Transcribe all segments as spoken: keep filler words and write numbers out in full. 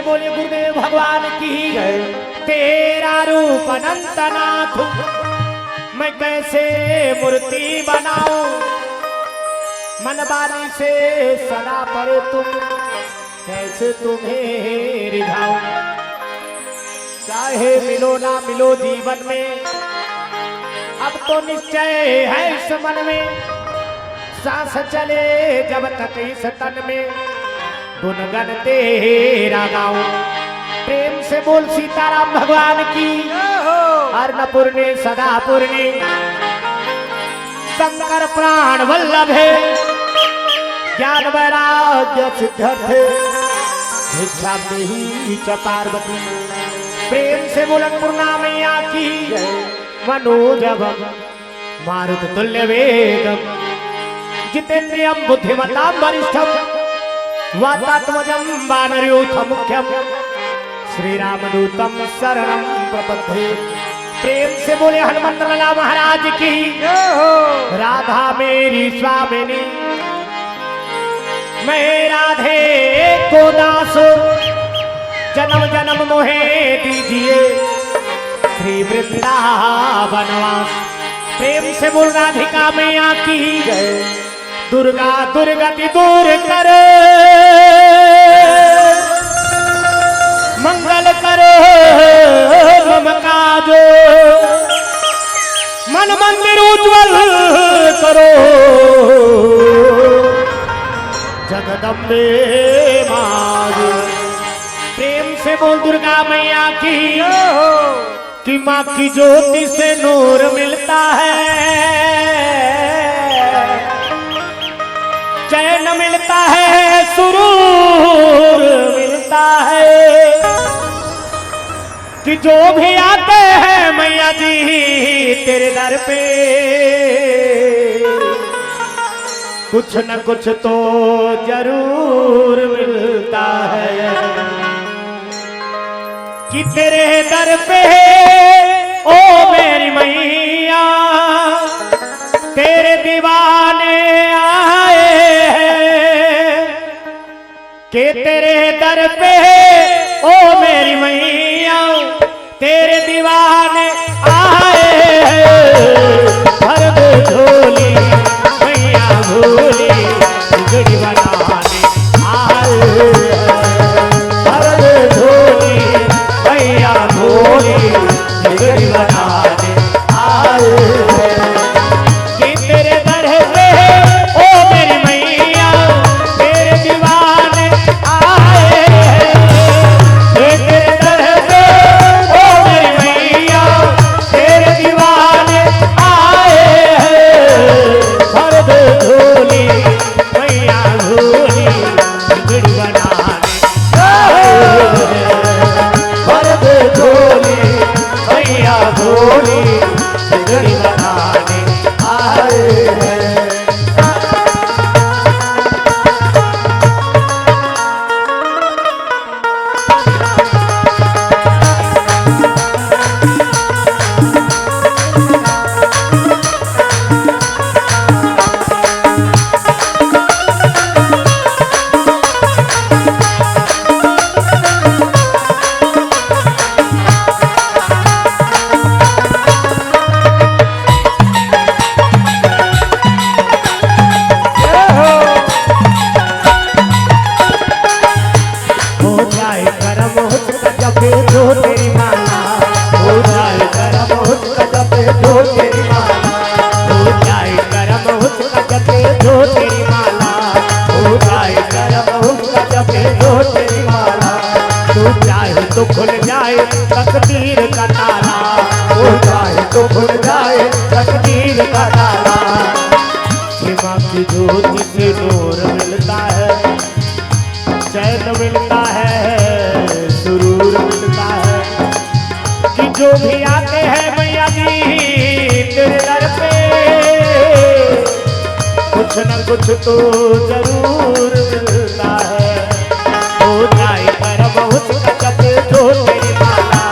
बोले गुरुदेव भगवान की। जय। तेरा रूप अनंत नाथ, मैं कैसे मूर्ति बनाऊं, मन वाणी से सदा पर तुम कैसे तुम्हें रिझाऊं। चाहे मिलो ना मिलो जीवन में, अब तो निश्चय है इस मन में, सांस चले जब तक इस तन में, गुणगण तेरा गाऊं। प्रेम से बोल सीताराम भगवान की। जय हो। अन्नपूर्णे सदापूर्णे शंकर प्राण वल्लभ है, ज्ञान वैराग्य सिद्ध्यर्थ है, भिक्षा देहि च पार्वती। प्रेम से बोल अन्नपूर्णा मैया की। मनोजवम मारुत तुल्य वेगम जितेंद्रियम बुद्धिमताम वरिष्ठम वातात्मजम वानरयूथ मुख्यम श्री रामदूतम शरणम प्रपद्ये। प्रेम से बोले हनुमंत लाला महाराज की। जय हो। राधा मेरी स्वामिनी, मैं राधे को दास, जन्म जन्म मोहे दीजिए श्री वृंदावन वास। प्रेम से बोल राधिका मैया की। जय। दुर्गा दुर्गति दूर कर, मंगल करो मम काज, मन मंदिर उज्जवल करो जगदम्बे माज। प्रेम से बोल दुर्गा मैया की। कि माँ की ज्योति से नूर मिलता है, चैन मिलता है, सुरूर मिलता है। कि जो भी आते हैं मैया जी तेरे दर पे, कुछ न कुछ तो जरूर मिलता है। कि तेरे दर पे, ओ मेरी मैया, तेरे दीवाने आए हैं। कि तेरे दर पे, ओ मेरी मैया, तेरे दीवाने आए हैं। भर दे झोली मैया भोली, बिगड़ी बनाने आए हैं। भर दे झोली मैया भोली, बिगड़ी बनाने आए हैं। कि तेरे दर पे, ओ मेरी मैया, तेरे दीवाने आए हैं। कि तेरे दर पे, ओ मेरी मैया, तेरे दीवाने आए हैं। भर दे झोली मैया भोली, बिगड़ी बनाने आए हैं। भर दे झोली मैया भोली, बिगड़ी बनाने आए हैं। हो जाए करम उसका जपे जो तेरी माला, हो जाए करम उसका जपे जो तेरी माला, हो जाए करम उसका जपे जो तेरी माला, हो जाए करम उसका जपे जो तेरी माला। तू चाहे तो खुल जाए तकदीर का ताला, तू चाहे तो खुल जाए तकदीर का ताला। क्षमा की ज्योति से नूर मिलता है, चैन मिलता है, सुरूर मिलता है। कि जो भी आते हैं मैया जी तेरे दर पे, कुछ न कुछ तो जरूर मिलता है। हो जाए करम उसका जपे जो तेरी माला,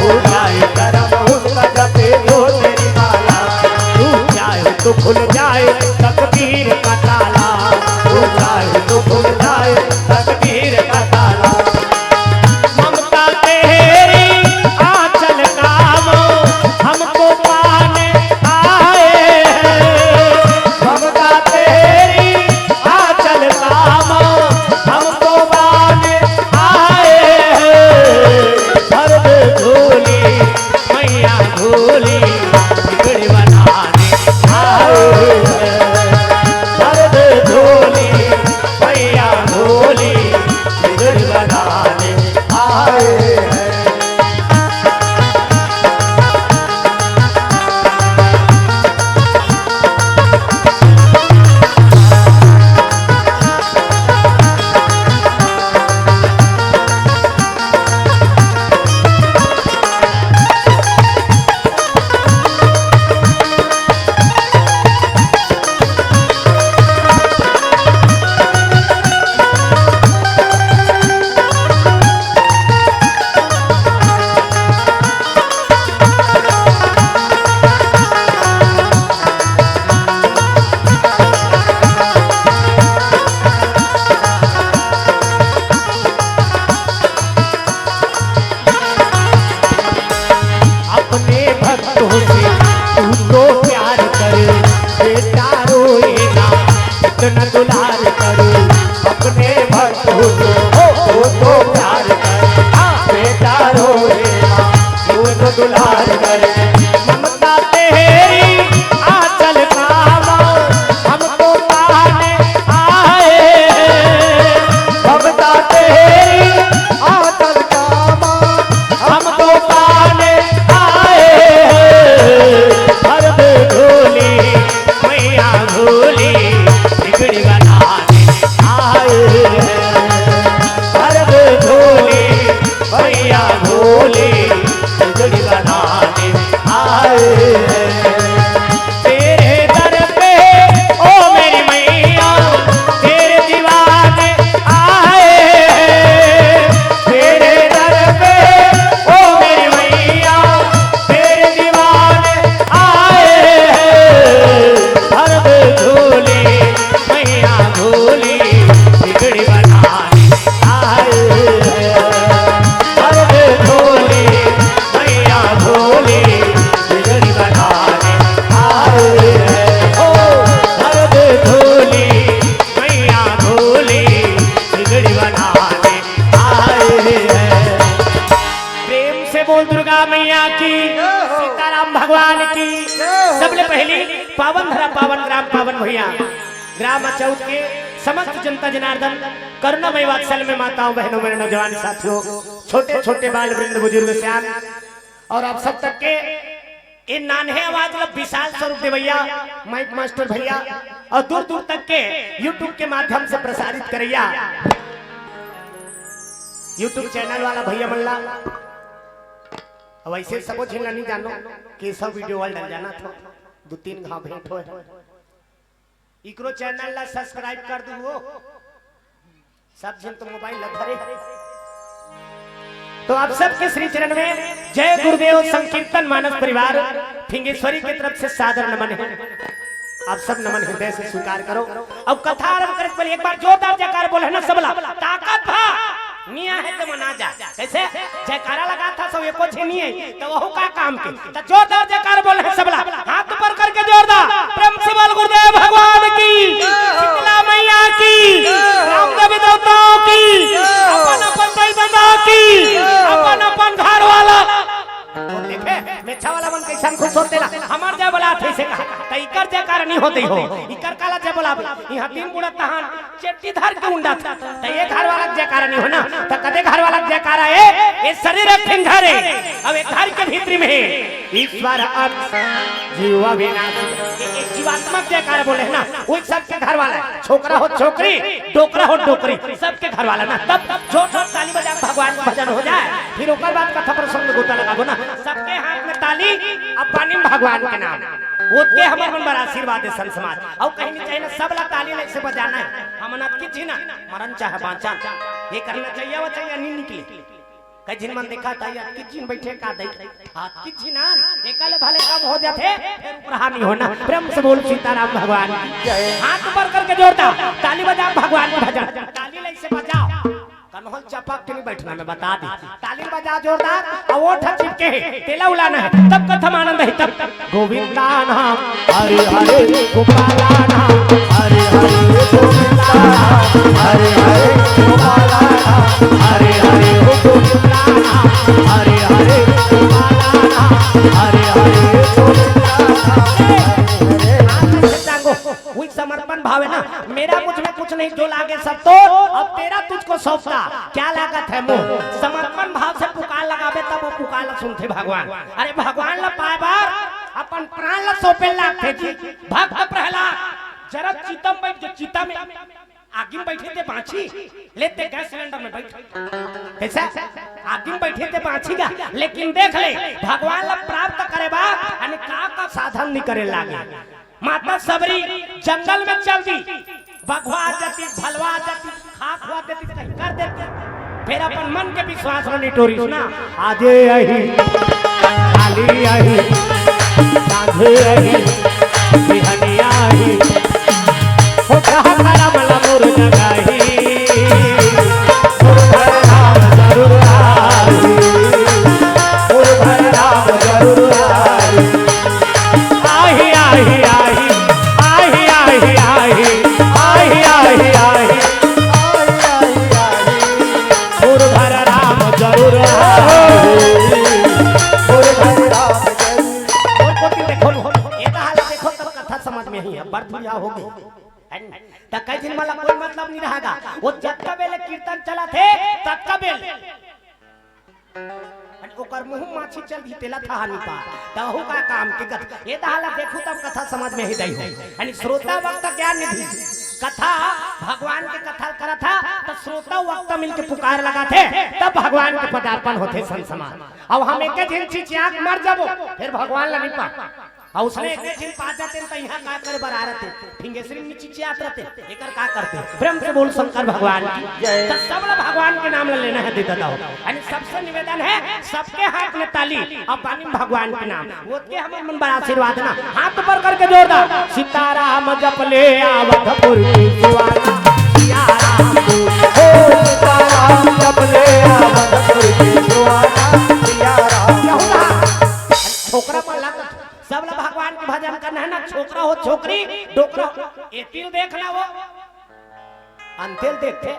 हो जाए करम उसका जपे जो तेरी माला। तू चाहे तो खुल जाए तकदीर का ताला, तू चाहे तो खुल जाए तकदीर का ताला। दुलार करे, अपने भक्त हो तो, हो तो प्यार करे। हाँ, बेटा रोए माँ, वो तो दुलार करे। ममता तेरी आंचल का माँ, हमको ताने आए। ममता तेरी आंचल का माँ, हमको ताने आए। हर झोली मैया भोली, बिगड़ी बनाने आए। हर झोली मैया भोली, बिगड़ी बनाने आए। तेरे दर पे, ओ मेरी मैया, तेरे दीवाने आए। तेरे दर पे, ओ मेरी मैया, तेरे दीवाने आए हैं। हर झोली मैया भोली, बिगड़ी बनाने आए हैं। हर झोली मैया भोली, बिगड़ी बनाने आए हैं। ओ, हर झोली मैया भोली, बिगड़ी बनाने आए हैं। प्रेम से बोल दुर्गा मैया की, जय हो। सीताराम भगवान की। जय हो। सबले पहली पावन धरा पावन ग्राम पावन भुइयां, ग्राम अचौत के समस्त जनता जनार्दन, करुणामय वात्सल्य में माताओं बहनों मेरे नौजवान साथियों, छोटे छोटे बाल वृंद बुजुर्ग सियान और आप सब तक के ये नान्हे आवाज ला विशाल स्वरूप देवैया, माइक मास्टर भैया और दूर दूर तक के YouTube के माध्यम से प्रसारित करैया YouTube चैनल वाला भैया मन ला। अब ऐसे सबो झन ला नहीं जानो, केशव वीडियो वाला डल जाना था, दो तीन घाव भेंट होए। इकरो चैनल ला सब्सक्राइब कर दू हो। सब झन तो मोबाइल ला धरे। तो आप सबके श्री चरण में जय गुरुदेव संकीर्तन मानस परिवार फिंगेश्वरी की तरफ से सादर नमन है। आप सब नमन हृदय से स्वीकार करो। अब कथा आरंभ करे से पहले एक बार जोरदार जयकार बोले ना सबला। ताकत भा निया है तो मना जा। कैसे जयकारा लगा था सब एको छे नहीं है तो वहू का काम के। तो जोरदार जयकार बोले हैं सबला। हाथ ऊपर करके जोरदार प्रेम से बोल गुरुदेव भगवान की। शीतला मैया की। रामदेव देवताओं की। अपन अपन दई ददा की। अपन अपन घर वाला। वो देखे, मेछा वाला मन कैसन खुश होते ला। हमार जय बोला थे से कहा। तो इकर जयकार नहीं होते हो। इकर काला जय बोला। यहाँ तीन बूढ़ा तहान चेट्टी धर के उंडा था। तो ये घर वाला जयकारा नहीं हो ना। तो कदे घर वाला जयकारा है, ये शरीर एक ठिन घर है। अब एक घर के भीतरी में है ईश्वर अंश जीव अविनाशी। ये, ये जीवात्मक जयकारा बोले है ना, वो सबके घर वाला है। छोकरा हो छोकरी, डोकरा हो डोकरी, सबके घर वाला ना। तब जोर जोर ताली बजा के भगवान के भजन हो जाए, फिर ओकर बाद कथा प्रसंग गोता लगा दो ना। सबके हाथ में ताली, अब पानी में भगवान के नाम। ओतके हमर मन बर आशीर्वाद है संत समाज। अउ कहीं नहीं चाहिए ना, सब ला ताली ले से बजाना है। हमन अतकी झिन ना, मरन चाहे बाँचन, ये करना चाहिए, वो चाहिए, नहीं निकले। कई झिन मन देखा था, ये अतकी झिन बैठे का दई, अतकी झिन आन, एका ले भले कम हो जाथे, फिर ऊपर हानि होना। प्रेम से बोल सीताराम भगवान की जय। हाथ ऊपर करके जोरदार ताली बजा, भगवान का भजन। ताली ले से बजाओ। कन्होल चपक के नहीं बैठना, मैं बता दी। ताली बजा जोरदार, और ओठ चिपके है, तेला उलाना है, तब कथम आनंद है, तब गोविंदा नाम, हरे हरे गोपाला नाम, हरे हरे गोविंदा नाम, हरे हरे गोपाला नाम, हरे हरे गोविंदा नाम, हरे हरे गोपाला नाम, हरे हरे गोविंदा नाम। हाथ से टांगो, वही समर्पण भाव है ना, मेरा मुझ में कुछ नहीं, जो लागे सब तो, अब तेरा तुझको सौंपता, क्या लागत है मोह। समर्पण भाव से पुकार लगाबे, तब वो पुकार ला सुनथे भगवान। अरे भगवान ला पाए बर अपन प्राण ला सौंपे लागथे जी। भक्त प्रहलाद जरत चिता में बैठ के, चिता में आगी में बैठे थे बाँची, लेते गैस सिलेंडर में बैठ। कैसा? आगी में बैठे थे बाँची गा, लेकिन देख ले, भगवान ला प्राप्त करे बर अने का का साधन नहीं करे लागे। माता सबरी जंगल में चल दी, बघवा आ जाती, भलवा आ जाती, खा खुआ देती, कहीं कर देती। फिर अपन मन के विश्वास में निटोरी सुना। आजे आही, काली आही, सांझे आही, बिहनिया आही, हो कहा करम लमुर जगाही। गुरु घर राम जरूर आही, गुरु घर राम जरूर आही। आही, आही, आही, आही, आही, आही, आही, बिहाव हो गे। त कई झिन मन ला कोई मतलब नहीं रहेगा। वो जतका बेले कीर्तन चलत हे, ततका बेले अन ओकर मुंह माछी चल दी, तेला था हानि पा। तहु का काम के कथा, ये दहा ला देखू तब कथा समझ में ही दई हो। यानी श्रोता वक्ता ज्ञान निधि, कथा भगवान के कथा करत हा, त श्रोता वक्ता मिलके पुकार लगाथे, तब भगवान के पदार्पण होथे संत समाज। अब हम एक झिन चिचिया के मर जाबो, फिर भगवान ला नहीं पा। अउ उसने एक झिन पा जाते त इहाँ का करे बर आ रहते, फिंगेश्वरी में चिचियात रहते, एकर का करते? प्रेम से बोल शंकर भगवान की। जय। त सब ला भगवान के नाम ला लेना है दे दादा हो। यानी सबसे निवेदन है, सबके हाथ में ताली। अब बानी भगवान के नाम, वो के हमर मन बड़ा आशीर्वाद ना। हाथ ऊपर करके जोरदार, सीताराम जप ले अवधपुर की सुहाना, सिया राम बोल। ओ सीताराम जप ले अवधपुर की सुहाना, सिया राम। छोकरा मन ला, सब ला भगवान के भजन करना है ना, छोकरा हो छोकरी, डोकरा हो, एती ल देखना वो, अंते ल देखथे।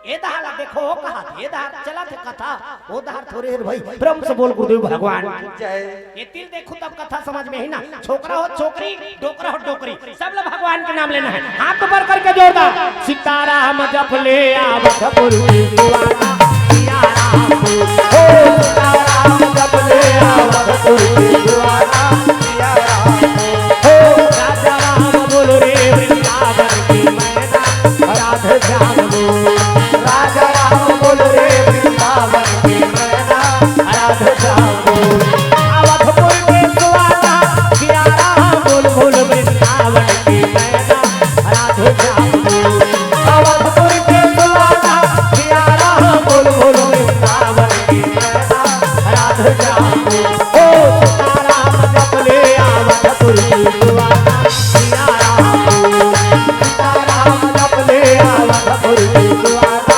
ए दहा ला देखो, वो कहा, ए दहा चलत हे कथा, वो दहा थोरे हे भाई, प्रेम से बोल गुरुदेव भगवान की। जय। एती ल देखो तब कथा समझ में ही ना, छोकरा हो छोकरी, डोकरा हो डोकरी, सब ला भगवान के नाम लेना है। हाथ ऊपर करके जोरदार, सीताराम जप ले अवधपुर की सुहाना, सिया राम बोल। ओ सीताराम जप ले अवधपुर की सुहाना, सिया राम बोल। ओ राजा राम बोल रे वृंदावन की मैना, राधे श्याम बोल। राजा राम बोल रे वृंदावन की मैना, राधे श्याम बोल। अवधपुर के सुहाना, सिया राम बोल, बोल वृंदावन की मैना, राधे श्याम बोल। अवधपुर के सुहाना, सिया राम बोल, बोल वृंदावन की मैना, राधे श्याम बोल। ओ सीताराम जप ले अवधपुर की सुहाना, सिया राम बोल। सीताराम जप ले अवधपुर की सुहाना,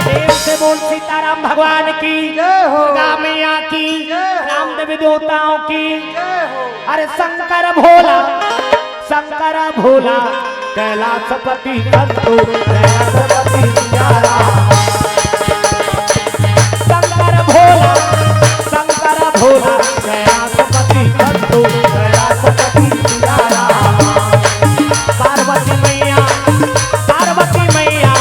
प्रेम से बोल सीताराम भगवान की, जय हो। दुर्गा मैया की, जय हो। रामदेव देवताओं की, जय हो। अरे शंकर भोला, शंकर भोला, कैलाशपति संतो, कैलाशपति सिया राम। शंकर भोला, शंकर भोला, कैलाशपति संतो, कैलाशपति सिया राम। पार्वती मैया, पार्वती मैया,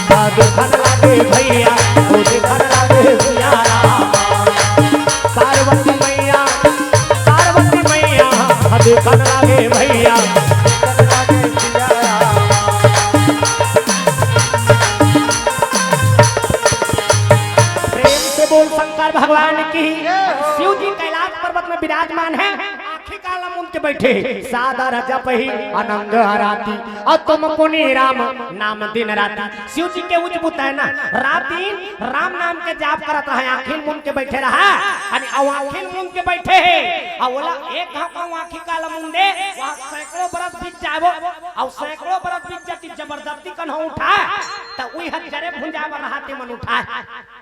ओ देखन लागे भैया, ओ देखन लागे सिया राम। पार्वती मैया, पार्वती मैया, ओ देखन लागे भैया, ओ देखन लागे सिया राम। प्रेम से बोल शंकर भगवान की। जय हो। शिव जी कैलाश पर्वत में विराजमान है, आंखी काला मुंद के बैठे, सादर जपहि अनंग हराती, अउ तुम पुनि राम नाम दिन राती। शिव जी के उजबुत है ना, रात दिन राम नाम के जाप करत रहे, आंखी मुंद के बैठे रहा, अउ आंखी मुंद के बैठे हे, अउ बोला एक घाव का आंखी काला मुंदे, वहाँ सैकड़ों बरस बीत जाबो, अउ सैकड़ों बरस बीत जाती, जबरदस्ती कन्हो उठाय, त उही हर जरे भुंजा बर रहा ते मन उठाय।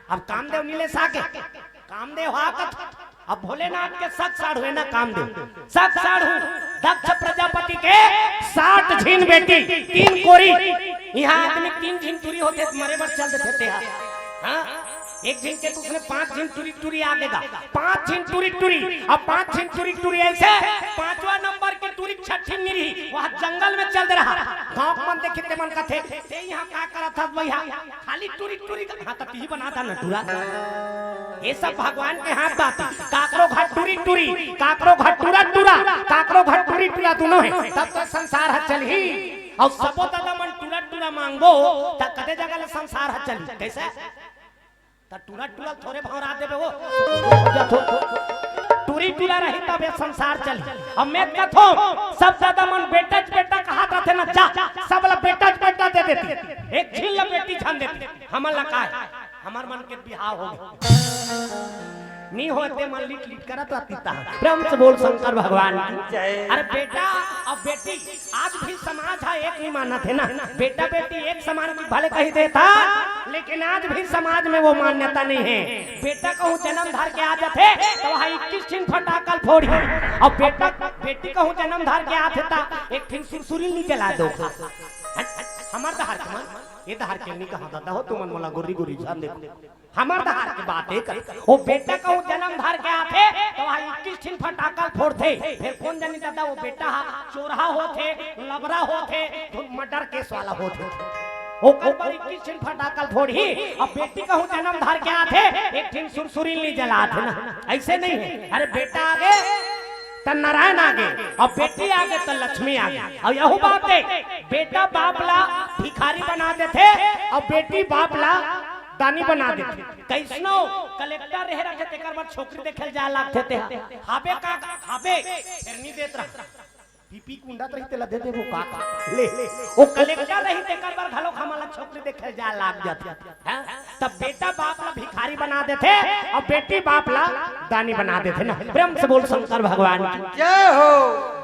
अब कामदेव नीले सागे, कामदेव हा कथ, अब भोलेनाथ के सक साढ़ू हे ना कामदेव, सक साढ़ू, दक्ष प्रजापति के साठ झिन बेटी, तीन कोरी, इहाँ आदमी तीन झिन टूरी होते, मरे बर चल देते ते हा। हाँ? एक झिन के त उसने पांच झिन टूरी टूरी आगे गा, पांच झिन टूरी टूरी, अब पांच झिन टूरी टूरी ऐसे, पांचवा नंबर के टूरी छठी मिरी, वहाँ जंगल में चल दे रहा। गांव के मन देखे ते मन कथे, ते इहाँ का करत हस भैया? खाली टूरी टूरी का, हाँ, त तिही बना दा ना टूरा। ये सब भगवान के हाथ बात। काकरो घर टूरी टूरी, काकरो घर टूरा टूरा, काकरो घर टूरी टूरा दोनों हे, तब तो संसार ह चलही। अउ सबो दादा मन टूरा टूरा मांगबो, त कते जगह ले संसार ह चलही? कैसे? त टूरा टूरा थोरे भौंरा देबे वो। टूरी टूरा रही तब ये संसार चलही। अब मैं कथों, सब दादा मन बेटा च बेटा कहात रथे ना, जा, सब ला बेटा च बेटा दे देती। एक झिन ला बेटी झन देती। हमन ला काय? हमर मन के बिहाव हो गे। नी होते मन लिट लिट करत रहती ता। प्रेम से बोल शंकर भगवान की। जय। अरे बेटा अउ बेटी, आज भी समाज ह एक नहीं मानत हे ना। बेटा बेटी एक समान की भले कही देता, लेकिन आज भी समाज में वो मान्यता नहीं है। बेटा कहूँ जन्म धर के आ जाथे, त वहाँ इक्कीस ठिन फटाका ल फोड़ही। अउ बेटा, बेटी कहूँ जन्म धर के आथे, त एक ठिन सुरसुरी नहीं जला दो। हमर डहर के मन ए डहर के नी कहा दादा हो, तुमन मोला गुर्री गुर्री झन देखो। हमर डहर के बात हे कर। ओ बेटा कहूँ जनम धर के आथे, त वहाँ इक्कीस ठिन फटाका ल फोड़थे। फेर कोन जनी दादा, ओ बेटा हा चोरहा होथे, लबरा होथे, धुन मर्डर केस वाला होथे। ओकर बर इक्कीस ठिन फटाका ल फोड़ही। अब बेटी कहूँ जनम धर के आथे, एक ठिन सुरसुरी ल नी जलाथे ना, अइसे नइ हे। अरे बेटा आगे त नारायण आगे, अउ बेटी आगे त लक्ष्मी आगे। अउ यहू बात हे, बेटा बाप ला भिखारी बना देथे, अउ बेटी बाप ला दानी बना देथे। कइसनो कलेक्टर रहे रथे, तेकर बर छोकरी देखे ल जाय लागथे। ते हाबे का हाबे, फेर नी देत रहा। पीपी कुंडत रही, तेला दे देबो का? ले, ओ कलेक्टर रही, तेकर बर घलोक हमन ला छोकरी देखे ल जाय लाग जाथे। हैं? तब बेटा बाप ला भिखारी बना देथे, अउ बेटी बाप ला दानी बना देथे ना। प्रेम से बोल शंकर भगवान की। जय हो।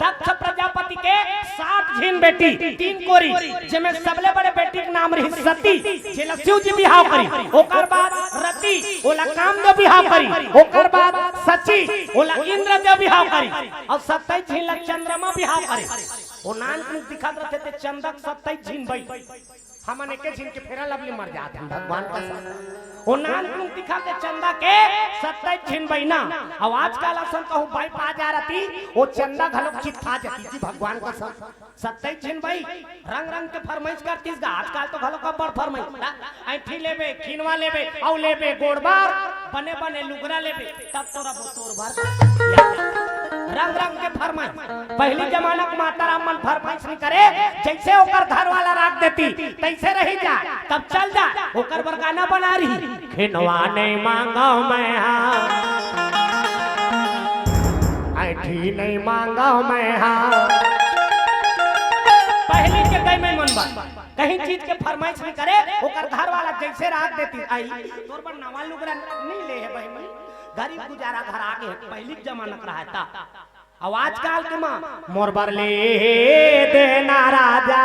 दक्ष प्रजापति के सात झिन बेटी, तीन कोरी, जेमे सबले बड़े बेटी के नाम रही सती, जेला शिव जी बिहाव करी। ओकर बाद रति, ओला कामदेव बिहाव करी। ओकर बाद शची, ओला इंद्रदेव बिहाव करी। अउ सत्ताईस झिन ला चंद्रमा बिहाव करी। ओ नानकुन दिखत रथे ते चंदा के सत्ताईस झिन बई। हमन एके झिन के फेरा लवली मर जात हन भगवान कसम। ओ नानकुन दिखत ते चंदा के सत्ताईस झिन बई ना। अउ आजकल असन कहूँ बई पा जा रही, ओ चंदा घलोक चित्था जती जी भगवान कसम। सत्ताईस झिन बई रंग रंग के फरमाइश करतिस गा। आजकल तो घलोक अब्बड़ फरमाइश। ऐंठी लेबे, खिनवा लेबे, अउ लेबे गोड़ बर, बने बने लुगरा लेबे, तब तोरा बोतोर भर। रंग रंग के फरमाइश। पहिली जमाना के माता राम मन फरमाइश नइ करे, जइसे ओकर घर वाला राख देती, तइसे रही जा, तब चल जा। ओकर बर गाना बना रही, खिनवा नइ मांगव मैं हा, ऐंठी नइ मांगव मैं हा। पहिली के दई मैं मन बा। कहीं चीज के फरमाइश नइ करे, ओकर घर वाला जइसे राख देती, आई तोर बर नवा लुगरा नइ ले हे बहिनी, गरीब गुजारा घर आगे हे, पहिली के जमाना के रहा था। अउ आजकल के माँ मोर बर ले देना राजा,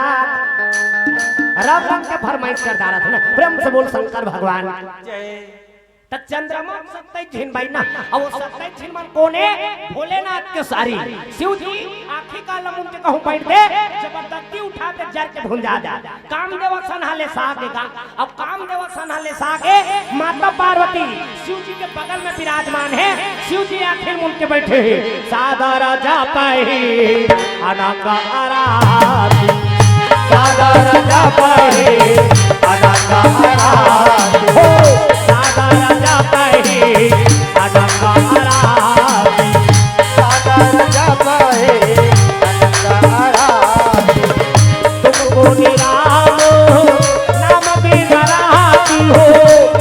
रंग रंग के फरमाइश कर डारत हे ना। प्रेम से बोल शंकर भगवान। जय। त चंद्रमा सत्ताईस झिन बई ना, अउ ओ सत्ताईस झिन मन कोन हे? भोलेनाथ के सारी। शिव जी आँखी काला मुंद के कहूँ बइठथे, जबरदस्ती उठाथे जर के भुंजा जा। कामदेव असन हा ले सागे गा, अउ कामदेव असन हा ले सागे माता पार्वती शिव जी के बगल में विराजमान हे। शिव जी आँखी मुंद के बइठे हे, सादर जपही अनंग आराती, सादर जपही अनंग आराती हो, सादर जपही अनंग आराती, सादर जपही अनंग आराती। तुमको निराम नाम बिन राती हो,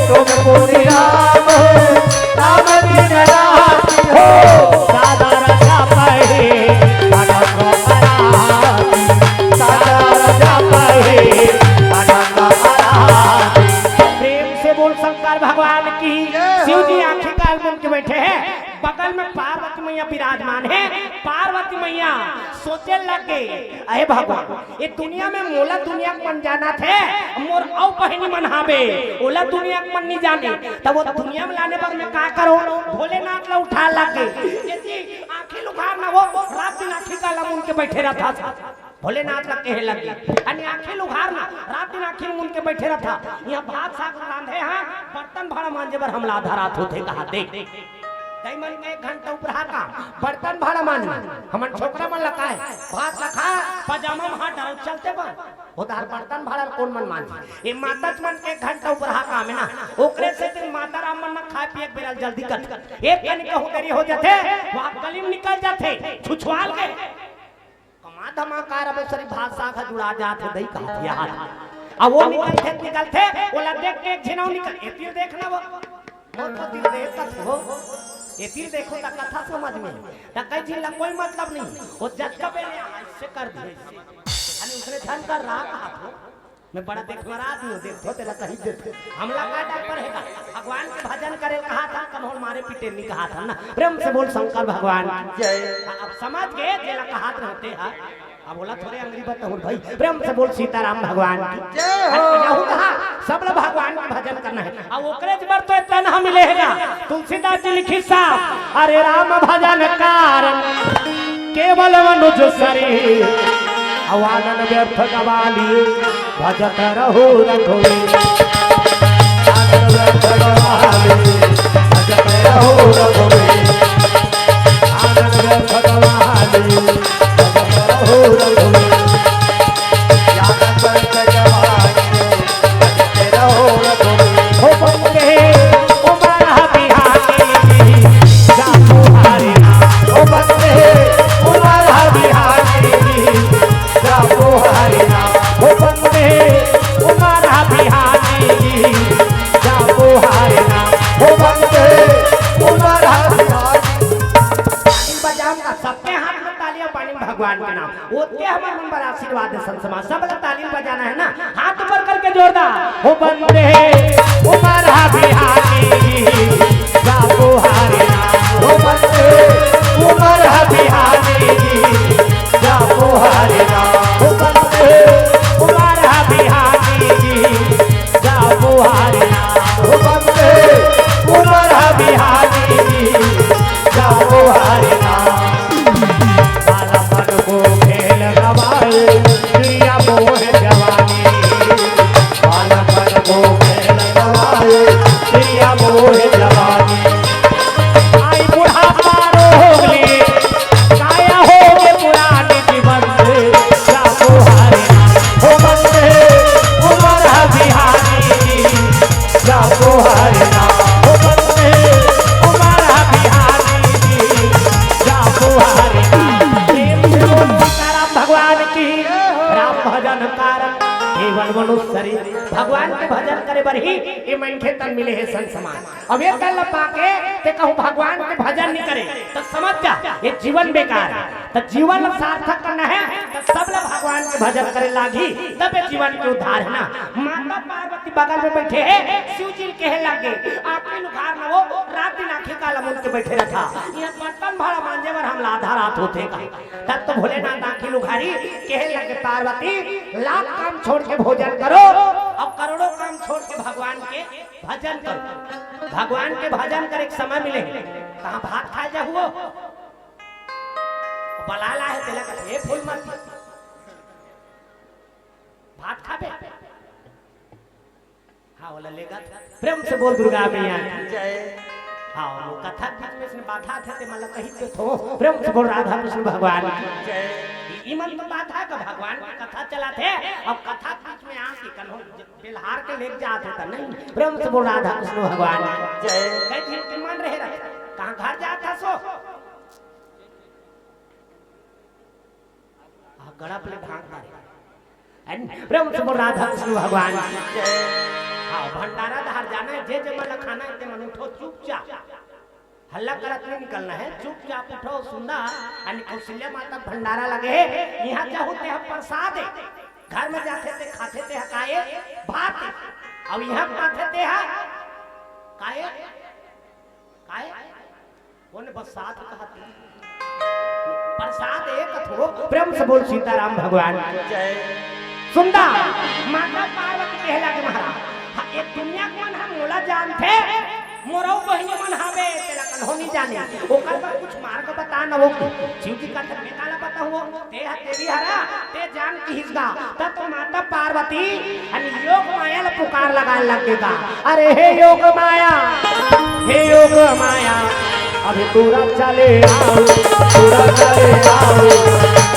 तुमको निराम नाम बिन राती हो, सादर जपही अनंग आराती, सादर जपही अनंग आराती। प्रेम से बोल शंकर भगवान की। जय हो। शिव जी आँखी काला मुंद के बइठे हे, बगल में पार्वती मैया विराजमान हे। पार्वती मैया सोचे लग गे, अहे भगवान, ए दुनिया में मोला दुनिया के मन जानथे, मोर अउ बहिनी मन हावे, ओला दुनिया के मन नइ जाने, तब ओ दुनिया में लाने बर मैं का करों? भोलेनाथ ला उठा लग गे। ए जी, आँखी ल उघार ना वो, रात दिन आँखी काला मुंद के बइठे रहिथस। भोलेनाथ ला कहे लग गे, अने आँखी ल उघार ना, रात दिन आँखी ल मुंद के बइठे रहिथस। इहाँ भात साग रांधे हन, बर्तन भांड़ा मांजे बर हमला आधा रात होथे कहा दे। तई मन के एक घंटा उपराहा काम, बर्तन भांड़ा मांजना। हमन छोकरा मन ला काय, भात ला खा, पजामा में हाथ डाल चलते बन। ओ डहर बर्तन भांड़ा कोन मन मांजे? ए माता मन के एक घंटा उपराहा काम हे ना, ओकरे सेती माता राम मन ना खाय पिये के बेरा ल जल्दी कर। एक कनी कहूँ देरी हो जाथे, वहाँ गली में निकल जाथे, छुछवाल के। कमा धमा कार अब सरी भात साग ह जुड़ा जात हे, दई कहत हे यार। अब वो निकलथे, निकलथे, ओला देख के एक झिन अउ निकल, ए तीर देखना वो। मोर तो तीर देख कथस हो। ए तीर देखो त कथा समझ में। त कई झिन ला कोई मतलब नहीं। वो जतका बेर ले आ, अइसे कर दे, अइसे। अने उसने झन कर रहा कहा थो। मैं बड़ा देखमरा आदमी हूँ, देखो तेला कहीं देते। हमला का डर पड़ेगा? भगवान के भजन करे कहा था, कन्होल मारे पीटे नहीं कहा था ना। प्रेम से बोल शंकर भगवान की। जय। अब समझ गए, जेला कहा रहते हैं। अब बोला थोड़े अंग्रेजी बताऊं भाई, प्रेम से बोल सीताराम भगवान की। जय हो। अब यहू कहा, सब लोग भगवान के भजन करना है। अब ओकरे बर तो इतना ना मिले है ना। तुलसीदास जी लिखी साहब, अरे राम भजन कारण केवल मनुज शरीर। अउ आनंद व्यर्थ गवाली भजत रहू रघुवीर। आनंद व्यर्थ गवाली भजत रहू रघुवीर। आनंद व्यर्थ गवाली भजत रहू रघुवीर। आनंद व्यर्थ गवाली भजत रहू रघुवीर। हो बंदे उमर बिहारी जी, जापो हरि नाम। हो बंदे उमर बिहारी जी, जापो हरि नाम। हो बंदे उमर बिहारी जी, जापो हरि नाम। हो बंदे उमर बिहारी। ताली बजाओ ना, सबके हाथ में ताली अउ पानी भगवान के नाम। ओते हमर मन बर आशीर्वाद दे संत समाज। सब ला ताली बजाना हे ना, हाथ ऊपर करके जोरदार। हो बंदे उमर बिहारी जी, जापो हरि नाम। हो बंदे उमर बिहारी जी, जापो हरि नाम। हो बंदे उमर बिहारी जी, जापो हरि नाम। हो बंदे उमर बिहारी जी, जापो हरि नाम। बालपन को खेल गवाए, प्रिया मोह जवानी। बालपन को खेल गवाए, प्रिया मोह जवानी। आई बुढ़ापा रोग ले, काया होगे पुरानी जीवन से, जापो हरि नाम। हो बंदे उमर बिहारी जी, जापो हरि नाम। हो बंदे उमर बिहारी जी, जापो हरि नाम। प्रेम से बोल सीताराम भगवान की। राम भजन कारण केवल मनुष्य शरीर। भगवान के भजन करे बर ही ये मनखे तन मिले हे संत समाज। अब ये तन ल पाके ते कहूँ भगवान के भजन नहीं करे, त समझ जा, ये जीवन बेकार हे। त जीवन ल सार्थक करना हे, त सब ल भगवान के भजन करे लागही, तब ये जीवन के उद्धार हे ना। माता पार्वती बगल में बैठे हे, शिव जी ल कहे लगे, "आँखी ल उघार न वो, रात दिन आँखी काला मूंद के बैठे रहिथस, यहाँ बर्तन भाड़ा मांजे बर हमला आधा रात होथे का?" तब तो भोलेनाथ आँखी ल उघारिस, कहे लगे, "पार्वती, लाख काम छोड़ के भोजन करो अउ करोड़ों काम छोड़ के भगवान के भजन करो।" भगवान के भजन करे के समय मिले, कहाँ भात खाए जाहू वो? बलाय ला हे तेला कथे, "ए फूलमती, भात खाबे?" हाँ, ओला लेगत। प्रेम से बोल दुर्गा मैया की। जय। हाँ, वो कथा के बीच में इसने बाधा थे, ते मन ला कही देथों। प्रेम से बोल राधा कृष्ण भगवान की। जय। ई मन तो बाधा का, भगवान की कथा चलाथे, अब कथा के बीच में आके कन्हो बेलहार के लेग जात हे त नहीं। प्रेम से बोल राधा कृष्ण भगवान की। जय। कई दिन के मन रहे रहे, कहाँ घर जात हस वो? आ, गड़प ले ढांक डारे। अन प्रेम से बोल राधा कृष्ण भगवान की। हाँ, भंडारा डहर जाना हे, जे जे मन ला खाना हे, ते मन उठो चुपचाप। हल्ला करत नहीं निकलना हे, चुपचाप उठो, सुंदर। अन कौशल्या माता भंडारा लगे हे, इहाँ जाहू ते ह प्रसाद हे। घर में जाथे ते खाथे ते ह काय? भात हे। अब इहाँ पाथे ते ह काय? काय? कोन प्रसाद कहत हे? प्रसाद एक थो, प्रेम से बोल सीताराम भगवान की। जय। सुंदर, माता पार्वती कहे लगे, "महाराज, हाँ, ये दुनिया के मन ह मोला जानथे, मोरो बहिनी मन हवे, तेला कन्हो नहीं जाने, ओकर बर कुछ मार्ग बता न वो।" शिव जी कहत हे, "मैं काला बताहूँ वो?" ते ह देवी हरा, ते जान किहिस गा, त तो माता पार्वती अन योग माया ल पुकार लगाए लग गे गा। अरे हे योग माया, हे योग माया, अभी तुरंत चले आओ, तुरंत चले आओ,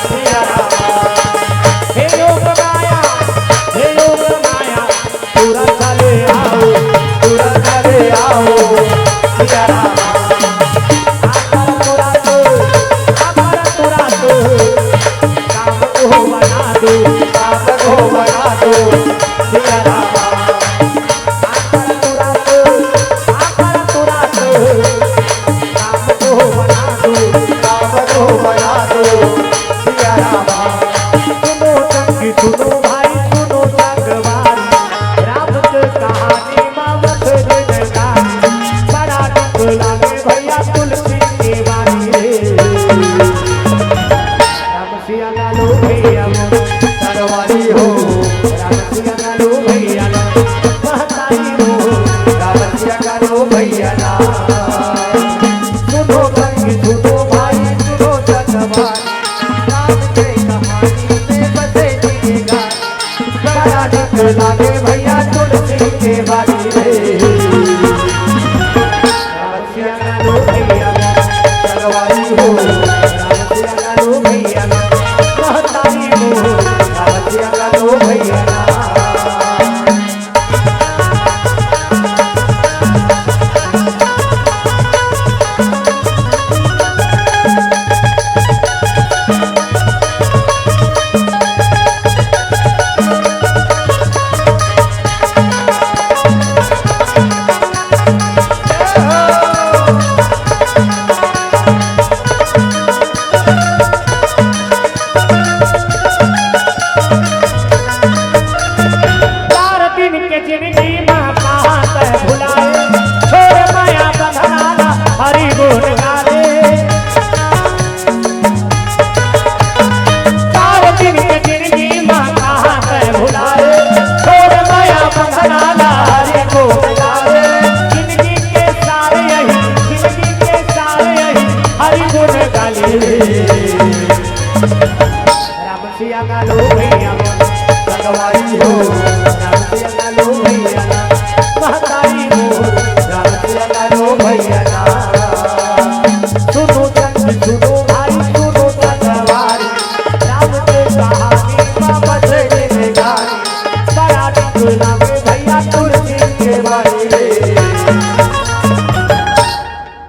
सिया रामा। हे योग माया, हे योग माया, तुरंत चले आओ, तुरंत चले आओ, सिया रामा। आकर तुरंत, आकर तुरंत, काम को बना दो, काम को बना दो, सिया रामा। आकर तुरंत, आकर तुरंत, काम को बना दो, काम को बना दो, सिया रामा। सुनो संगी, सुनो भाई, सुनो संगवारी, राम के कहानी मावत दिन रात। बड़ा दुख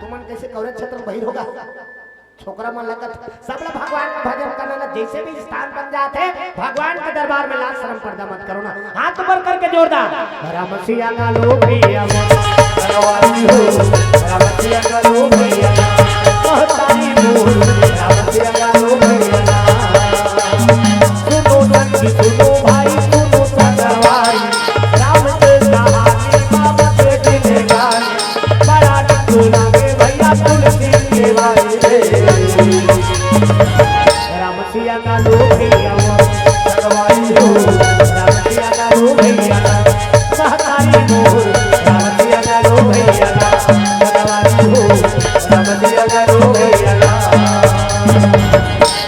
तुमन कइसे कवरेज क्षेत्र बहिर होगा? छोकरा मन लगत, सब ला भगवान के भजन करना ला, जइसे भी स्थान बन जात हे, भगवान के दरबार में लाज शरम पर्दा मत करो ना। हाथ ऊपर करके जोरदार। राम सिया गालो भैया, राम सिया गालो भैया, महतारी मोर, राम सिया गालो भैया। सुनो सखी, सुनो भाई, सुनो सगवारी, राम के कहानी बाबा के जिंदगानी, बड़ा निक लागे भैया तुलसी के बारी रे। राम सिया गालो भैया, सगवारी हो, राम सिया गालो भैया, महतारी मोर, राम सिया गालो भैया, सगवारी हो, राम सिया गालो भैया।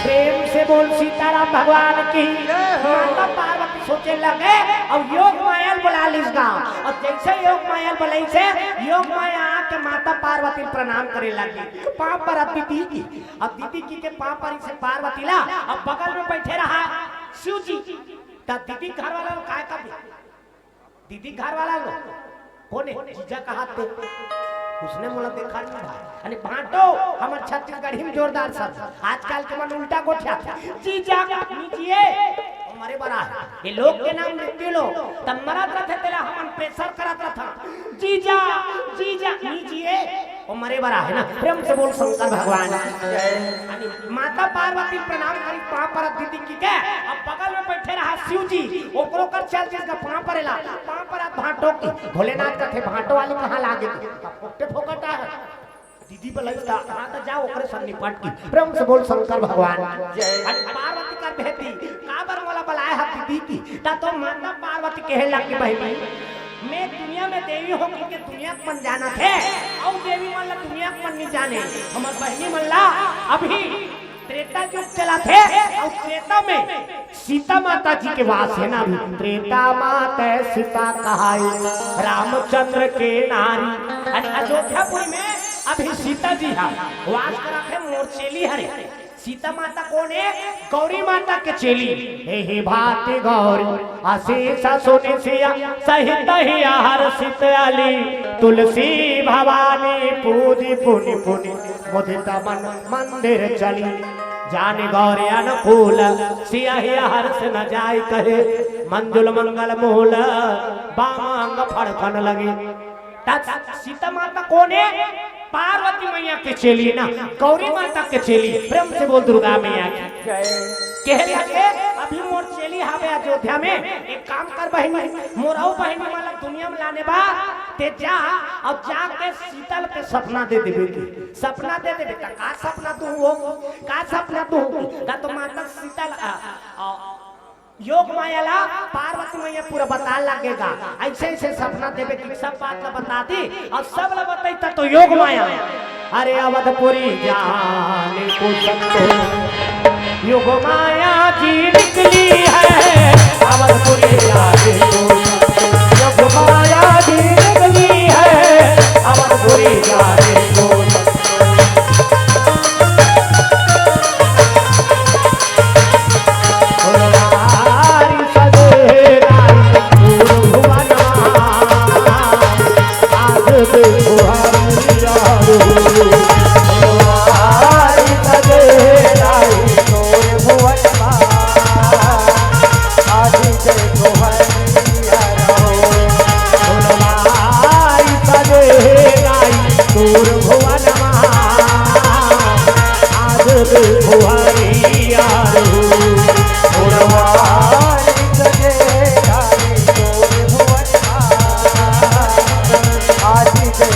प्रेम से बोल सीताराम भगवान की। जय हो। माता पार्वती सोचे लगे, अब योग माया ल बुला लिस गा। अब जइसे योग माया ल बुलाइस हे, योग माया आके माता पार्वती ल प्रणाम करे लगी, पाँव परत दीदी की। अब दीदी की के पाँव परिस हे पार्वती ला, अब बगल में बइठे रहा शिव जी। त दीदी घर वाला ल काय कबे? दीदी घर वाला ल कोन हे? जीजा कहाथे। उसने मोला देखा नहीं भाई। अरे भांटो, हमर छत्तीसगढ़ी में जोरदार शब्द। आजकल के मन उल्टा गोठियाथे। जीजा, नी जिए, ओ मरे बर आहे। ये लोग के नाम मृत्यु लोग। त मरत रथे तेला हमन प्रेशर करत रथन। जीजा, जीजा, नी जिए, ओ मरे बर आहे ना। प्रेम से बोल शंकर भगवान। जय। अरे माता पार्वती प्रणाम करी, पाँव परत दीदी की के। अब बगल में बइठे रहा शिव जी, ओकरो कर चल जिसका पाँव परेला, पाँव परत भांटो की। भोलेनाथ कथे, भांटो वाली कहाँ लागे? अब फोकटे फोकट आहे। दीदी बलइस त, हाँ त जा ओकरे संग निपट की। प्रेम से बोल शंकर भगवान। जय। अरे पार्वती कर भेदी, काबर मोला बलाए हा दीदी की? त तो माता पार्वती कहे लगी, बहिनी, मैं दुनिया में देवी हों कि के दुनिया के मन जानथे, अउ देवी मन ला दुनिया के मन नहीं जाने। हमर बहिनी मन ला अभी त्रेता युग चलथे, अउ त्रेता में सीता माता जी के वास हे ना, अभी त्रेता माता सीता कहाई, रामचंद्र के नारी। अरे अयोध्यापुरी में अभी सीता जी हा वास करत हे, मोर चेली हरे। सीता माता कोन हे? गौरी माता के चेली। एही भांति गौरी असीस सुनि सिया, सहित हिया हर्षित अली। तुलसी भवानी पूजि पुनि पुनि, मुदित मन मंदिर चली। जानि गौरी अनुकूल, सिया हिया हर्ष न जाइ कहे। मंजुल मंगल मूल, बाम अंग फड़कन लगी। त सीता माता कोन हे? पार्वती मैया के चेली ना, गौरी माता के चेली। प्रेम से बोल दुर्गा मैया की। जय। कहे लगे, अभी मोर चेली हावे अयोध्या में, एक काम कर बहिनी, मोर अउ बहिनी मन ला दुनिया में लाने बा, ते जा, अउ जाके सीता ल ते सपना दे देबे की, सपना दे देबे। त का सपना तू हो, का सपना तू हो? त तो माता सीता ल, आ, आ, योग माया ला पार्वती मैया पूरा बता लगेगा। अइसे अइसे सपना देबे कि सब बात ला बता दी अउ सब ला बताई त तो योग माया। अरे अवधपुरी जाने को संतोष, योग माया जी निकली है। अवधपुरी जाने को संतोष, योग माया जी निकली है। अवधपुरी जाने को संतोष। आज देखो हरियारो, फुलवारी सजे आई तोर भुवनमा। आज देखो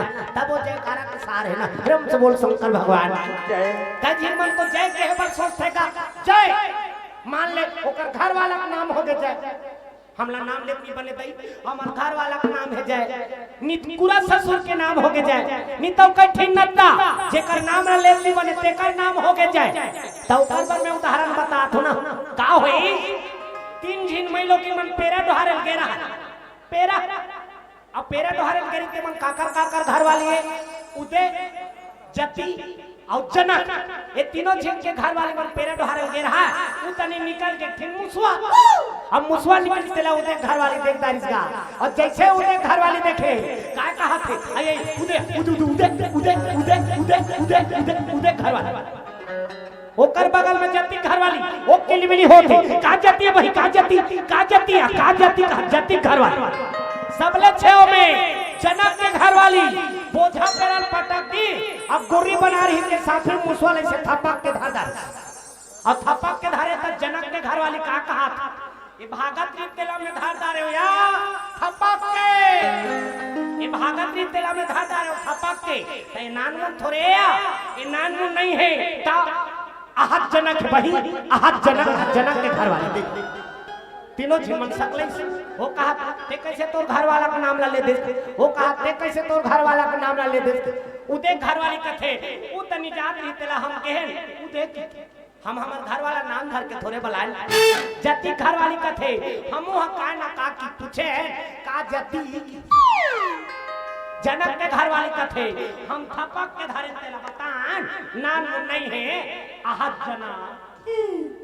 तब वो जयकारा के सार हे ना। प्रेम से बोल शंकर भगवान। जय। कई झिन मन तो जय कहे बर सोचथे का, जय मान ले, ओकर घर वाला के नाम हो गे जय। हमला नाम लेत नइ बने दई, हमर घर वाला के नाम हे जय। नित कुरा ससुर के नाम हो गे जय। नित अउ कई ठिन नत्ता, जेकर नाम ला लेत नइ बने, तेकर नाम हो गे जय। त ओकर बर मैं उदाहरण बतात हूँ ना। का होई? तीन झिन मइलोगिन मन पेरा डोहारे ल गे रहा। पेरा। अब पेरा डोहारे ल गे रही ते मन काकर काकर घर वाली हे? उदय, जति अउ जनक, ये तीनों झिन के घर वाली मन पेरा डोहारे ल गे रहा। उ तनी निकल गे, एक ठिन मुसवा। अब मुसवा निकल तेला उदय घर वाली देख डारिस गा। अउ जइसे उदय घर वाली देखे, काय कहत हे? अये, उदय, उदय, उदय, उदय घर वाली। ओकर बगल में जति घर वाली, ओ किलबिली होत हे, "का जति हे भाई, का जति, का जति हे, का जति, का जति घर वाली?" सबले छेव में जनक के घर वाली बोझा पेरा ल पटक दी, अब गोरी बना रही के साथ में मुसवा ल अइसे थपक के धर डारिस। अउ थपक के धरे त जनक के घर वाली का कहत हे? ए भागत रही तेला में धर डारे हो या थपक के। ए भागत रही तेला में धर डारे हो थपक के। त ए नानमुन थोरे या, ए नानमुन नइ हे। त अहत जनक हे बही, अहत जनक, अहत जनक के घर वाली देख। तीनों झिन मन सकलइस। ओ कहत, "ते कइसे तोर घर वाला के नाम ला ले देस?" ओ कहत, "ते कइसे तोर घर वाला के नाम ला ले देस?" उदय घर वाली कथे, "उ तनी जात रही तेला हम केहेन, उदय की हम हमर घर वाला नाम धर के थोरे बलाएन।" जति घर वाली कथे, "हमू ह का ना का की पूछे, का जति?" जनक के घर वाली कथे, "हम थपक के धरे तेला बतान, नानमुन नइ हे, अहत जनक।"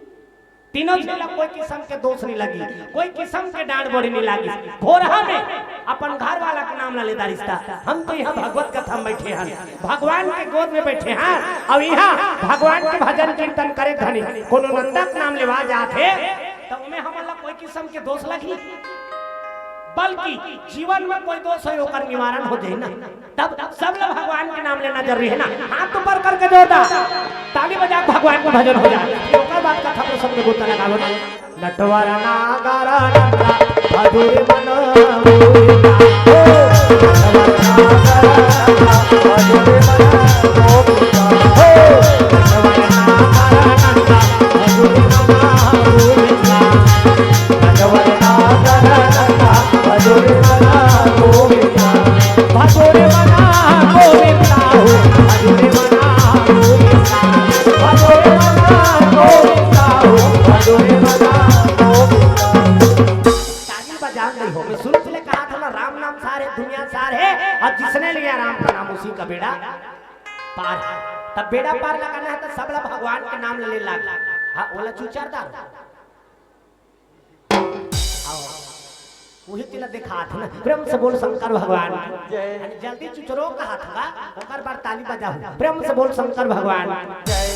तीनों झिन ला कोई किसम के दोष नइ लगिस, कोई किसम के डांट बोरी नइ लगिस। घोरहा में अपन घर वाला के नाम ला ले डारिस ता। हम तो इहाँ भगवत कथा में बइठे हन, भगवान के गोद में बइठे हन, अउ इहाँ भगवान के भजन कीर्तन करे घनी कोनो नंदा के नाम लेवा जात हे, त ओमे हमन ला कोई किसम के दोष लगही? बल्कि जीवन में कोई दोष होय, ओकर निवारण हो जाही ना। तब सब लोग भगवान के नाम लेना जरूरी हे ना। हाथ ऊपर करके जोरदार ताली बजा के भगवान के भजन हो जाए, फिर ओकर बाद कथा प्रसंग में गोता लगावो ना। नटवर नागर नंदा मधुर मन गोविंदा। ओ, नटवर नागर नंदा मधुर मन गोविंदा। ओ, नटवर नागर नंदा मधुर मन गोविंदा। ताली बजान नहीं हो, मैं शुरू से कहा था ना, राम नाम सार हे, दुनिया सार हे, अउ जिसने लिया राम का नाम उसी का बेड़ा पार हे। तब बेड़ा पार लगाना हे त सबला भगवान के नाम ले लाग। हाँ, ओला चुचारदार। आओ। उही तेला देखात हे ना। प्रेम से बोल शंकर भगवान की। जय। अरे जल्दी चुचरो कहत हे, ओकर बर ताली बजाहू। प्रेम से बोल शंकर भगवान की। जय।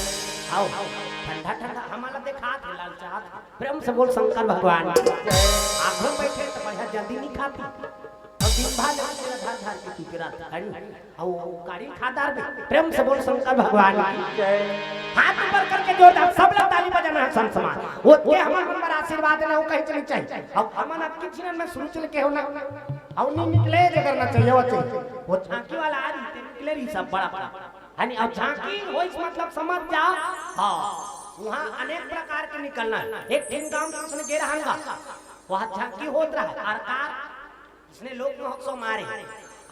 आओ। ठंडा ठंडा हमला देखात हे, ललचात हे। प्रेम से बोल शंकर भगवान की। जय। आँख में बइठे त बढ़िया जल्दी नइ खाती। अउ दिन भर ले तेला धर धर के पीते रहत हे। अउ काड़ी खादार भी। प्रेम से बोल शंकर भगवान की। जय। हाथ ऊपर करके जोरदार सब लोग ताली बजाना हे, संत समाज। ओ के हमन मन बर आशीर्वाद देना, ओ कहीं चली चाहिए। अब हमन अब किस दिन में शुरू चल के हो ना, अउ नहीं निकले जे करना चाहिए, वो चाहिए। वो झांकी वाला आ रही, ते निकले रही सब बड़ा बड़ा। है नहीं, अब झांकी होइस मतलब समझ जा। हाँ, वहाँ अनेक प्रकार के निकलना हे। एक ठिन गांव किसने गे रहन गा, वहाँ झांकी होत रहा, अरकार इसने लोक महोत्सव मारे।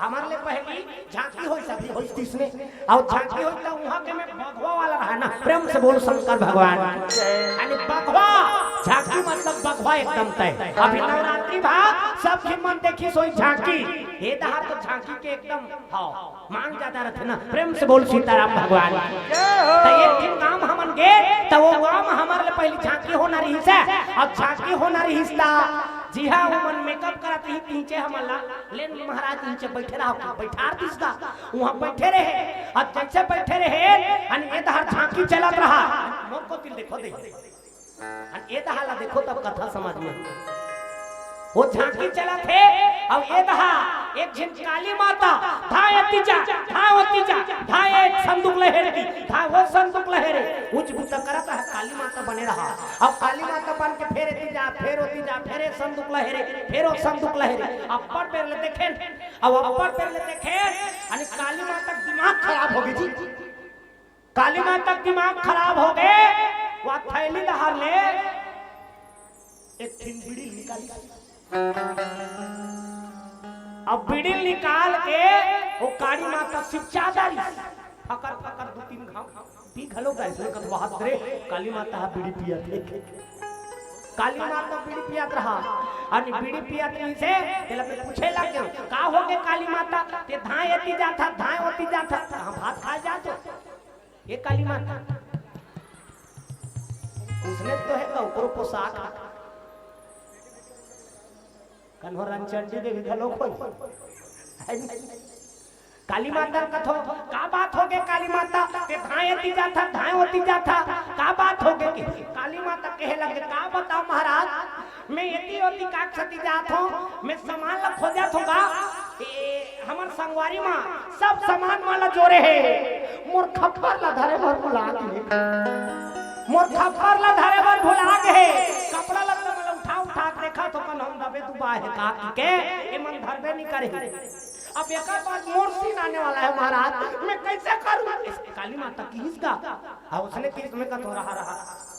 हमर ले पहली झांकी होइस, अभी होइस तिसने। अउ झांकी होइस त उहाँ के में बघवा वाला रहा ना। प्रेम से बोल शंकर भगवान। अरे बघवा, झांकी मतलब बघवा एकदम तय। अभी नवरात्रि भा सब झिन मन देखिस होही झांकी। ए डहर तो झांकी के एकदम, हाँ, मांग जादा रथे ना। प्रेम से बोल सीताराम भगवान। त एक ठिन गांव हमन गे, त वो गांव में हमर ले पहली झांकी होना रहिस हे। अब झांकी होना रहिस त जिहाँ वो मन मेकअप करत रही, तिहें हमन ला, "ले महाराज, इहें बइठे रहा," बइठार दिस गा। उहाँ बइठे रहे, अब जइसे बइठे रहे, अन ए डहर झांकी चलत रहा, मोर कोति ल देखो दे। अन ए डहर ला देखो, तब कथा समझ में। वो झांकी चलत हे, अब ए डहर एक झिन काली माता, धाय अति जा, धाय अति जा, धाय एक संदूक ल हेरती, धाय ओ संदूक ल हेरे, उच बुता करत हे, काली माता बने रहा। अब काली माता बन के फेर एती जा, फेर ओती जा, फेर ए संदूक ल हेरे, फेर ओ संदूक ल हेरे। अब्बड़ बेर ले देखेन, अब अब्बड़ बेर ले देखेन, अने काली माता के दिमाग खराब होगे जी। काली माता के दिमाग खराब होगे, वो थैली डहर ले एक ठिन बीड़ी निकाली। अब बीड़ी निकाल के वो काली माता सिरचा डारी, फकर फकर दू तीन घांव पी घलो गे। इसने कहा, "वाह रे, काली माता ह बीड़ी पियत हे।" काली माता बीड़ी पियत रहा, अने बीड़ी पियत रहिसे, तेला मैं पूछे लग गेंव, "का होगे काली माता? तें धाय एती जाथस, धाय ओती जाथस, कहां भात खाय जाथस?" ए काली माता, उसने तो हे का ओकरो पोशाक। कन्हो रंचंडी देवी घलो कोई। काली माता ल कथों, "का बात होगे काली माता? तें धाय एती जाथस, धाय ओती जाथस, का बात होगे?" कि काली माता कहे लगे, "का बतावं महाराज, मैं एती ओती काकसती जात हों, मैं समान ल खोजत हों गा, ए, हमर संगवारी मन सब समान मन ल जोरे हे, मोर खप्पर ल धरे बर भुला गे हे, मोर खप्पर ल धरे बर भुला गे हे, कपड़ा लत्ता मन ल उठा उठा के देखत हों, कन्हो म दबे दुबा हे का कहिके, एमन धरबे नइ करे हे। अब एकर बाद मोर सीन आने वाला है महाराज, मैं कैसे करूं?" इस काली माता किहिस गा, अउ उसने किहिस, मैं कथों रहा रहा,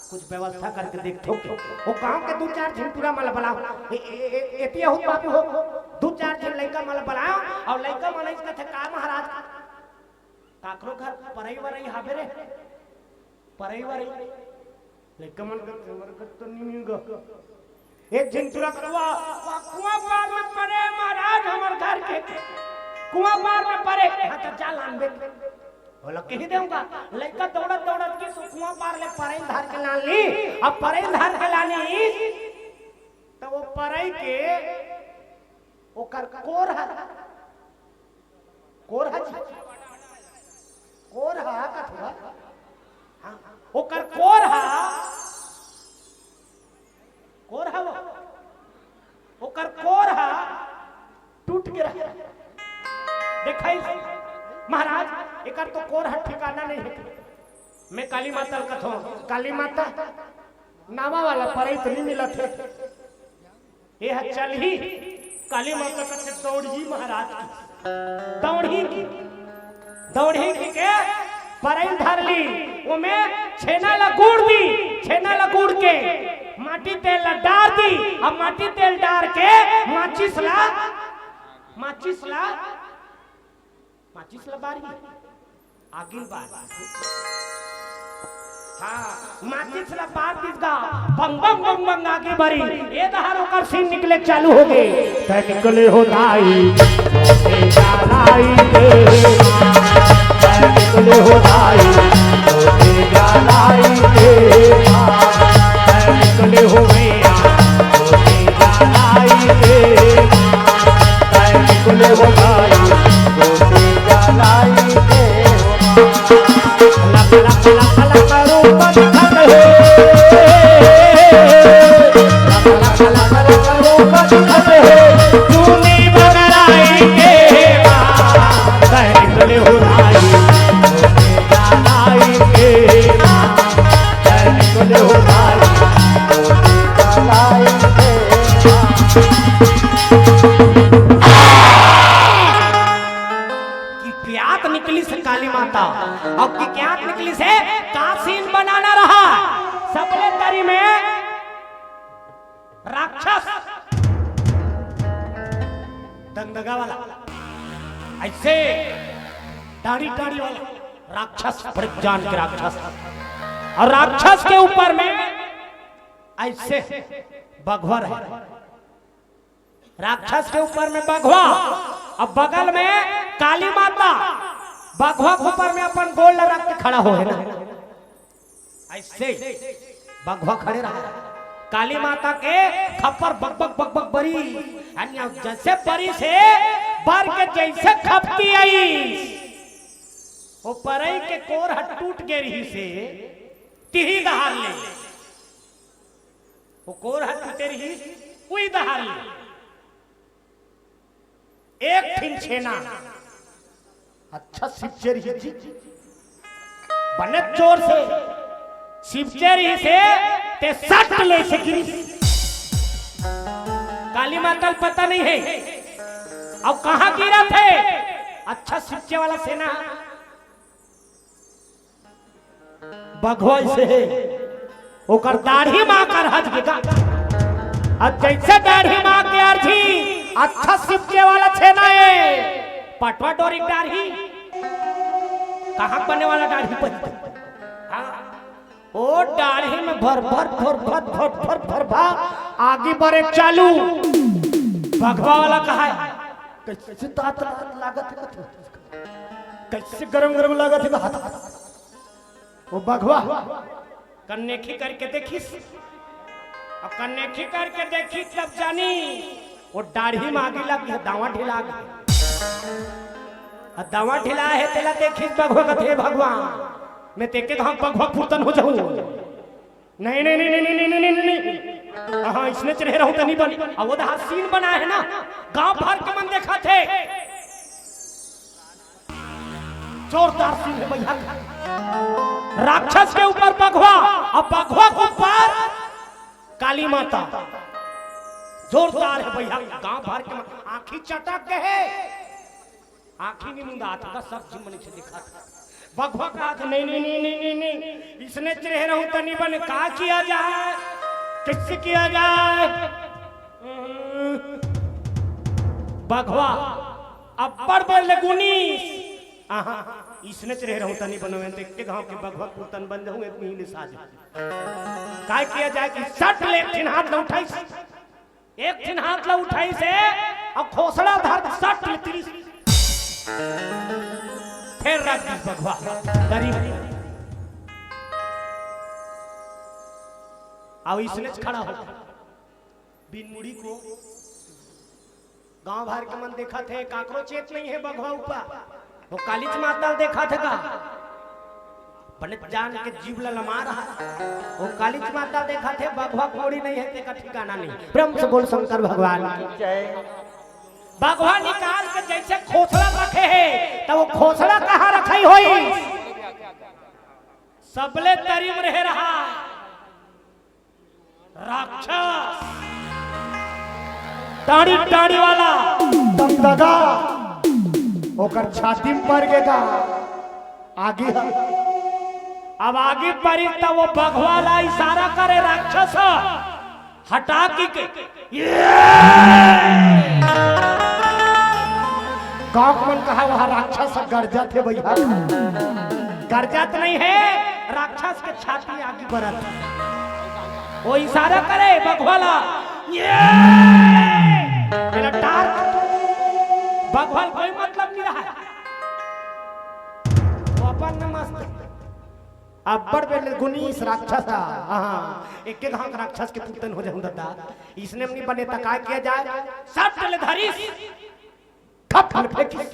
कुछ व्यवस्था करके देखथों के। वो गांव के दू चार झिन टूरा मन ल बलावव। ए, ए, ए, एती आहू बाबू हो, दू चार झिन लइका मन ल बलावव, अउ लइका मन अइस कथे, "का महाराज, काकरो घर परई वरई हाबे रे? परई वरई?" लइका मन कथे, "हमर घर तो नइ हे गा।" एक झिन टूरा कथे, "वाह, वाह, कुआं पार में परे महाराज, हमर घर के कुआं पार में परे।" "हां, त जा लानबे।" ओला कहि देवं गा, लइका दउड़त दउड़त गिस, कुआं पार ले परई ल धर के लान लिस, अब परई ल धर के लानिस, त ओ परई के ओकर कोर ह, कोर ह जी, कोर ह कथों, हां, ओकर कोर ह, कोर ह वो, ओकर कोर ह टूट गे रहा। देखाइस, "महाराज, एकर तो कोर ह ठिकाना नइ हे।" मैं काली माता ल कथों, "काली माता, नावा वाला परई तो नइ मिलत हे, एह चलही?" काली माता कथे, "दउड़ही महाराज की, दउड़ही की।" दउड़ही कहिके परई ल धर लिस, ओमे छेना ल गुड़ दिस, छेना ल गुड़ के माटी तेल ल डार दिस, अब माटी तेल डार के माचिस ल, माचिस ल, माचिस ल बारही, आगी ल बारही। हां, माचिस ल बार दिस गा, बंग, बंग, बंग, बंग आगी बरी। ए डहर ओकर सीन निकले चालू होगे। तैं निकले हो दाई, तोते जालाई के। तैं निकले हो दाई, तोते जालाई के। तैं निकले हो भैया, तोते जालाई के। तैं निकले हो दाई, तोते जालाई के। लप, लप, लप, लप, रूप बदल हे। लप, लप, लप, लप, रूप बदल हे। चुनी बगराई के मां, तैं निकले हो दाई, तोते जालाई के मां। तैं निकले हो दाई, तोते जालाई के मां। किकियात निकलिस काली माता, अउ किकियात निकलिस हे, का सीन बनाना रहा। सबले तरी में राक्षस, दंदगा वाला, अइसे डांड़ी डांड़ी वाला राक्षस, बड़े जान के राक्षस, अउ राक्षस के ऊपर में अइसे बघवा रहे। राक्षस के ऊपर में बघवा, अब बगल में काली माता, बघवा के ऊपर में अपन गोड़ ल रख के खड़ा होहे ना, अइसे बघवा खड़े रहा। काली माता के खप्पर बक बक बक बक बरिस, अउ जइसे बरिस हे, बर के जइसे खपकी आइस, ओ परई के कोर ह टूट गे रिहिस हे, तिही डहर ले ओ कोर ह टूटे रिहिस, उही डहर ले एक ठिन छेना, अच्छा सिपचे रिहिस जी, बने जोर से सिपचे रहिस हे, ते सट ले से गिरिस। काली माता ल पता नहीं हे, अउ कहाँ गिरत हे? अच्छा, सिपचे वाला सेना बघवा से हे, ओकर दाढ़ी म आके अरझ गे गा। अब जइसे दाढ़ी म आके अरझिस, अच्छा सिपचे वाला सेना हे, पटवा डोरी के दाढ़ी, कहाँ बने वाला दाढ़ी बने? हाँ, ओ दाढ़ी में भर भर भर भर भर भर भर भर आगी बरे चालू। बघवा वाला कहा हे, कइसे दांत लागत हे, कइसे गरम गरम लागत हे हाथ। ओ बघवा कन्नेखी करके देखिस, अउ कन्नेखी करके देखिस तब जानिस, ओ दाढ़ी म आगी लग गे, दावां ढिला गे। अउ दावां ढिला हे तेला देखिस बघवा, कथे, "भगवान, मैं तेके घांव बघवा पुरतन हो जाहूं।" नहीं, नहीं, नहीं। हाँ, इसने चढ़े रहूं त नहीं बने। अउ ओ दे सीन बना हे ना, गांव भर के मन देखत हे। जोरदार सीन हे भैया। राक्षस के ऊपर बघवा, अउ बघवा के ऊपर काली माता। जोरदार हे भैया, गांव भर के मन, आंखी चटक गे हे, आंखी नइ मुंदात हे, सब झिन मन से देखत हे। बघवा कहत हे, "नहीं, नहीं, नहीं, इसने चढ़े रहूं त नहीं बने, का किया जाए, कइसे किया जाए?" बघवा अब्बड़ बेर ले गुनिस, "आहा, इसने चढ़े रहूं त नहीं बनों, मैं तेके घांव के बघवा पुरतन बन जाहूं, एक महीने साज।" काय किया जाए कि सट ले एक ठिन हाथ ल उठाइस, एक ठिन हाथ ल उठाइस हे, अउ खोसड़ा धर सट ले तिरिस, फेर रख दिस बघवा दरी म। अउ इसने खड़ा हो बिन मुड़ी को। गांव भर के मन देखत हे, काकरो चेत नहीं हे बघवा ऊपर। ओ कालीच माता ल देखत हे का? बने जान के जीभ ल लमा रहा। ओ कालीच माता ल देखत हे, बघवा के मुड़ी नहीं हे, तेकर ठिकाना नहीं। प्रेम से बोल शंकर भगवान की। जय। बघवा निकाल के जइसे खोसड़ा रखे हे, त ओ खोसड़ा कहाँ रखई होही? सबले तरी म रहे रहा। राक्षस, टाड़ी टाड़ी वाला दगदगा ओकर छाती म पर गे गा। आगी ह। अब आगी परी त ओ बघवा ला इशारा करे राक्षस ह, हटा के, के ये! गांव के मन कहा, "वह राक्षस ह गरजत हे भैया।" गरजत नहीं हे, राक्षस के छाती आगी बरत हे। ओ इशारा करे बघवा ला, ये! मेरा टार बघवा ल कोई मतलब नहीं रहा हे। ओ अपन न मस्त। अब्बड़ बेर ले गुनिस राक्षस ह। हाँ, एके घांव राक्षस के पुरतन हो जाहूं ददा। इसने म नहीं बने त काय किया जाए? सट ले धरिस, खप ले फेंकिस।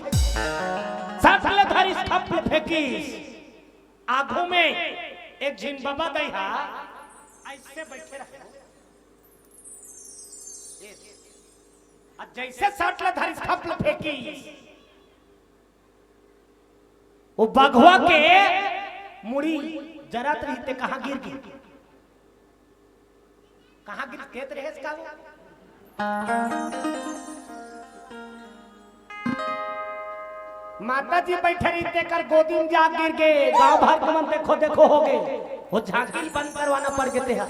सट ले धरिस, खप ले फेंकिस। आगू में एक झिन बबा दई हा, अइसे बइठे रहे। अउ जइसे सट ले धरिस, खप ले फेंकिस। ओ बघवा के मुड़ी जरत रहिस ते कहाँ गिर गे? कहाँ गिर, खेत रहेस का वो? माता जी बइठे रहिस तेकर गोदी म जा गिर गे। गांव भर के मन देखो देखो हो गे। ओ झांकी ल बंद करवाना पड़ गे ते हा।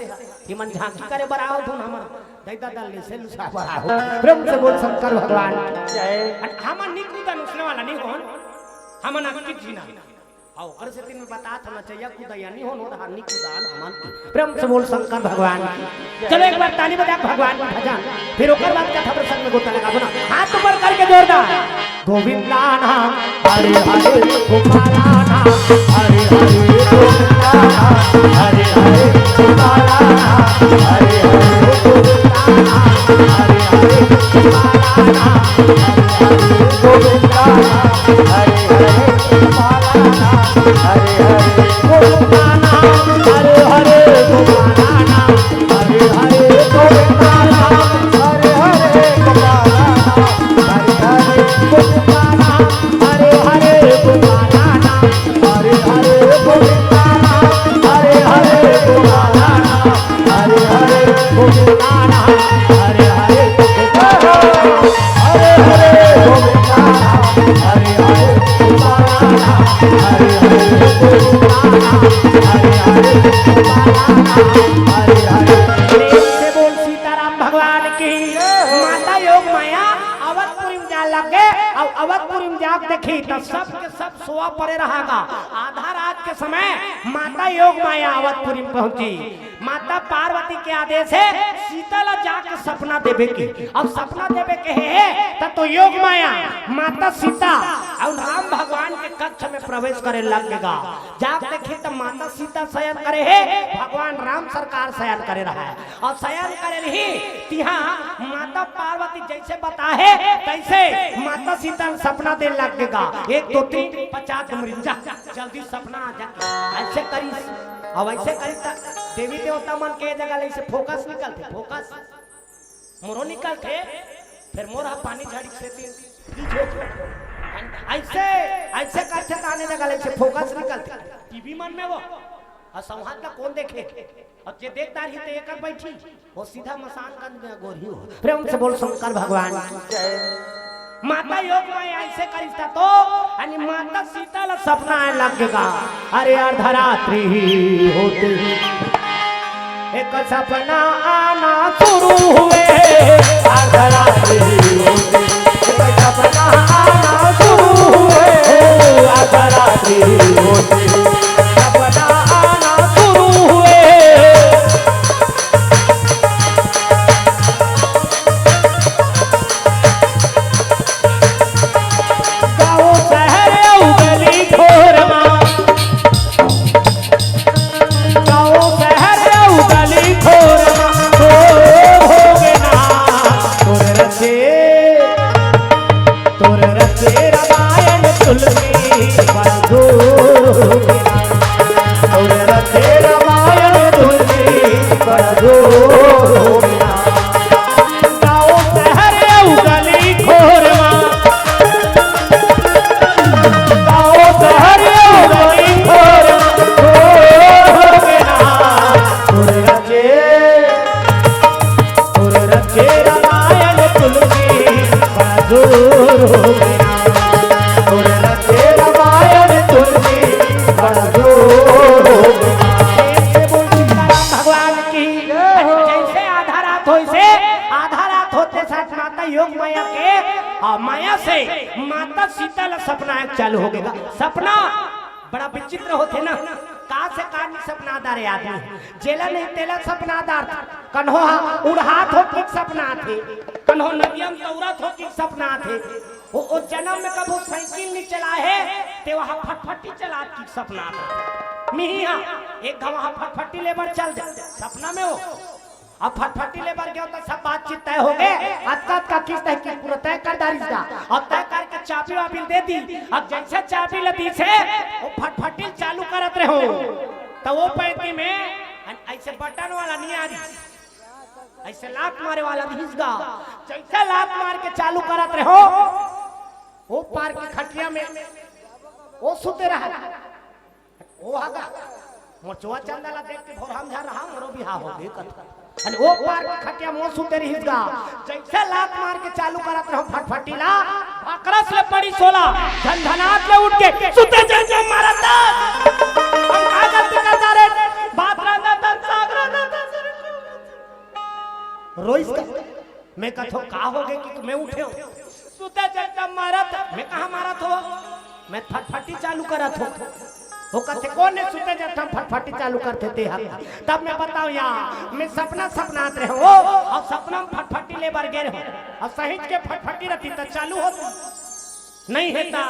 कि मन झांकी करे बर आहों धुन हमन। दई ददा ले से लुसा बर आहों। प्रेम से बोल शंकर भगवान की। जय। अन हमन नी कूदन उसने वाला नी होन। हमन अक्की जीना। अउ ओकर सेती में बतात होना चाहिए, कूदा या नी होन, ओदे हा नी कूदन हमन की। प्रेम से बोल शंकर भगवान की। चलो एक बार ताली बजा के भगवान का भजन, फिर ओकर बाद कथा प्रसंग में गोता लगाबो ना। हाथ ऊपर करके जोरदार। गोविंदा नाम हरे हरे, गोपाला नाम हरे हरे, गोविंदा नाम हरे हरे, गोपाला नाम हरे हरे, गोविंदा नाम हरे हरे, गोपाला नाम हरे हरे, गोविंदा नाम हरे हरे, गोपाला नाम हरे हरे, गोविंदा नाम हरे हरे, गोपाला नाम हरे हरे, गोविंदा नाम हरे हरे, गोपाला नाम हरे हरे, गोविंदा नाम हरे हरे, गोपाला नाम हरे हरे, गोविंदा हरे हरे बोल सीताराम। हरे हरे बोल सीताराम। हरे हरे। प्रेम से बोल सीताराम भगवान की। माता योग माया अवधपुरी में जा लग गे, अउ अवधपुरी में जाके देखी त सब के सब सोवा परे रहा गा। आधा रात के समय माता योग माया अवधपुरी में पहुंची। माता पार्वती के आदेश हे सीता ला जाके सपना देवे के। अब सपना देवे के हे, हे, त तो योग माया माता सीता अउ राम भगवान के कक्ष में प्रवेश करे लग गे गा। जाके देखी त माता सीता शयन करे हे, भगवान राम सरकार शयन करे रहा हे। अउ शयन करे रही, तिहा माता पार्वती जइसे बताहे, तइसे माता सीता ल सपना दे लग गे गा। एक, दो, तीन, पचास, मरिंजा, जल्दी सपना आ जा। अइसे करिस, अउ अइसे करिस त देवी देवता मन के जगह ले अइसे फोकस निकलथे, फोकस। मोरो निकलथे, फेर मोर ह पानी झड़ी से दिन। अइसे, अइसे करथे त आने जगह ले अइसे फोकस निकलथे। टीवी मन में वो, अउ सौहात ला कोन देखे? अब जे देख डारही ते एकर बैठी, वो सीधा मसानगंज में अगोरही हो। प्रेम से बोल शंकर भगवान की जय। माता योग माया अइसे करिस त तो, अनि माता सीता ला सपना आए लग गे गा। अरे अर्धरात्रि होते ही एक सपना आना शुरू हुए। अर्धरात्रि होते ही एक सपना आना शुरू हुए। अर्धरात्रि होते ही सपना आना शुरू हुए। गाँव शहर अउ गली घोर मा, गाँव शहर अउ गली घोर मा, ओ हो गे ना, तोर रचे, तोर रचे रामायण तुलसी बड़ जोर हो गे ना, तोर रचे रामायण तुलसी बड़ जोर हो गे ना। गाँव शहर अउ गली घोर मा, गाँव शहर अउ गली घोर मा, घोर हो गे ना, तोर रचे, तोर रचे रामायण तुलसी बड़ जोर हो गे ना, तोर रचे रामायण तुलसी बड़ जोर हो गे ना। प्रेम से बोल सीताराम भगवान की। जय हो। जइसे आधा रात होइसे, आधा रात होते साथ माता योग माया के, आ, माया से माता सीता ला सपना आए चालू हो गे गा। सपना बड़ा विचित्र होथे ना, का से का नइ सपना डारे आदमी। जेला नहीं तेला सपना डारथे। कन्हो हा उड़ात हो कि सपना आथे, कन्हो नदिया म तौरत हो कि सपना आथे। ओ, ओ जनम में कभू साइकिल नइ चलाए हे, ते वहाँ फटफटी चलात कि सपना आथे। मिही हा एक घाव वहाँ फटफटी ले बर चल दे, सपना में हो। अब फटफटी ले बर गयो त सब बातचीत तय हो गे। अतका अतका किस्त हे कि पूरा तय कर डारिस गा। अब तय करके चाबी वाबी दे दी। अब जइसे चाबी ल दीस हे, वो फटफटी चालू करत रहो, त वो पैंती में अइसे बटन वाला नइ आ रही, अइसे लात मारे वाला रहिस गा। जइसे लात मार के चालू करत रहो, वो पार के खटिया में वो सुते रहा। ओ हा गा, मोर चोआ चंदा ला देख के भोरहा म झन रहा, मोरो बिहाव हो गे कथे। अरे ओ पार के खटिया म ओ सुते रहिस गा। जइसे लात मार के चालू करत रहो फटफटी ला, भकरस ले पड़ी सोला, झनझनात ले उठ के सुते जब जब मारत। हम का गलती करता रे? भात रांधत हन, साग रांधत हन। रोइस का मैं कथो का हो गे कि मैं उठे हो? सुते जब जब मारत, मैं कहाँ मारत हो? मैं फटफटी चालू करत हो। वो कथे, "कोन हे सुते जब हम फटफटी चालू करथे ते हर?" तब मैं बताओ या, मैं सपना सपनात रहे हो, अउ सपना में फटफटी ले बर गे रहे हो, अउ सहिज के फटफटी रहती त चालू होती, नहीं हे ता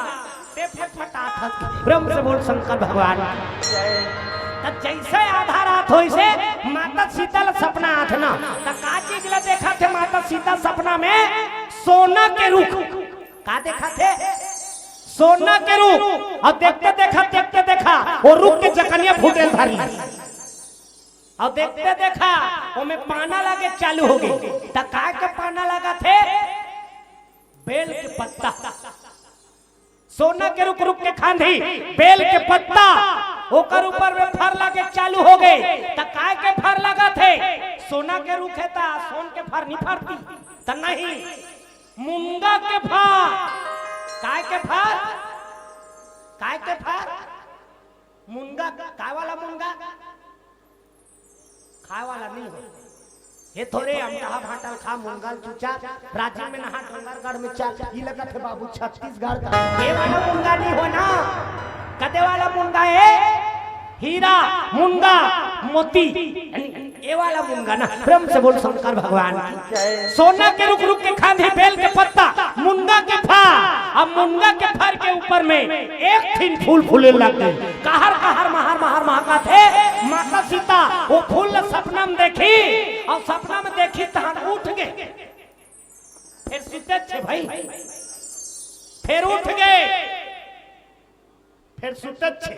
ते फटफटात हस। प्रेम से बोल शंकर भगवान। त जइसे आधा रात होइसे, माता सीता ल सपना आथे ना, त का चीज ल देखत हे माता सीता सपना में? सोना के रूख। का देखत हे? सोना के रूख। अउ देखते देखा, देखते देखा, वो रूख के जकनिया फूटे ल धर लिस। अउ देखते देखा, ओमे पाना लगे चालू हो गे। त काय के पाना लगत हे? बेल के पत्ता। सोना के रूख, रूख के खांधी, बेल के पत्ता, ओकर ऊपर में फर लगे चालू हो गे। त काय के फर लगत हे? सोना के रूख हे त सोन के फर नइ फरती? त नहीं, मुनगा के फर। काय के फर? काय के फर? मुनगा। काय वाला मुनगा? खाए वाला नहीं हो। ये थोरे अमटहा भांटा ल खा, मुनगा ल चुचा। राजिम में नहा, डोंगरगढ़ में चल। ई लगत हे बाबू छत्तीसगढ़ का। ये वाला मुनगा नहीं हो ना। कदे वाला मुनगा हे? हीरा, मुनगा, मोती। ये वाला मुनगा ना। प्रेम से बोल शंकर भगवान की। सोना के रुख रुख के खांधी बेल के पत्ता, मुनगा के फर। अब मुनगा के फर के ऊपर में एक ठिन फूल फूले लग गे। कहर कहर महर महर महकत हे। माता सीता वो फूल ल सपना में देखी, अउ सपना में देखी तहां उठ गे। फेर सुतत हे भाई, फेर उठ गे, फेर सुतत हे,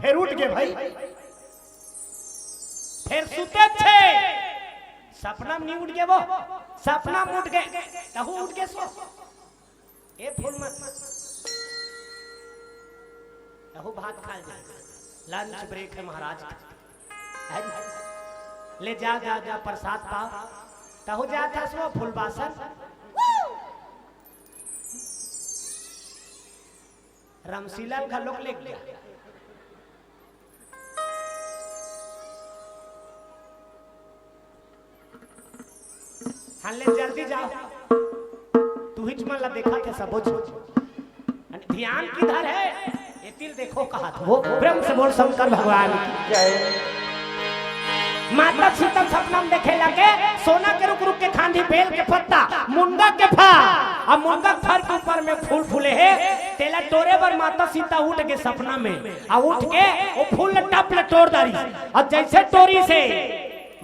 फेर उठ गे भाई, फेर सुतत हे। सपना में नहीं उठ गे वो, सपना में उठ गे, तहू उठ गे सो। ए फूल मत, तहू भात खा ले। लंच ब्रेक है महाराज का। है? ले जा, जा, जा, प्रसाद पाओ। तहू जा, जा, सो फूल बासन। रमशीला घलोक ले गया। हल्ले जल्दी जाओ, तुहिच मन ला देखा थे सबो झन। ध्यान किधर है? ये तिल देखो कहा था वो। प्रेम से बोल शंकर भगवान की। माता सीता सपना में देखे लगे, सोना के रुख रुख के खांधी बेल के पत्ता, मुनगा के फर, अब मुनगा के फर के ऊपर में फूल फूले हे, तेला टोरे बर माता सीता उठ गे सपना में, आ उठ के वो फूल ल टप ले टोर डारी। अब जैसे टोरी से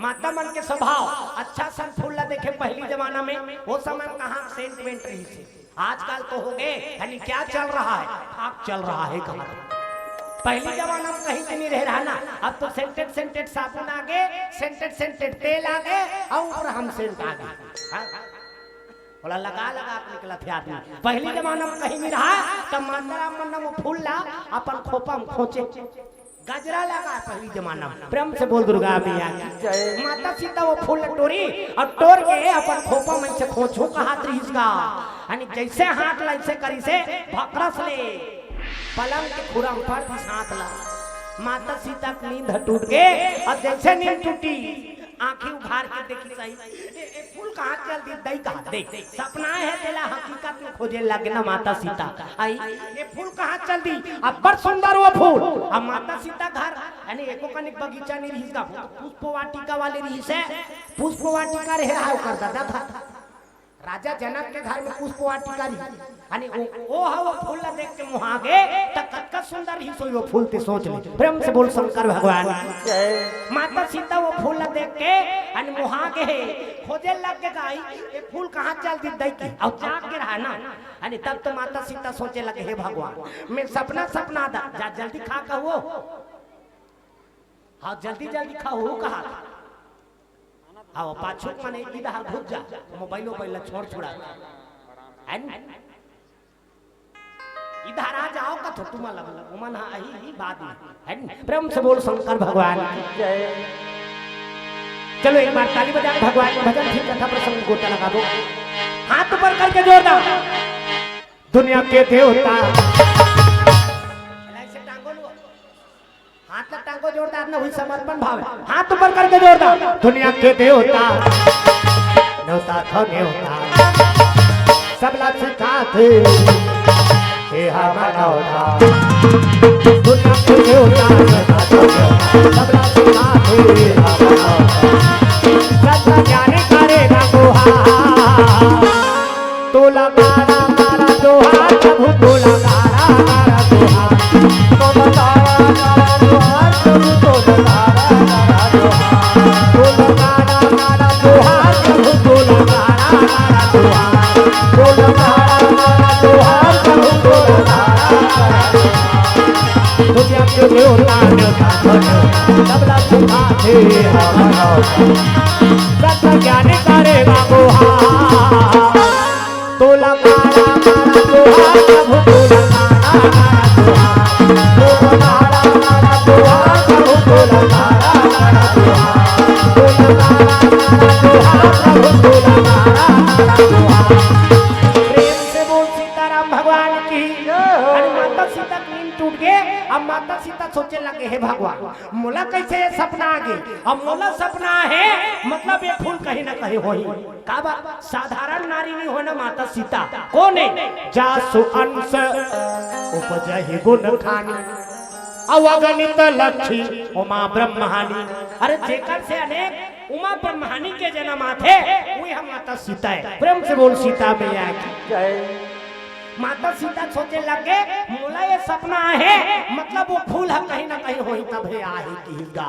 माता मन के स्वभाव अच्छा सन फूल ला देखे पहली जमाना में, वो समय में कहाँ सेंट वेंट रही से। आजकल तो हो गए, यानी क्या चल रहा है, फाक चल रहा है कहा। पहली जमाना में कहीं के नहीं रह रहा ना, अब तो सेंटेड सेंटेड साबुन आ गए, सेंटेड सेंटेड तेल आ गए, और हम सेंट आ गए। हाँ? बोला लगा लगा के निकला थे आदमी। पहली जमाना में कहीं नहीं रहा, तब माता राम मन वो फूल ला अपन खोपा में खोचे। गजरा लगा पहली जमाना में। प्रेम से बोल दुर्गा मैया की। माता सीता वो फूल टोरी और टोर के अपन खोपा में से खोचो का हाथ रहीस का। यानी जैसे हाथ ला ऐसे करी से भकरस ले पलंग के खुरम पर दिस हाथ ला। माता सीता की नींद टूट के, अब जैसे नींद टूटी, आंखी उघार के देखी सही, ए, ए फूल कहाँ चल दी, दई कहा दे। सपना है तेला हकीकत में खोजे लगे ना माता सीता। आई, ए फूल कहाँ चल दी, अब्बड़ सुंदर वो फूल। अब माता सीता घर, यानी एको कनिक बगीचा नहीं रहीस का, पुष्प वाटिका वाले रहीस हे, पुष्प वाटिका रहे रहा ओकर दादा घर। राजा जनक के घर में पुष्प वाटिका रही, यानी ओ, ओ ह वो फूल ला देख के मोहा गे, त कतका सुंदर रहीस होही वो फूल, ते सोच ले। प्रेम से बोल शंकर भगवान की। माता सीता वो फूल ला देख के, यानी मोहा गे, खोजे लग गे गाई, ये फूल कहाँ चल दी दई की, अउ जाग के रहा ना, यानी तब तो माता सीता सोचे लगे, हे भगवान, मैं सपना सपना दा, जा जल्दी खा कहू, हाँ जल्दी जल्दी खाहू कहा। हाँ, पाछू के मने इधर घुस जा, मोबाइल वोबाइल ला छोड़ छुड़ा। है न? इधर आ जाओ का तो तुम अलग, उमन हाँ अही ही बाद में। है न? प्रेम से बोल शंकर भगवान की जय। चलो एक बार ताली बजा के भगवान के भजन फिर कथा प्रसंग गोता लगा दो। हाथ ऊपर करके जोरदार। दुनिया के देवता। ऐसे टांगो लो। हाथ ला टांगो जोरदार ना हुई, समर्पण भाव है। हाथ ऊपर करके जोरदार। दुनिया के देवता, नेवता थो नेवता, सबला सिखाथे, हे हा मनौता। दुनिया के देवता, नेवता थो नेवता, सबला सिखाथे, हे हा मनौता। सत्य ज्ञानी करेगा गुहार। तोला मारा मारा जोहार प्रभु, तोला मारा मारा जोहार। तोला मारा मारा जोहार प्रभु, तोला मारा मारा जोहार। तोला मारा मारा जोहार प्रभु, तोला मारा मारा जोहार। तोला मारा मारा जोहार प्रभु, तोला मारा मारा जोहार। दुनिया के देवता, देवता, सबला सिखाथे, हे हा मनौता। सत्य ज्ञानी करेगा गुहार। तोला मारा मारा जोहार प्रभु, तोला मारा मारा जोहार। तोला मारा मारा जोहार प्रभु, तोला मारा मारा जोहार। तोला मारा मारा जोहार प्रभु, तोला मारा मारा जोहार। प्रेम से बोल सीताराम भगवान की। सीता के नींद टूट गे। अब माता सीता सोचे लगे, हे भगवान, मोला कैसे ये सपना आ गे? अब मोला सपना हे, मतलब ये फूल कहीं ना कहीं होही। का बात? साधारण नारी नहीं हो ना माता सीता। कोन हे? जासु अंश उपजहि गुण खानी, अवगणित लक्ष्मी उमा ब्रह्मानी। अरे जेकर से अनेक उमा ब्रह्मानी के जन्म आथे, वही हम माता सीता हे। प्रेम से बोल सीता मैया की। माता सीता सोचे लगे, मोला ये सपना आहे, मतलब वो फूल ह कहीं ना कहीं होही तभे आहे किहिस गा।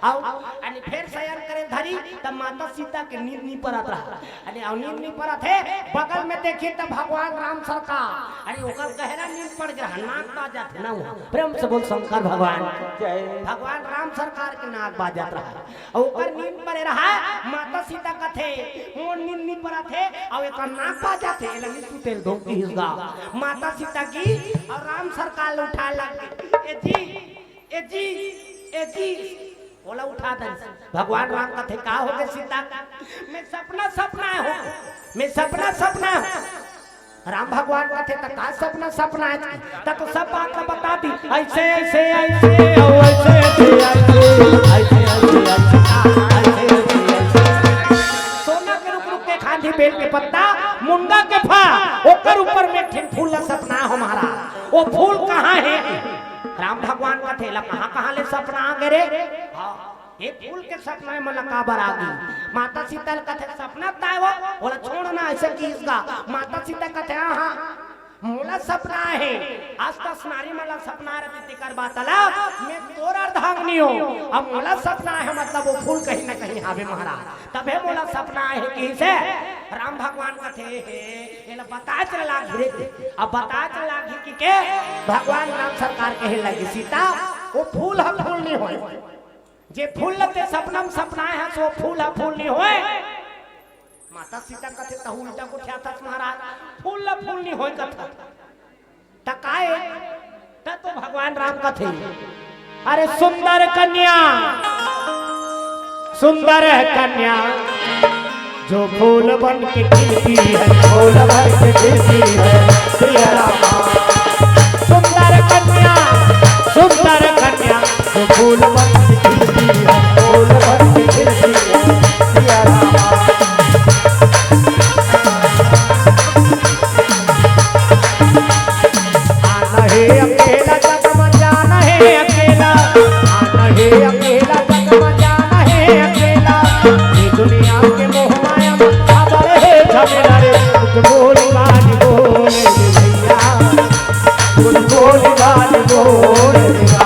अउ अनि फेर शयन करे धरी, तब माता सीता के नींद नी परत रहा। अनि अउ नींद नी परत हे, बगल में देखी तब भगवान राम सरकार, अरे ओकर गहरा नींद पड़ गया, नाक बाजत हे ना हुआ। प्रेम से बोल शंकर भगवान। भगवान राम सरकार के नाक बाजत रहा। अउ ओकर नींद परे रहा, माता सीता कथे, मोर नींद नी परत हे, अउ एकर नाक बाजत हे, एला नी सुते ल दो किहिस गा। माता सीता की अउ राम सरकार ल उठाए लग गे। ए जी, ए जी, ए जी, ओला उठा दे। भगवान राम कथे, का हो गे सीता? मैं सपना सपना हो, मैं सपना सपना हो। राम भगवान कथे, "त का सपना सपना हे?" त तो सब बात ला बता दी, ऐसे, ऐसे, ऐसे, ओ ऐसे, ऐसे, ऐसे, ऐसे, ऐसे, ऐसे, ऐसे, ऐसे। सोना के रुख रुख के खांधी बेल के पत्ता, मुनगा के फर, ओकर ऊपर में एक ठिन फूल ला सपना हो महाराज। वो फूल कहाँ हे? राम भगवान कथे, "ला कहाँ, कहाँ ले सपना आ गे रे?" हाँ। ए फूल के सपना में मोला काबर आ गे? माता सीता ल कथे, "सपना ताय वो, ओला छोड़ ना, ऐसे किहिस गा।" माता सीता कथे, "हाँ, हाँ, मोला सपना हे, आस पास नारी मन ला सपना रथे, तेकर बात अलग, मैं तोर अर्धांगिनी हो, अब मोला सपना हे, मतलब वो फूल कहीं ना कहीं हावे महाराज, तभे मोला सपना हे," किहिस हे। राम भगवान कथे, "हे, एला बताए चला लागही रे, अब बताए चला लागही," कि के भगवान राम सरकार कहे लगे, "सीता, वो फूल ह फूल नहीं होय।" जे फूल ल ते सपना म सपनाए हस, वो फूल ह फूल नी होय। माता सीता कथे, "तहू उल्टा गोठियाथस महाराज, फूल ल फूल नी होय कथस।" त काय? त तो भगवान राम कथे, "अरे सुंदर कन्या, सुंदर कन्या, जो फूल बन के खिलती है, फूल बन के खिलती है, सिया रामा।" सुंदर कन्या, सुंदर कन्या, जो फूल बन के खिलती है, फूल बन के खिलती है, सिया रामा। आना है अकेला जग में जाना है अकेला, आना है अकेला जग में जाना है अकेला। ये दुनिया के मोह माया में खबर है झमेला रे, कुछ बोल बाज बोल रे भैया, कुछ बोल बाज बोल रे भैया,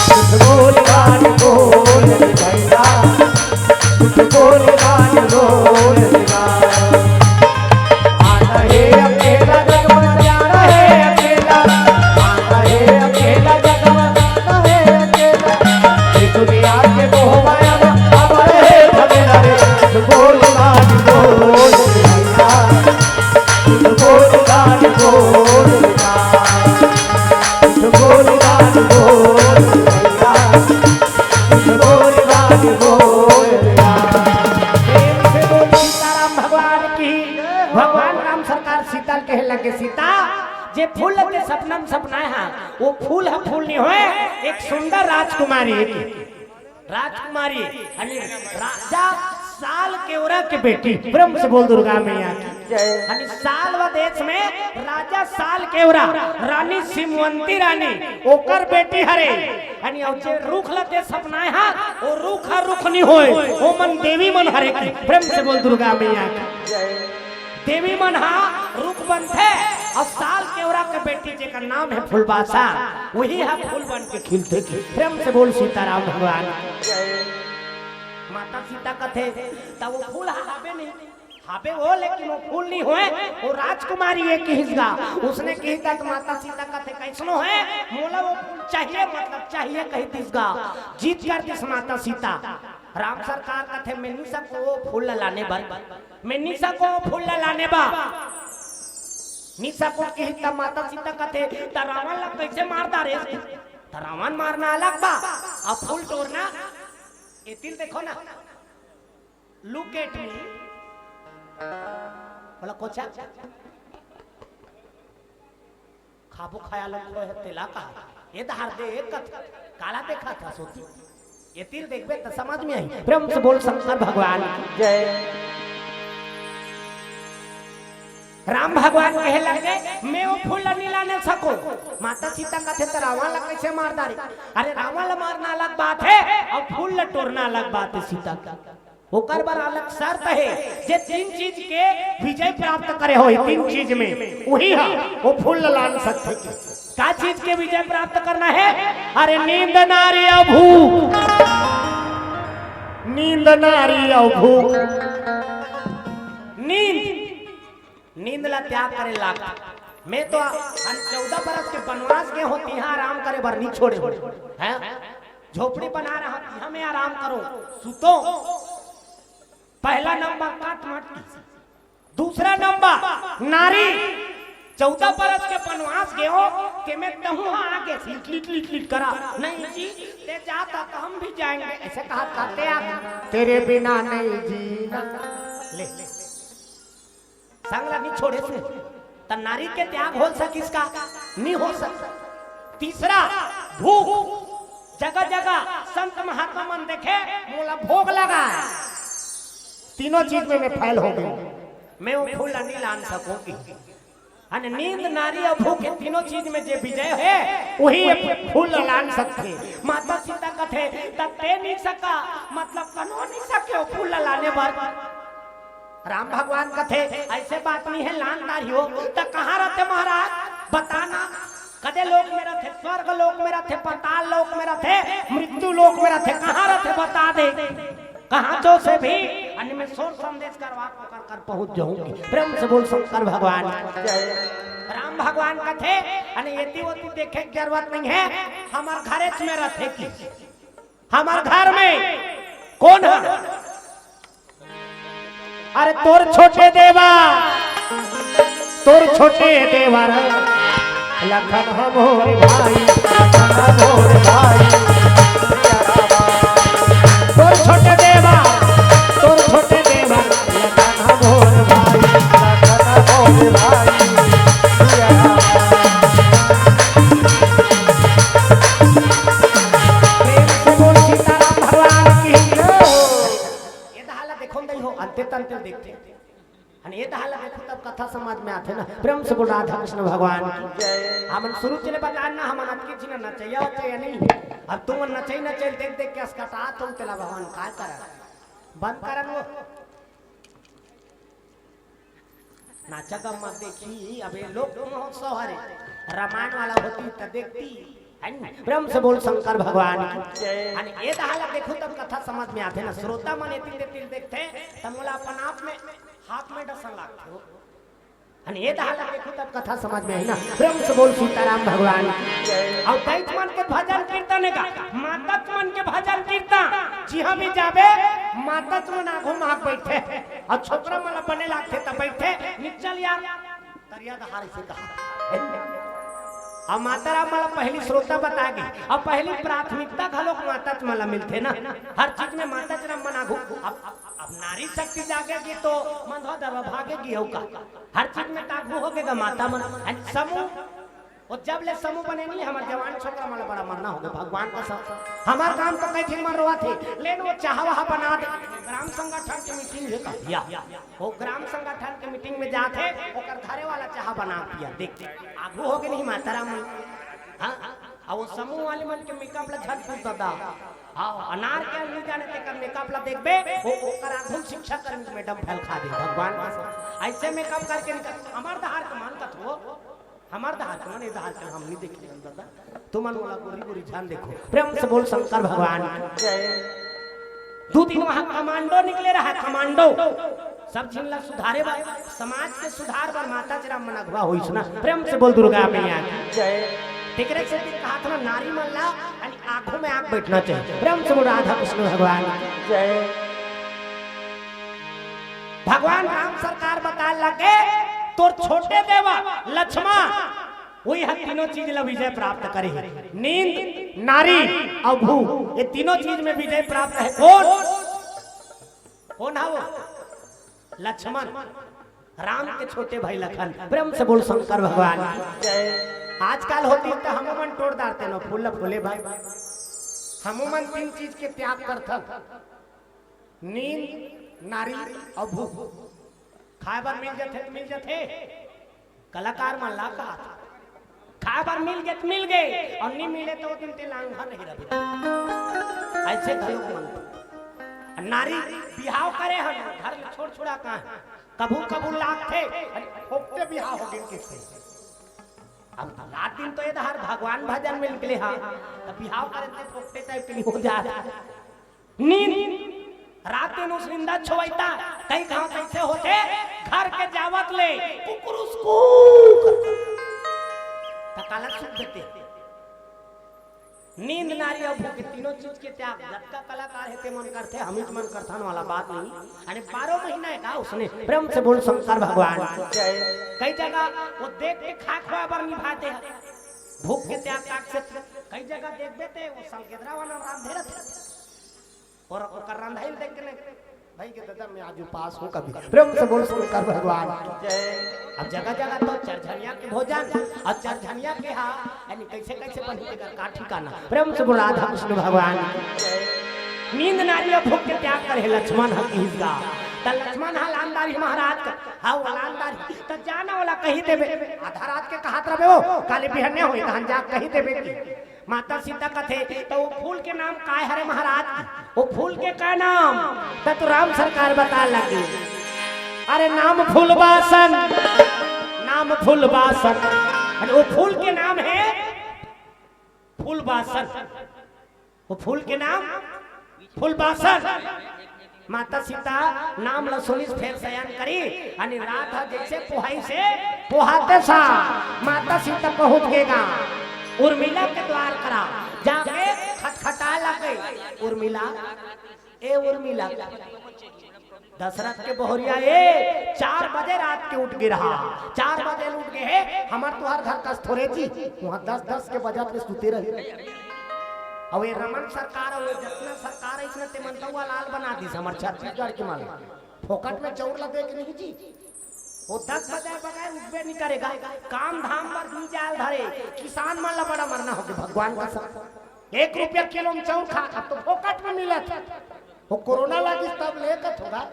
कुछ बोल बाज बोल रे भैया, कुछ बोल बाज बोल रे भैया। आना है अकेला जग में जाना है अकेला, आना है अकेला जग में जाना है अकेला। ये दुनिया के मोह माया में खबर है झमेला रे, कुछ बोल बाज बोल रे भैया, कुछ बोल बाज बोल रे भैया, कुछ बोल बाज बोल रे भैया, कुछ बोल बाज बोल रे भैया। प्रेम से बोल सीताराम भगवान की। भगवान राम सरकार सीता ल कहे लगे, "सीता, जे फूल ल ते सपना म सपनाए हा, वो फूल ह फूल नी होय, एक सुंदर राजकुमारी हे।" राजकुमारी, यानी राजा साल केवरा के बेटी, प्रेम से बोल दुर्गा मैया की। यानी सालवा देश में राजा साल केवरा, रानी सिमवंती रानी, ओकर बेटी हरे। यानी अउ जे रुख ल ते सपनाए हा, वो रुख ह रुख नी होय, वो मन देवी मन हरे की। प्रेम से बोल दुर्गा मैया की। देवी मन हा रुख बनथे अउ साल केवरा के बेटी जेकर नाम हे फूलबासा, वही हा फूल बन के खिलथे की। प्रेम से बोल सीताराम भगवान। माता सीता कथे, "त वो फूल हा हाबे नहीं?" "हाबे वो, लेकिन वो फूल नहीं होय, वो राजकुमारी हे," किहिस गा। उसने किहिस त माता सीता कथे, "कैसनो हे, मोला वो फूल चाहिए, मतलब चाहिए," कहि दिस गा। जिद कर दिस माता सीता। राम सरकार कथे, "मैं नहीं सकूं वो फूल ला लाने बर।" मैं निशा को फूल ला लाने बा। निशा को किहिस त माता सीता कथे, "त रावण ला कैसे मार डारे?" त रावण मारना अलग बा, अब फूल टोरना। एती ल देखो ना, look at me। बोला, "कोचा?" खाबो खाया लंग होय हे, तेला कहा। ये धार दे, ये कथ, काला देखा था सोती। ये तीर देखबे त समझ में आही। प्रेम से बोल शंकर भगवान की जय। राम भगवान कहे लगे, "मैं वो फूल ला नी लाने सको।" माता सीता कथे, "त रावण ला कैसे मार डारे?" अरे, रावण ला मारना अलग बात है और फूल ला टोरना अलग बात है सीता का। ओकर बर अलग शर्त हे, जे तीन चीज के विजय प्राप्त करे होही, तीन चीज में, उही हा वो फूल ला लान सकथे। का चीज के विजय प्राप्त करना हे? अरे नींद नारी अउ भूख, नींद नारी अउ भूख, नींद, नींद ला त्याग करे लाग। मैं तो हम चौदह बरस के बनवास गे हों, तिहां आराम करे बर नी छोड़े हों, हैं? झोपड़ी बना रहा, तिहां मैं आराम करो, सुतो। पहला नंबर काट माट की, दूसरा नंबर नारी, चौदह बरस के बनवास गे हों, तेमे तहूं हा आगे लिट लिट लिट लिट करा, "नहीं जी, ते जाता तो हम भी जाएंगे," ऐसे कहा कहते आप, "तेरे बिना नहीं जीना।" ले, संग ला नी छोड़े से, त नारी के त्याग हो सकिस का? नी हो सक। तीसरा, भूख, जगह जगह संत महात्मा मन देखे, "मोला भोग लगा है।" तीनों चीज में मैं फेल हो गई, मैं वो फूल ला नी लान सकों की। अने नींद, नारी अउ भूख, ये तीनों चीज में जे विजय हे, वही ये फूल ला लान सकथे। माता सीता कथे, "त ते नी सका, मतलब कनो नी सके वो फूल ला लाने बर।" राम भगवान कथे, "ऐसे बात नी हे, लान डारिहूं।" "त कहां रथे महाराज, बताना।" "कदे लोक में रथे, स्वर्ग लोक में रथे, पाताल लोक में रथे, मृत्यु लोक में रथे, कहां रथे बता दे।" कहां जो से भी, अने मैं सोर संदेश करवा के ओकर कर पहुंच जाहूं। प्रेम से बोल शंकर भगवान की जय। राम भगवान कथे, अने एती ओती देखे के जरूरत नहीं हे, हमर घरेच में रथे की, हमर घर में कोन हे? अरे तोर छोटे देवा, तोर छोटे देवर लखन ह मोर भाई, लखन ह मोर भाई। तोर छोटे देवा, तोर छोटे देवर लखन ह मोर भाई, लखन ह मोर भाई। प्रेम से बोल सीताराम भगवान की जय। ये दहा ला देखो नहीं हो, अंते तंते देखथे। अने ये दहा ला देखो तब कथा समझ में आथे ना। प्रेम से बोल राधा कृष्ण भगवान की जय। हमन शुरू चले बतान ना, हमन अतके झिन नचैया वचैया नहीं। अब तुमन नचई नचई देख देख के असकटात हो, तेला भगवान का करन? बंद करन वो। नाचा गा मत देखी, अब ये लोक महोत्सव हरे, रामायण वाला होती त देखती, है नी? प्रेम से बोल शंकर भगवान की। जय। अने ये दहा ला देखो तब कथा समझ में आथे ना। श्रोता मन एती तेती देखथे, त मोला अपन आप में हाथ में डसन लागथे हो। अने ये दहा ला देखो तब कथा समझ में आही ना। प्रेम से बोल सीताराम भगवान की। जय। अउ दईच मन के भजन कीर्तन हे का, मातच मन के भजन कीर्तन, जिहां भी जाबे, मातच मन आघू म आके बइठे। अउ छोकरा मन ला बने लागथे त बइठे, "निकल यार।" तरिया दहार इसे कहा। अब माता राम मन ला पहली श्रोता बता गे, अब पहली प्राथमिकता घलोक मातच मन ला मिलथे ना, हर चीज में मातच राम मन आघू। अब, अब, अब नारी शक्ति जागेगी तो मंधवा दरवा भागेगी, अउ का? हर चीज में त आघू होगे गा माता मन, है समूह। अउ जब ले समूह बने नहीं, हमर जवान छोकरा मन ला बड़ा मरना होगे, भगवान कसम। हमर गांव तो कई झिन मन रोवत हे, लेन वो चाहा वाहा बना दे, ग्राम संगठन के मीटिंग हे का? या। वो ग्राम संगठन के मीटिंग में जाथे, ओकर धरे वाला चाहा बना पिया। देख, आघू होगे नहीं माता राम मन। हां, अउ वो समूह वाले मन के मेकअप ला झन पूछ ददा। हां, अनार के नहीं जाने तेकर मेकअप ला देखबे, वो ओकर आघू शिक्षा कर्मी मैडम फेल खा दे, भगवान कसम। ऐसे मेकअप करके निकल, हमर दहार के मन कथो, हमर दहार के मन, ये दहार के हम नहीं देखे ददा। तुमन मोला गोरी गोरी झन देखो। प्रेम से बोल शंकर भगवान की जय। दू दिन वहां कमांडो निकले रहा, कमांडो। सब झिन ला सुधारे बर, समाज के सुधार बर माता जी राम मन अगुवा होइस ना। प्रेम से बोल दुर्गा मैया की जय। तेकरे से भी कहा था ना, नारी मन ला यानी आंखों में आंख बैठना चाहिए। प्रेम से बोल राधा कृष्ण भगवान की जय। भगवान राम सरकार बताए लगे, तोर छोटे देवा लक्ष्मण वही ह तीनों चीज ला विजय प्राप्त करे हे। नींद, नारी अउ भूख, ये तीनों चीज में विजय प्राप्त हे। कोन? कोन हे वो? लक्ष्मण। राम के छोटे भाई लखन। प्रेम से बोल शंकर भगवान की। आजकल होती त हमू मन टोर डारतेन, फूल ल फूले भाई। हमू मन तीन चीज के त्याग करथन, नींद, नारी अउ भूख। खाए बर मिल जथे त मिल जथे, कलाकार मन ला का खाए बर मिल गे त मिल गे, अउ नी मिले त ओ दिन ते लांघा नहीं रहे। अइसे घलो मन नारी बिहाव करे हन, घर ले छोड़ छुड़ा का कभू कभू लागथे, अरे फोकटे बिहाव हो गे कइसे? अब रात दिन तो ए डहर भगवान भजन में निकले हा, त बिहाव करे ते फोकटे टाइप के हो जात। नींद, रात दिन उस निंदा छोवइता, कई घांव कइसे होथे, घर के जावत ले कुकुरुस कूक, त काला सुख देते। नींद, नारी अउ भूख, तीनों चीज के त्याग जतका कलाकार हे ते मन करथे, हमीच मन करथन वाला बात नहीं। अरे बारह महीना हे का उसने? प्रेम से बोल शंकर भगवान की। कई जगह ओ देख के खाए खोए बर निभाते हैं, भूख के त्याग काट से। कई जगह देखबे ते ओ संकेदरा वाला रांधे रथे। अउ ओकर रंधाई ल देख के नहीं, भाई के दादा मैं आज उपास हूँ कभी। प्रेम से बोल शंकर भगवान की। अब जगह जगह तो चरझनिया के भोजन अउ चरझनिया के हा, यानी कइसे कइसे बनही तेकर का ठिकाना। प्रेम से बोल राधा कृष्ण भगवान की। नींद, नारी अउ भूख के त्याग करे हे लक्ष्मण ह किहिस गा। त लक्ष्मण ह लानदार ही महाराज का, हा ओ लानदार ही। त जाना वाला कही देबे, आधा रात के कहत रबे ओ, काली बिहन्ने होही तहन जा कही देबे कि माता सीता कथे, त ओ फूल के नाम काय हरे महाराज? ओ फूल के का नाम? त तो राम सरकार बताए लगे, अरे नाम फूलबासन, नाम फूलबासन। अरे ओ फूल के नाम हे फूलबासन। ओ फूल के नाम फूलबासन। माता सीता नाम ल सुनिस फेर सयान करी, अनी रात ह जइसे पोहाइसे, पोहाते सा माता सीता पहुंच गे गा उर्मिला के द्वार करा, जाके खटखटाए लगे, उर्मिला, ए उर्मिला, दशरथ के बहुरिया ए, चार बजे रात के उठ गे रहा, चार बजे उठ गे हे, हमर तुंहर घर कस थोरे जी, उहां दस दस के बजत ले सुते रही। अउ ए रमन सरकार अउ ए जतना सरकार अइसने ते मन तउवा लाल बना दिस हमर छत्तीसगढ़ के मन। फोकट में चउर ल दे के नहीं जी। ओ दस बजे बगैर उठबे नहीं करेगा। काम धाम बर बीजा ल धरे, किसान मन ल बड़ा मरना होगे भगवान कसम। एक रुपया किलो में चउर खा, अब तो फोकट में मिलत हे। ओ कोरोना लगिस तब ले कथों गा।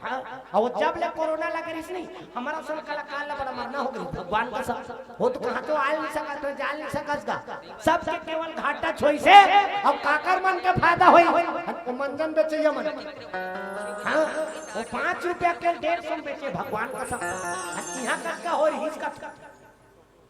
हां, अउ जब ले कोरोना लगे रहिस नहीं, हमर असन कलाकार ल बड़ा मरना होगे भगवान कसम। ओ तो कहां तो आए नहीं सकत, तो जा नहीं सकस गा। सबके केवल घाटा छोइसे, अउ काकर मन के फायदा होई? ओ मंजन बेचइया मन। हां, ओ पांच रुपया के डेढ़ सौ में बेचे भगवान कसम। इहां कतका हो रहिस का?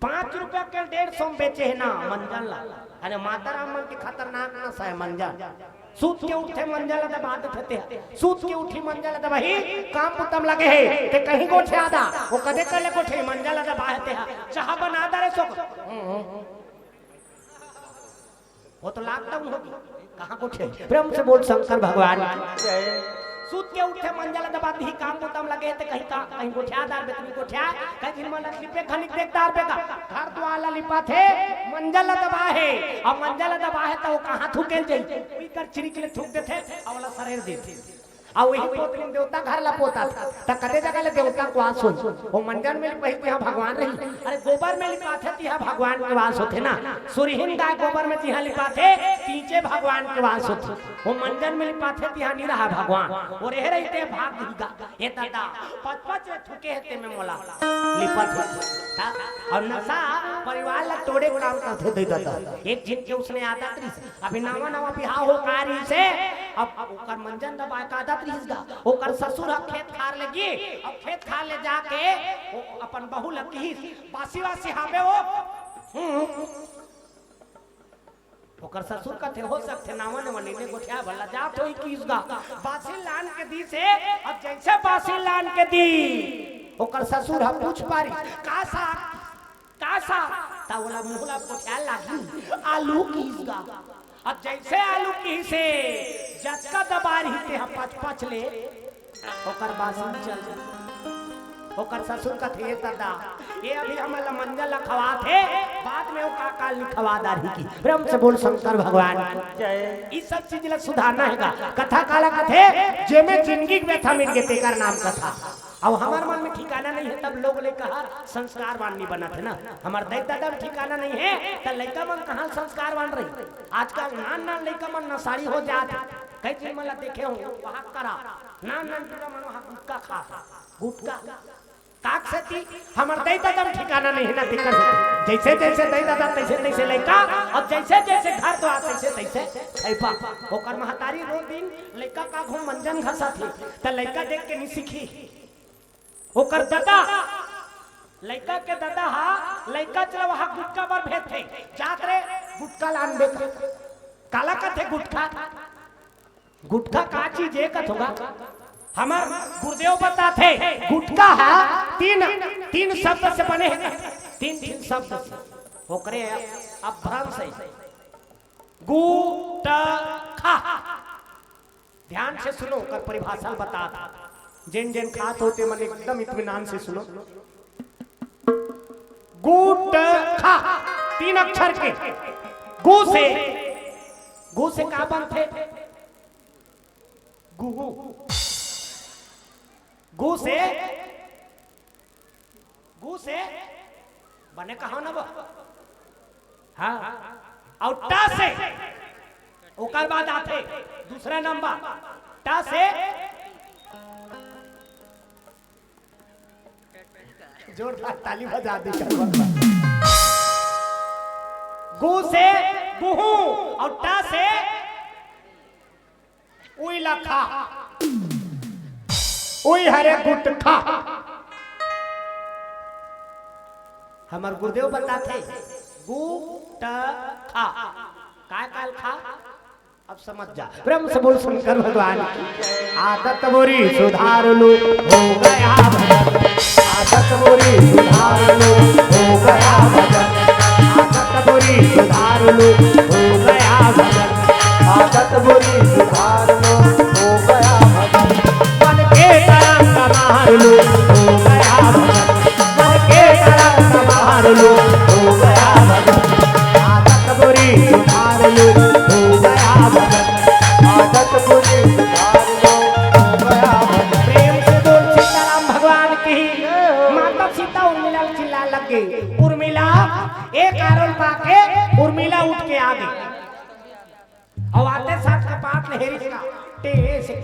पांच रुपया के डेढ़ सौ में बेचे हे ना मंजन ला। अरे माता राम मन के खतरनाक नशा हे मंजन। सूत के उठे मंजन ला दबा देथे ते। सूत के उठी मंजन ला दबाही, काम बुता म लगे हे। ते कहीं गोठिया दा, ओ कदे कर ले गोठे मंजन ला दबा हे ते हा। चाहा बना दा रे सोक। ओ तो lockdown होगे, कहां गोठिया? प्रेम से बोल शंकर भगवान की। सूत के उठे मंजन ला दबा दिही, काम बुता म लगे हे ते कहीं का, कहीं गोठिया दार बेतनी गोठिया, कहीं दिन मन लिपे खनिक देख दार बेगा। घर दुआर ला लिपाथे, मंजन ला दबा हे, अउ मंजन ला दबा हे त ओ कहां थूके ल जाही? उही कर चिरिक ले थूक देथे, अउ ओला सरेर देथे। अउ उही पोतली म देवता घर ला पोताथे, त कते जगह ले देवता के वास होही? ओ मंजन में लिपाही तिहां भगवान रही। अरे गोबर में लिपाथे तिहां भगवान के वास होथे ना। सुरहीन गाय गोबर में तिहां लिपाथे, तिहां भगवान के वास होथे। ओ मंजन में लिपाथे तिहां नी रहा भगवान। ओ रेहे रहिथे भाग दिही गा। ए दादा, पच पच थूके हे ते में मोला लिपत हे। अउ नशा परिवार ला तोड़े काम करथे दे दादा। एक झिन के उसने आदत रहिस, अभी नवा नवा बिहाव हो के आय रहिस हे, अब ओकर मंजन दबाय के आदत रहिस गा। ओकर ससुर ह खेत खार ले गे, अब खेत खार ले जाके ओ अपन बहू ल किहिस, "बासी वासी हावे ओ?" हम्म। ओकर ससुर कथे, "हो सकथे नवा नवा नीने गोठिया भला जात होही," किहिस गा। बासी लान के दिस हे, अब जइसे बासी लान के दिस, ओकर ससुर ह पूछ पारिस, "का साग?" का साग? त ओला मुंह ला गोठिया लागी, "आलू," किहिस गा। अब जइसे आलू किहिस हे, जतका दबाय रहिस तेहा पच पच ले, ओकर बासी चल। ओकर ससुर कथे, "ए दादा, ए अभी हमन ला मंजन ला खवाथे, बाद में ओ का काल नी खवा दारही की।" प्रेम से बोल शंकर भगवान की। जय। ई सब चीज ला सुधारना हे गा। कथा काला कथे, जेमे जिनगी के व्यथा मिट गे, तेकर नाम कथा। अब हमर मन में ठिकाना नहीं है, तब लोग लइका ह संस्कारवान नहीं बनत है ना। हमर दाई ददा में ठिकाना नहीं है, त लइका मन कहाँ संस्कारवान रही? आजकल नान नान लइका मन नसाड़ी हो जात है। कई झिन मन ला देखे हूँ, वहाँ करा नान नान टूरा मन वहाँ गुटखा खात है। गुटखा काक सेती हमर दाई ददा में ठिकाना नहीं है ना, तेकर जैसे जैसे दाई ददा तैसे तैसे लइका, अब जैसे जैसे घर तो आ तैसे तैसे खैपा। ओकर महतारी रोज दिन लइका का घूम मंजन घसत ही, त लइका देख के नहीं सीखी। ओकर ददा, लइका के ददा हा लइका चला वहाँ गुटखा बर भेजथे, जात रे गुटखा लान बेटा। काला कथे गुटखा? गुटखा का चीज है कथोगा? हमर गुरुदेव बताथे, गुटखा हा तीन, तीन शब्द से बने है। तीन, तीन शब्द से। ओकरे अभ्रंश है। गु, ट, खा। ध्यान से सुनो, ओकर परिभाषा ल बतात। जेन जेन खात हो ते मन एकदम इत्मीनान से सुनो। गु, ट, खा, तीन अक्षर के। गु से, गु से का बनथे? गुहू। गु से, गु से बने कहा ना वो? हाँ। और ट से, ओकर बाद आथे दूसरा नंबर। ट से जोरदार ताली बजा दी। गु से गुहू और ट से उई ला खा। उई हरे गुटखा। हमर गुरुदेव बताथे, गु ट खा। काय काल खा? अब समझ जा। प्रेम से बोल शंकर भगवान की। आदत बुरी सुधार लो, हो गया भजन। आदत बुरी सुधार लो, हो गया भजन। आदत बुरी सुधार लो, हो गया भजन। आदत बुरी सुधार लो, हो गया भजन। मन के तरंग मार लो, हो गया भजन। मन के तरंग मार लो, हो गया भजन। आदत बुरी सुधार लो, हो गया भजन। आदत बुरी सुधार लो, हो गया भजन। प्रेम से बोल सीताराम भगवान की। माता सीता उर्मिला चिल्ला लग गई, "उर्मिला!" एक आरोल पाके उर्मिला उठ के आ गई। अउ आते साथ कपाट ल हेरिस का, टें से,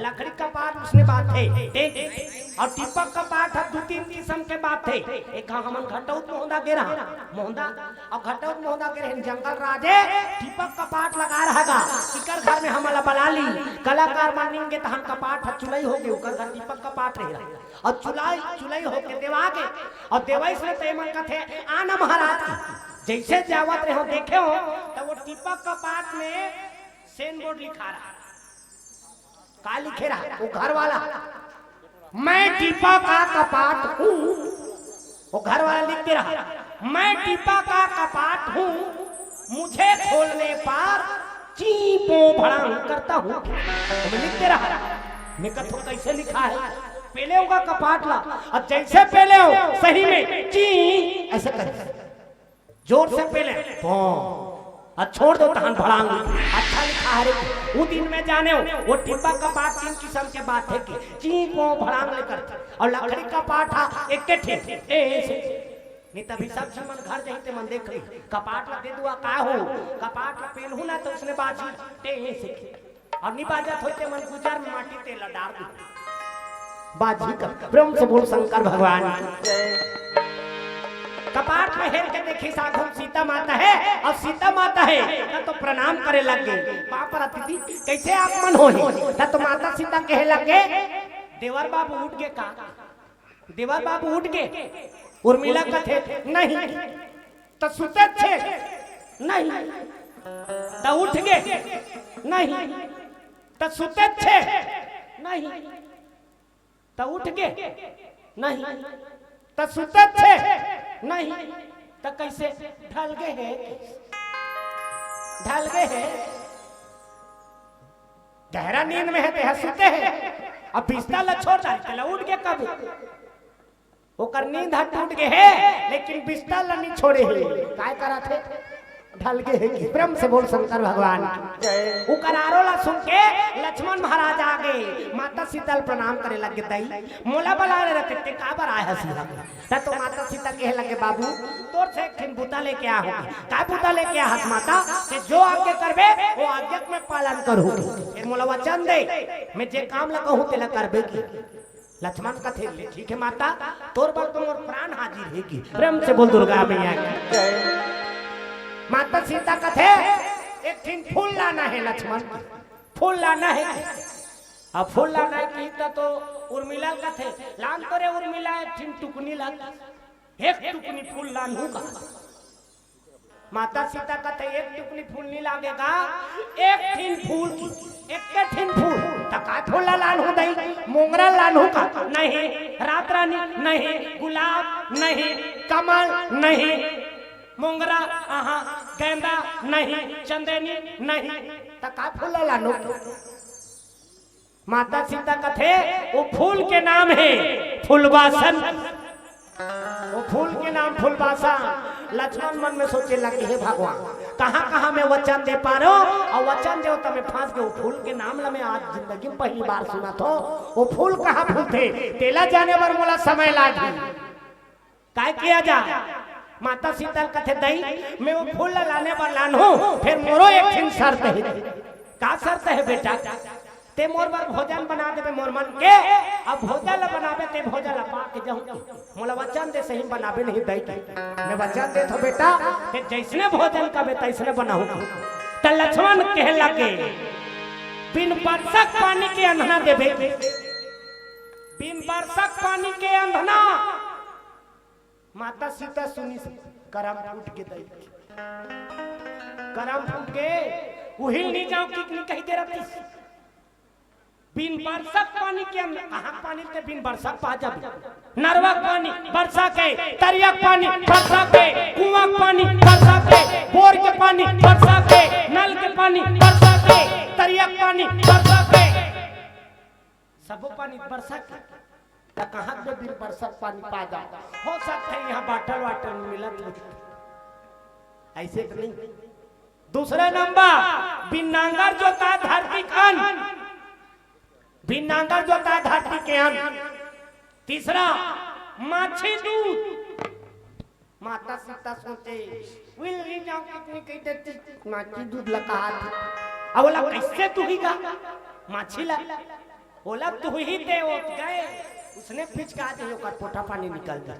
लकड़ी कपाट उसने बात है, टें, अउ टीपक कपाट ह दू तीन किसम के बात है। एक घांव हमन घटौत मोहदा गे रहा, मोहदा, अउ घटौत मोहदा गे रहे जंगल राजे, टीपक कपाट लगा रहा गा, इकर घर में हमन ला बला ली, कलाकार मन निंगे त हम कपाट ह चुलई हो गे, उकर घर टीपक कपाट रहे रहा, अउ चुलई, चुलई होके देवा गे, अउ देवाइस में ते मन कथे, "आना महाराज।" जैसे जावत रहे हो, देखे हो, त वो टीपक कपाट में सेन बोर्ड लिखा रहा। का लिखे रहा वो घर वाला? "मैं टीपा का कपाट हूँ।" वो घर वाला लिख दे रहा, "मैं टीपा का कपाट हूँ, मुझे खोलने पर ची पो भड़ांग करता हूँ।" वो लिख दे रहा। मैं कथो कैसे लिखा है? पेले होगा कपाट ला, और जैसे पेले हो सही में ची ऐसे कर जोर से पेले, पों। आ छोड़ दो तहन भड़ांग। अच्छा लिखा है रे। उ दिन में जाने हो, वो टीपा कपाट तीन किसम के बात है कि ची पों भड़ांग लेकर। अउ लकड़ी कपाट हा एक के ठे, ए, ए, से। नहीं तभी सब झन मन घर जही ते मन देख ली। कपाट ला दे दुआ का हो, कपाट ला पेलहू ना त उसने बाजी, ते, ए, से। अउ नी बाजत होय ते मन गुजर में माटी तेल डार दू। बाजी कर, प्रेम से बोल शंकर भगवान की। कपाट में हेर के देखी साधु सीता माता है, अउ सीता माता है, त तो प्रणाम करे लग गे। बाप रे दीदी, कैसे आप मन होही? त तो माता सीता कहे लग गे, "देवर बाबू उठ गे का?" देवर बाबू उठ गे? उर्मिला कथे, "नहीं।" "त सुते छे?" "नहीं।" "त उठ गे?" "नहीं।" "त सुते छे?" "नहीं।" "त उठ गे?" "नहीं।" "त सुते छे?" "नहीं।" "त कैसे ढल गे हे?" "ढल गे हे?" गहरा नींद में हे, तेहा सुते हे। अब बिस्तर ला छोड़ डाल, तेला उठ के कब? ओकर नींद ह टूट गे हे, लेकिन बिस्तर ला नी छोड़े हे। काय करत हे? ढल गे हे कि प्रेम से बोल शंकर भगवान की। जय। ओकर आरो ला सुन के लक्ष्मण महाराज आ गे, माता सीता ल प्रणाम करे लगे, "दई, मोला बलाए रहे ते काबर आए हस इहाँ?" त तो माता सीता कहे लगे, "बाबू, तोर से एक ठिन बूता लेके आ हूँ।" "का बूता लेके आ हस माता?" "ते जो आज्ञा करबे, वो आज्ञा के मैं पालन करूँ। फिर मोला वचन दे, मैं जे काम ला कहूँ, तेला करबे कि।" लक्ष्मण कथे, "ले ठीक हे माता, तोर बर तो मोर प्राण हाजिर हे कि।" प्रेम से बोल दुर्गा मैया की। जय। माता सीता कथे, "एक ठिन फूल लाना हे लक्ष्मण, फूल लाना हे।" अब फूल लाना हे कि त तो उर्मिला कथे, "लान तो रे उर्मिला, एक ठिन टुकनी ला, एक टुकनी फूल लानहूँ का?" माता सीता कथे, "एक टुकनी फूल नहीं लागेगा, एक ठिन फूल की, एक ठिन फूल।" "त का फूल ला लानहूँ दई? मोंगरा लानहूँ का?" "नहीं।" "रात रानी?" "नहीं।" "गुलाब?" "नहीं।" "कमल?" "नहीं।" "मोंगरा?" "आहा।" "गेंदा?" "नहीं।" "चंदेनी?" "नहीं।" "त का फूल ला लानहूँ?" माता सीता कथे, "वो फूल के नाम हे फूलबासन, वो फूल के नाम फूलबासन।" लक्ष्मण मन में सोचे लगे, "हे भगवान, कहाँ कहाँ मैं वचन दे पारो अउ वचन देवता में फंस गे, वो फूल के नाम ला मैं आज जिंदगी में पहली बार सुनत हों, वो फूल कहाँ फूलथे, तेला जाने बर मोला समय लागही।" काय किया जा? माता सीता कथे, "दई, मैं वो फूल ला लाने बर लानहूँ, फिर मोरो एक ठिन शर्त हे।" "का शर्त हे बेटा?" "ते मोर बर भोजन बना देबे मोर मन के, अब भोजन ला बनाबे ते भोजन ला पा के जाहूँ, मोला वचन दे सही बनाबे नहीं दई के।" "मैं वचन देत हों बेटा, ते जैसने भोजन कहबे तैसने बनाहूँ।" त लक्ष्मण कहे लगे, "बिन बरसक पानी के अंधना देबे, बिन बरसक पानी के अंधना।" माता सीता सुनिस, करम फूट गे दई। करम फूट गे, उहिल नहीं जाओ कि नहीं कही दे रहती। बिन बरसक पानी के अंधना, कहाँ पानी ते बिन बरसक पा जाबे? नरवा के पानी बरसा के, तरिया के पानी बरसा के, कुआं के पानी बरसा के, बोर के पानी बरसा के, नल के पानी बरसा के, तरिया के पानी बरसा के। सबो पानी बरसा के, त कहाँ के बिन बरसक पानी पा जा? हो सकथे इहाँ बाटल वाटल मिलत हो, ऐसे तो नहीं। दूसरा नंबर, बिन नांगर जोता धरती के अन्न, बिन नांगर जोता धरती के अन्न। तीसरा, माछी दूध। माता सीता सोचे, "विल नहीं जाओ कितनी कही देती, माछी दूध लगा हाथ।" अब बोला, "कैसे तू ही गा माछी ला?" बोला, "तू ही दे वो गए।" उसने पिचका दे, ओकर पोटा पानी निकल दे।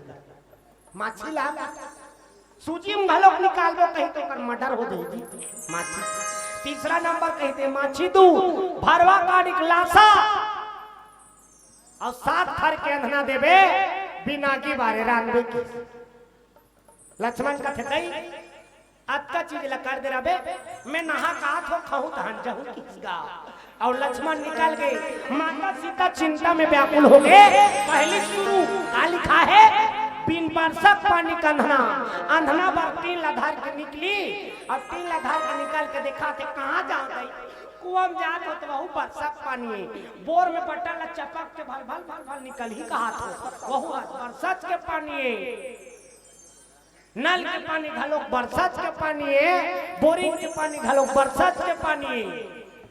माछी ला, सूजी में घलोक निकालबो कही तो ओकर मर्डर हो जाई जी। माछी। तीसरा नंबर कही दे, माछी दू, भरवा काड़ी के लासा। अउ सात थर के अंधना देबे, बिना की बारे रांधबे की। लक्ष्मण कथे, "दई, अतका चीज ला कर दे रबे, मैं नहा का आत हों, खाहूँ तहन जाहूँ किसगा।" अउ लक्ष्मण निकल गे। माता सीता चिंता में व्याकुल हो गे। पहली शुरू का लिखा हे, बिन बरसक पानी के अंधना। अंधना बर टीन ला धर के निकली, अउ टीन ला धर के निकल के देखथे कहाँ जात हे। कुआं में जात हों त वहू बरसक पानी हे, बोर में बटन ला चपक के भल भल भल भल निकलही कहत हों, वहू ह बरसत के पानी हे। नल के पानी घलोक बरसत के पानी हे, बोरिंग के पानी घलोक बरसत के पानी हे,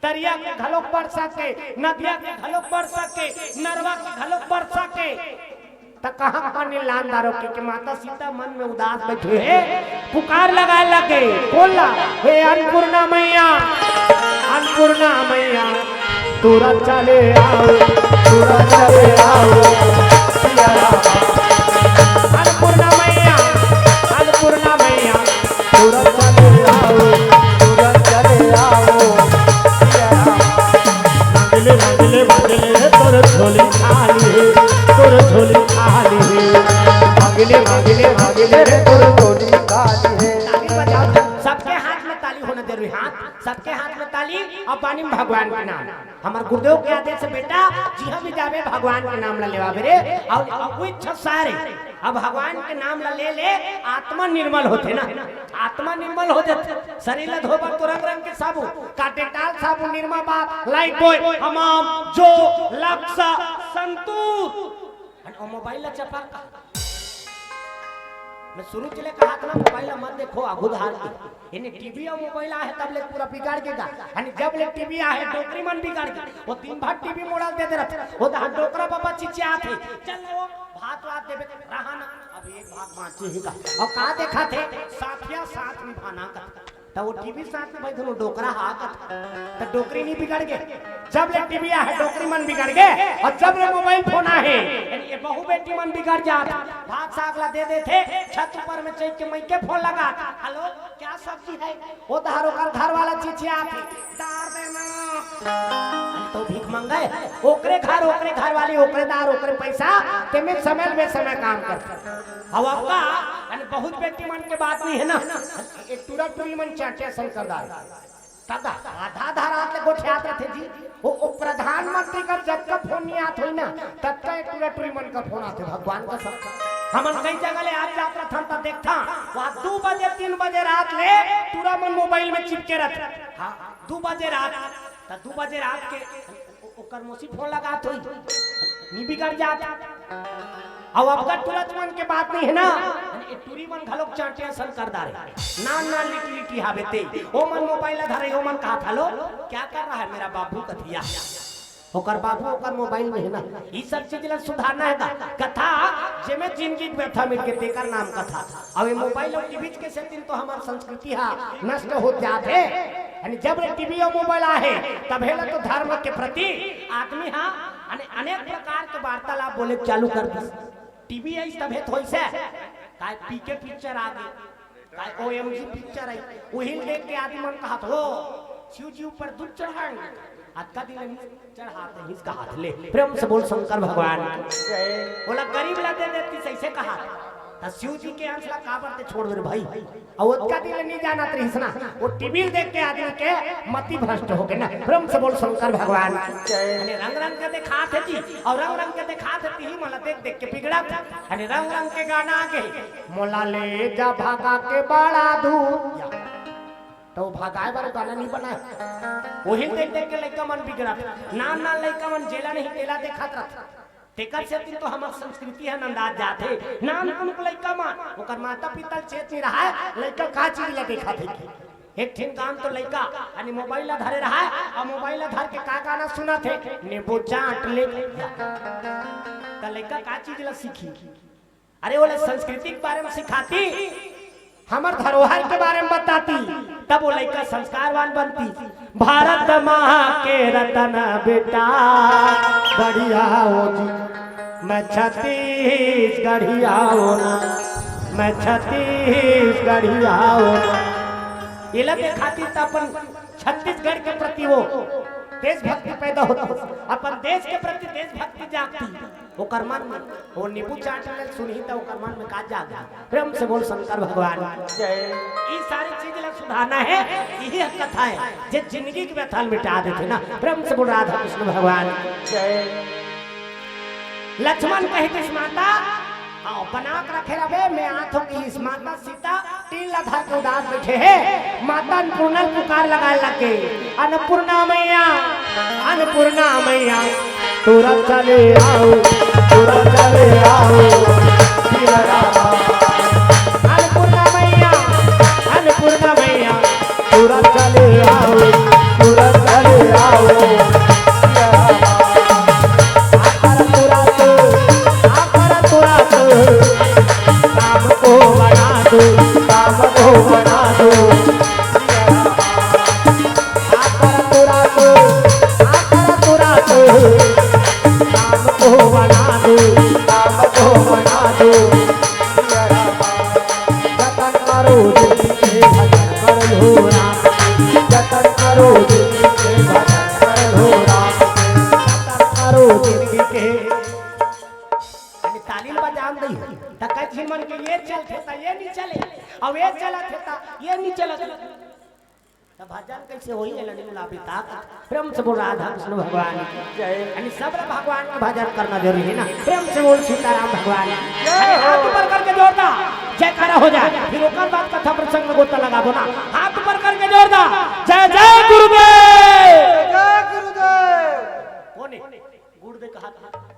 तरिया के घलोक बरसत के, नदिया के घलोक बरसत के, नरवा के घलोक बरसत के। त कहाँ पानी लान दारो के, के माता सीता मन में उदास बैठे हे, पुकार लगाए लगे, बोला, "हे अन्नपूर्णा मैया, अन्नपूर्णा मैया, तुरंत चले आओ, तुरंत चले आओ, सिया राम।" अन्नपूर्णा मैया, अन्नपूर्णा मैया, तुरंत चले आओ, तुरंत चले आओ, सिया राम। मांगले, मांगले, मांगले रे तोर झोली खाली हे, तोर झोली खाली हे। मांगले, मांगले, मांगले रे तोर झोली खाली हे। ताली बजाओ, सबके हाथ में ताली होना जरूरी। हाथ, सबके हाथ में ताली, अउ पानी में भगवान के नाम। हमर गुरुदेव के आदेश हे बेटा, जिहाँ भी जाबे भगवान के नाम ला लेवाबे रे। अउ, अउ वो इच्छा सारे, अब भगवान के नाम ला ले ले, आत्मा निर्मल होथे ना, आत्मा निर्मल हो जाथे। शरीर ला धोए बर तो रंग रंग के साबुन, का डेटॉल साबुन, निरमा बाथ, लाइफबॉय, हमाम, जो, लक्स, संतूर, अउ मोबाइल ला चपा का। मैं शुरू चले कहा था ना, मोबाइल ला मत देखो, आगू धार के। यानी टीवी अउ मोबाइल आहे, तब ले पूरा बिगड़ गे गा। यानी जब ले टीवी आहे, डोकरी मन बिगड़ गे। वो दिन भर टीवी मोबाइल दे दे रहथे। वो दहा डोकरा बाबा चिचियाथे। चल वो भात वात देबे, रहा ना। अब एक भाग बाँचे हे गा। अउ का देखाथे? साथिया साथ निभाना का। त वो टीवी साथ में भाई दोनों डोकरा हा कथे। त डोकरी नहीं बिगड़ गे। जब ले टीवी आहे, डोकरी मन बिगड़ गे। अउ जब ले मोबाइल फोन आहे, यानी ये बहू बेटी मन बिगड़ जात। भात साग ला दे देथे, छत ऊपर में चढ़ के मइके फोन लगात। "हेलो, क्या सब्जी है?" वो धार ओकर घर वाला चिचियाथे, "दार देना।" तो भीख मंगे, ओकरे घर, ओकरे घर वाली, ओकरे दार, ओकरे पैसा, तेमे समय में समय काम करथे। अब आपका, यानी बहुत बेटी मन के बात नहीं है ना, एक टूरा टूरी मन चाटिया शंकर दार। तब आधा आधा रात ले गोठियात रथे जी। वो, वो प्रधानमंत्री का जतका फोन नहीं आत होई ना, ततका एक टूरा टूरी मन का फोन आथे, भगवान कसम। हमन कई जगह ले आज जात रथन त देखथन, वहाँ दू बजे, तीन बजे रात ले टूरा मन मोबाइल में चिपके रथे। हाँ, दू बजे रात, त दू बजे रात के ओ-, ओकर मौसी फोन लगात होई, नी बिगड़ जात। अउ अब का टूरा मन के बात नहीं है ना, ए टूरी मन घलोक चांटे असन कर डारे। नान नान लिटी लिटी हावे ते, ओ मन मोबाइल ला धरे, ओ मन कहा था, "लो, क्या कर रहा है मेरा बाबू?" कथिया, ओकर बाबू ओकर मोबाइल में है ना। ई सब चीज ला सुधारना है गा। कथा जेमे जिंदगी के व्यथा मिट के, तेकर नाम कथा। अब ये मोबाइल अउ टीवी के सेती तो हमार संस्कृति हा नष्ट होत जात हे। यानी जब ले टीवी अउ मोबाइल आहे, तभे ले तो धर्म के प्रति आदमी हा अने-, अनेक प्रकार के वार्तालाप बोले चालू कर दिस। टीवी आइस तभे तो होइस हे, काय पीके पिक्चर आ गे, काय ओएमजी पिक्चर आई, उहिल देख के आदमी मन कहत हो, "शिव जी ऊपर दूध चढ़ाएंगे।" अतका दिन चढ़ात हिस कहात ले। प्रेम से बोल शंकर भगवान की। ओला गरीब ला दे देती, सही से कहा। त शिव जी के अंश ला काबर ते छोड़ दे रे भाई। अउ ओतका दिन नहीं जानत रहिस ना, वो टीवी देख के आदमी के मति भ्रष्ट हो गे ना। प्रेम से बोल शंकर भगवान की। अने रंग रंग के देखात हे जी, अउ रंग रंग के देखात हे, तिही मन ला देख देख के बिगड़त। अने रंग रंग के गाना आ गे, "मोला ले जा भागा के बड़ा दूर।" तो भगाए बर गाना नहीं बनाए। वही देख देख के लइका मन बिगड़त। नान नान लइका मन जेला नहीं तेला देखत रहत। तेकर सेती तो हमर संस्कृति ह नंदात जात हे। नान नान के लइका मन, ओकर माता पिता ल चेत नहीं रहाय, लइका का चीज ला देखत हे। एक ठिन गान तो लइका यानी मोबाइल ला धरे रहाय, अउ मोबाइल ला धर के का गाना सुनत हे, "नींबू चाट ले।" त लइका का चीज ला सीखी? अरे, ओला संस्कृति के बारे में सिखाती, हमर धरोहर के बारे में बताती, तब वो लइका संस्कारवान बनती। भारत माँ के रतन बेटा, बढ़िया हो जी, मैं छत्तीसगढ़िया हो ना, मैं छत्तीसगढ़िया हो ना। एला देखाती त अपन छत्तीसगढ़ के प्रति वो देशभक्ति पैदा होती, अपन देश के प्रति देशभक्ति जागती। ओकर मन में वो नींबू चाट ले सुनही त ओकर मन में का जाग जाए। प्रेम से बोल शंकर भगवान की। जय। ई सारी चीज ला सुधारना हे, यही कथा हे, जे जिंदगी के व्यथा ल मिटा देथे ना। प्रेम से बोल राधा कृष्ण भगवान की। जय। लक्ष्मण कहितिस माता, "आओ, बना के रखे रहे, मैं आत हों," कहिस माता सीता। टीला धर के उदास बैठे हे, माता अन्नपूर्णा ल पुकार लगाए लगे, "अन्नपूर्णा मैया, अन्नपूर्णा मैया, तुरंत चले आओ, तुरंत चले आओ, फिर रामा।" अन्नपूर्णा मैया, अन्नपूर्णा मैया, तुरंत चले आओ, तुरंत चले आओ, फिर रामा। आकर तुरंत, आकर तुरंत, काम को बना दो, काम को बना दो। आकर तुरंत, आकर तुरंत, काम को बना दो, काम को बना दो। जतन करो जिंदगी के भजन कर लो राम, जतन करो जिंदगी के भजन कर लो राम, जतन करो जिंदगी के। अरे ताली ल बजान दई, त कई झिन मन के ये चलथे त ये नहीं चले, अउ ये चलत हे त ये नहीं चलत। त भजन कैसे होई? ये लड़ी गुलाबी ताक। प्रेम से बोल राधा कृष्ण भगवान की। जय। यानी सब ला भगवान के भजन करना जरूरी है ना। प्रेम से बोल सीताराम भगवान की। जय यानी हो। हाथ ऊपर करके जोरदार जयकारा हो जाए, फिर ओकर बाद कथा प्रसंग में गोता लगाबो ना। हाथ ऊपर करके जोरदार जय जय गुरुदेव। जय गुरुदेव। कौन है? गुरुदेव कहा था।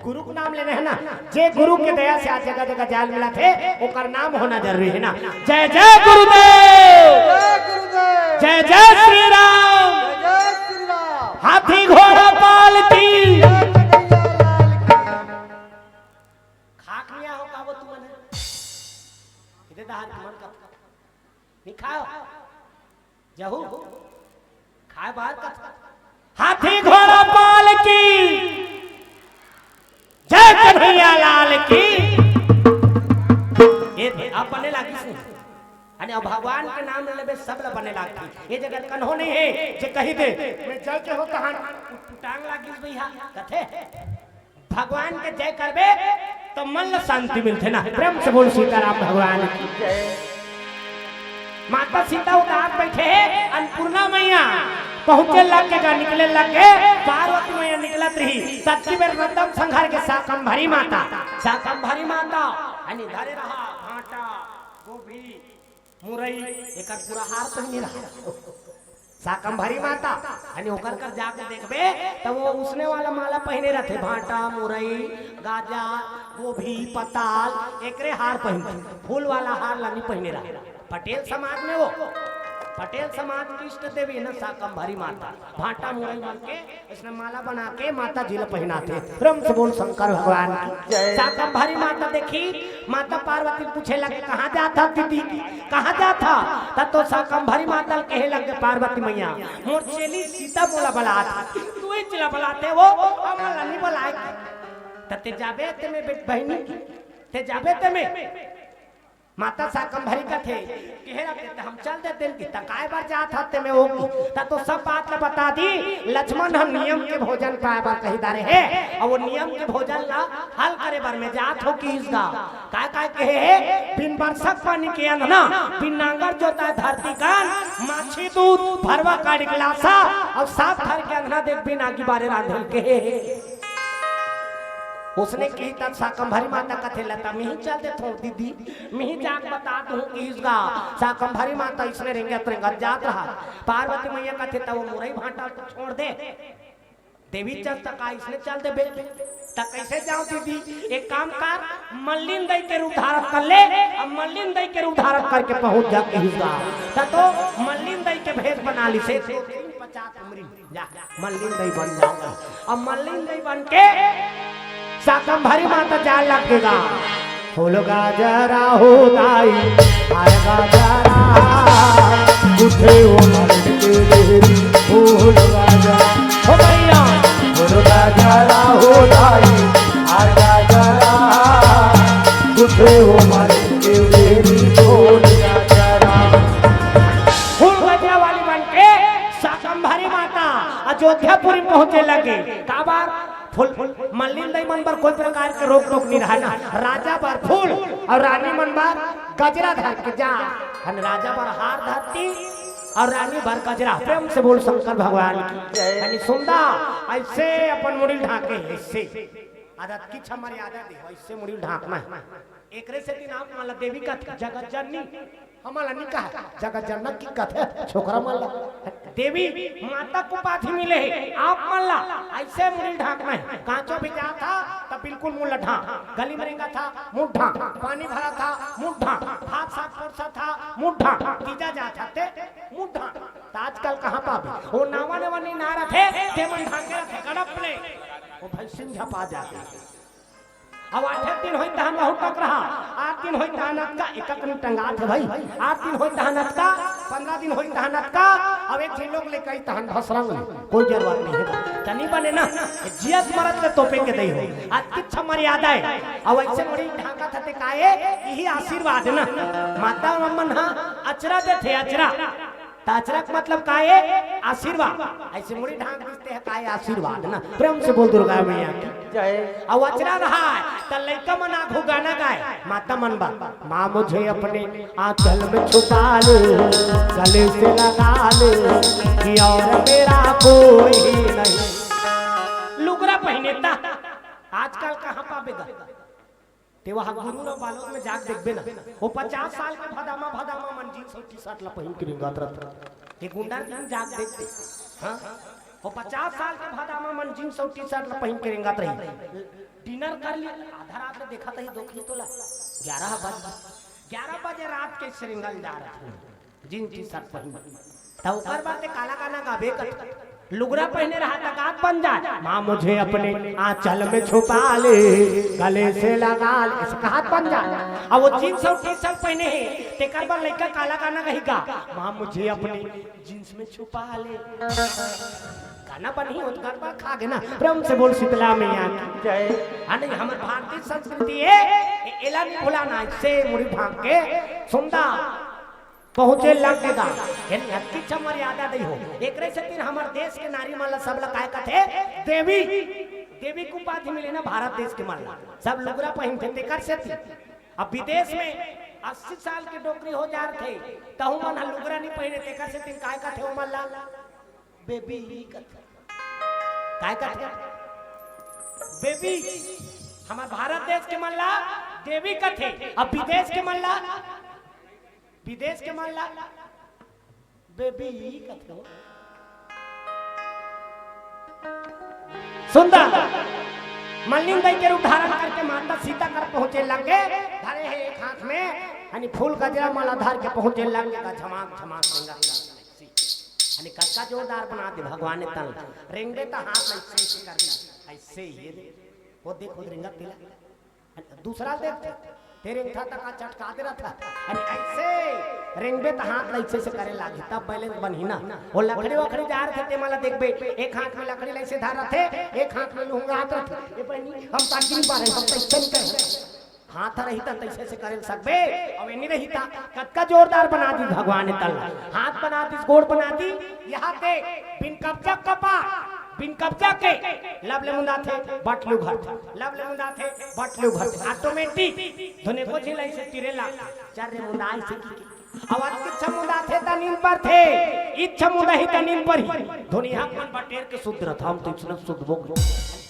गुरु के नाम ले है ना, जे गुरु के दया से आज जगह जगह जाल मिला थे, ओकर नाम होना जरूरी है ना। जय जय गुरुदेव, जय गुरुदेव। जय जय श्री राम। जय जय श्री राम। हाथी घोड़ा पाल की। जय कन्हैया लाल की। खाक नहीं हो का वो तुमन है? इधर दहार तुमन का नहीं खाओ, जहू खाए बाहर का। हाथी घोड़ा पाल की जय, कन्हैया लाल की। ये अब बने लागी से। अने अब भगवान के नाम लेबे, सब ला बने लागथे। ये जगह कन्हो नहीं है जे कही दे, मैं जल के हो तहान टांग लागिस भैया कथे। भगवान के जय करबे तो मन ला शांति मिलथे ना। प्रेम से बोल सीताराम भगवान की। माता सीता उदास बैठे हे, अन्नपूर्णा मैया पहुंचे लग के, निकले लग के, पार्वती मैया निकलत रही। ततकी बेर नंदम संघर के शाकंभरी माता, शाकंभरी माता हनी धरे रहा भांटा, गोभी, मुरई, एकर पूरा हार पहिने रहा। शाकंभरी माता हनी ओकर कर जाके देखबे, त वो उसने वाला माला पहिने रहथे, भांटा, मुरई, गाजर, गोभी, पताल, एकरे हार पहिनथे, फूल वाला हार ला नहीं पहिने रहा। पटेल समाज में वो, पटेल समाज की इष्ट देवी है ना शाकंभरी माता, भांटा मुरई मन के इसने माला बना के माता जी ला पहिनाथे। प्रेम से बोल शंकर भगवान की। जय। शाकंभरी माता देखी, माता पार्वती पूछे लगे, "कहाँ जात हा दीदी, कहाँ जात हा?" त तो शाकंभरी माता कहे लगे, "पार्वती मैया, मोर चेली सीता मोला बलात, तू ही चला बलाते वो, हमला नहीं बलाए।" त ते जाबे ते में बेट बहिनी, ते जाबे ते में। माता शाकंभरी कथे, "केहे रखे त हम चल देते कि त काय बर जात हते में वो की?" त तो सब बात ला बता दी। लक्ष्मण हम नियम के भोजन पाए बर कही दारे हे, और वो नियम के भोजन ला हल करे बर में जात हो किहिस गा। काय काय कहे हे, "बिन बरसक पानी के अंधना, बिन नांगर जोताए धरती कान, माछी दूध भरवा काड़ी गिलासा, और साग धर के अंधना देख बिन आगी बारे रांधे" कहे हे। उसने कही तब शाकंभरी माता कथे, "लता मिही चल देथो दीदी।" मिही जाके बता दूं किहिस गा। शाकंभरी माता इसने रेंगत रेंगत जात रहा। पार्वती मैया कथे, "त वो मुरई भांटा तो छोड़ दे, देवी चल तक इसने चल देबे।" "त कैसे जाओ दीदी?" "एक काम कर, मल्लिन दई के रूप धारण कर ले, अब मल्लिन दई के रूप धारण करके पहुंच जा किहिस गा।" त तो मल्लिन दई के भेष बना लिसे, दो तीन पचास उमरी। जा, मल्लिन दई बन जाओ। अब मल्लिन दई बन के शाकंभरी माता जाए लग गे गा। फूल गाजरा हो दाई, हार गाजरा, उठे हो मल्लिन के देरी, फूल गाजरा। हो भैया। फूल गाजरा हो दाई, हार गाजरा, उठे हो मल्लिन के देरी, फूल गाजरा। फूल गजरा वाली बन के शाकंभरी माता अयोध्यापुरी पहुंचे लगे। काबर? फूल, मल्लिन दई मन बर कोई प्रकार के रोक टोक नहीं रहा ना। राजा बर फूल और रानी मन बर गजरा धर के जा। हन राजा बर हार धरती और रानी बर गजरा। प्रेम से बोल शंकर भगवान की। हनी सुंदा ऐसे अपन मुड़ी ढाके ऐसे। आदत की छमर याद दे, ऐसे मुड़ी ढाकना है। एकरे सेती नाम वाला देवी कथे जगत जननी। हमन ला नी कहे, जगत जनक की कथे छोकरा मन ला। देवी माता को उपाधि मिले हे, आप मन ला ऐसे मुड़ी ढाकना है। कांचो भी जात हा, त बिल्कुल मुंह ला ढांक। गली में रेंगत हा, मुंह ढांक। पानी भरत हा, मुंह ढांक। भात साग परोसत हा, मुंह ढांक। तीजा जात हा ते, मुंह ढांक। त आजकल कहाँ पाबे? वो नावा ने वनी ना रथे, ते मन ढांके रथे, गड़प ले। वो भैंसिन झपा जाथे। अब आठे दिन होई तहन बहुत टक रहा, आठ दिन होई तहन अतका, एकक दिन टंगात हे भाई, आठ दिन होई तहन अतका, पंद्रह दिन होई तहन अतका, अब एक झिन लोग ले कई तहन भसरंग ले, कोई जरूरत नहीं है। तनी बने ना, जियत मरत ले तोपे के दई हो, अतकी छमर याद आए, अब ऐसे मुड़ी ढांका थते काए, यही आशीर्वाद ना, माता मन हा अचरा देथे, अचरा। त अचरा के मतलब का हे? आशीर्वाद। ऐसे मुड़ी ढांक दिसते हैं, का हे? आशीर्वाद ना। प्रेम से बोल दुर्गा मैया की। जय। अब अचरा रहा है, त लइका मन आघू गाना गाए, माता मन बा, "माँ मुझे अपने आंचल में छुपा ले, गले से लगा ले, कि और मेरा कोई नहीं।" लुगरा पहिने ता, आजकल कहाँ पाबे गा? ते वहाँ गुरु ना बालोद में जाके देखबे ना, वो पचास साल के भदामा, भदामा मन जींस और टी शर्ट ला पहिन के रेंगत रहिथे। ये गुंडा दिन जाके देखते, हाँ, वो पचास साल के भदामा मन जींस और टी शर्ट ला पहिन के रेंगत रही। डिनर कर लिया, आधा रात में देखा तही दोखी तोला ग्यारह बजे, ग्यारह बजे रात के श्रृंगार जा रहा था, जींस टी शर्ट पहन। त ओकर बाद ते काला गाना गाबे कर, लुगरा पहने रहा त गात बन जाए, माँ मुझे अपने आंचल में छुपा ले, गले से लगा ले, ऐसे कहात बन जाए। अब वो जींस और टी शर्ट पहने हैं, तेकर बर लइका काला गाना गही गा, माँ मुझे अपने जींस में छुपा ले। गाना बनही होत गड़बड़ खा गे ना। प्रेम से बोल शीतला मैया की। जय। हाँ, नहीं, हमर भारतीय संस्कृति है, ए-, एला नहीं भुलाना, इससे मुड़ी भांग के सुंदा पहुँचे लग के गा। यानी अति अच्छा मर्यादा दई हो। एकरे सेती हमर देश के नारी मन ला सब ला काय कथे? देवी। देवी के उपाधि मिले ना भारत देश के मन ला। सब लुगरा पहिनथे तेकर सेती। अब विदेश में अस्सी साल के डोकरी हो जा रथे, तहु मन ह लुगरा नहीं पहिने, तेकर सेती काय कथे ओमन ला? बेबी कथे। काय कथे? बेबी। हमर भारत देश के मन ला देवी कथे, अब विदेश के मन ला, विदेश के मन ला बेबी कथे। सुंदर मल्लिन दई के रूप धारण करके माता सीता कर पहुंचे लगे, धरे है एक हाथ में हनी फूल गजरा माला धर के पहुंचे लगे, का झमाक झमाक रेंगा। हनी कतका जोरदार बना दे भगवान ने तन, रेंगबे त हाथ ऐसे ऐसे कर दे, ऐसे ही ये दे, वो देख खुद रेंगा तिला। दूसरा देख, तेरे था तक चटका दे रहा था। अरे ऐसे रेंगबे त हाथ ला ऐसे से करे लागे, तब बैलेंस बनही ना। वो लकड़ी वकड़ी जा रहे थे, ते मला देखबे, एक हाथ में लकड़ी ला ऐसे धर रहे थे, एक हाथ में लुंगा हाथ रखे। ये बहनी, हम ताकि नहीं पा रहे, हम तो ऐसे नहीं करे। हाथ रही त तैसे से करे सकबे, अब ये नहीं रही था। कतका जोरदार बना दी भगवान ने तन ला। हाथ बना दी, गोड़ बना दी, यहाँ ते बिन कब्जा कपा, बिन कब्जा के लब ले मुंदा थे, बटलू घर थे, लब ले मुंदा थे, बटलू घर थे, ऑटोमेटिक। धुने को झिलाई से तिरे लाग, चार रे मुंदा ऐसे की के। अब आज इच्छा मुंदा थे त नींद पर थे, इच्छा मुंदा ही त नींद पर ही। धुनी हम मन बटेर के शुद्ध रथ, हम तो इतना शुद्ध बोल।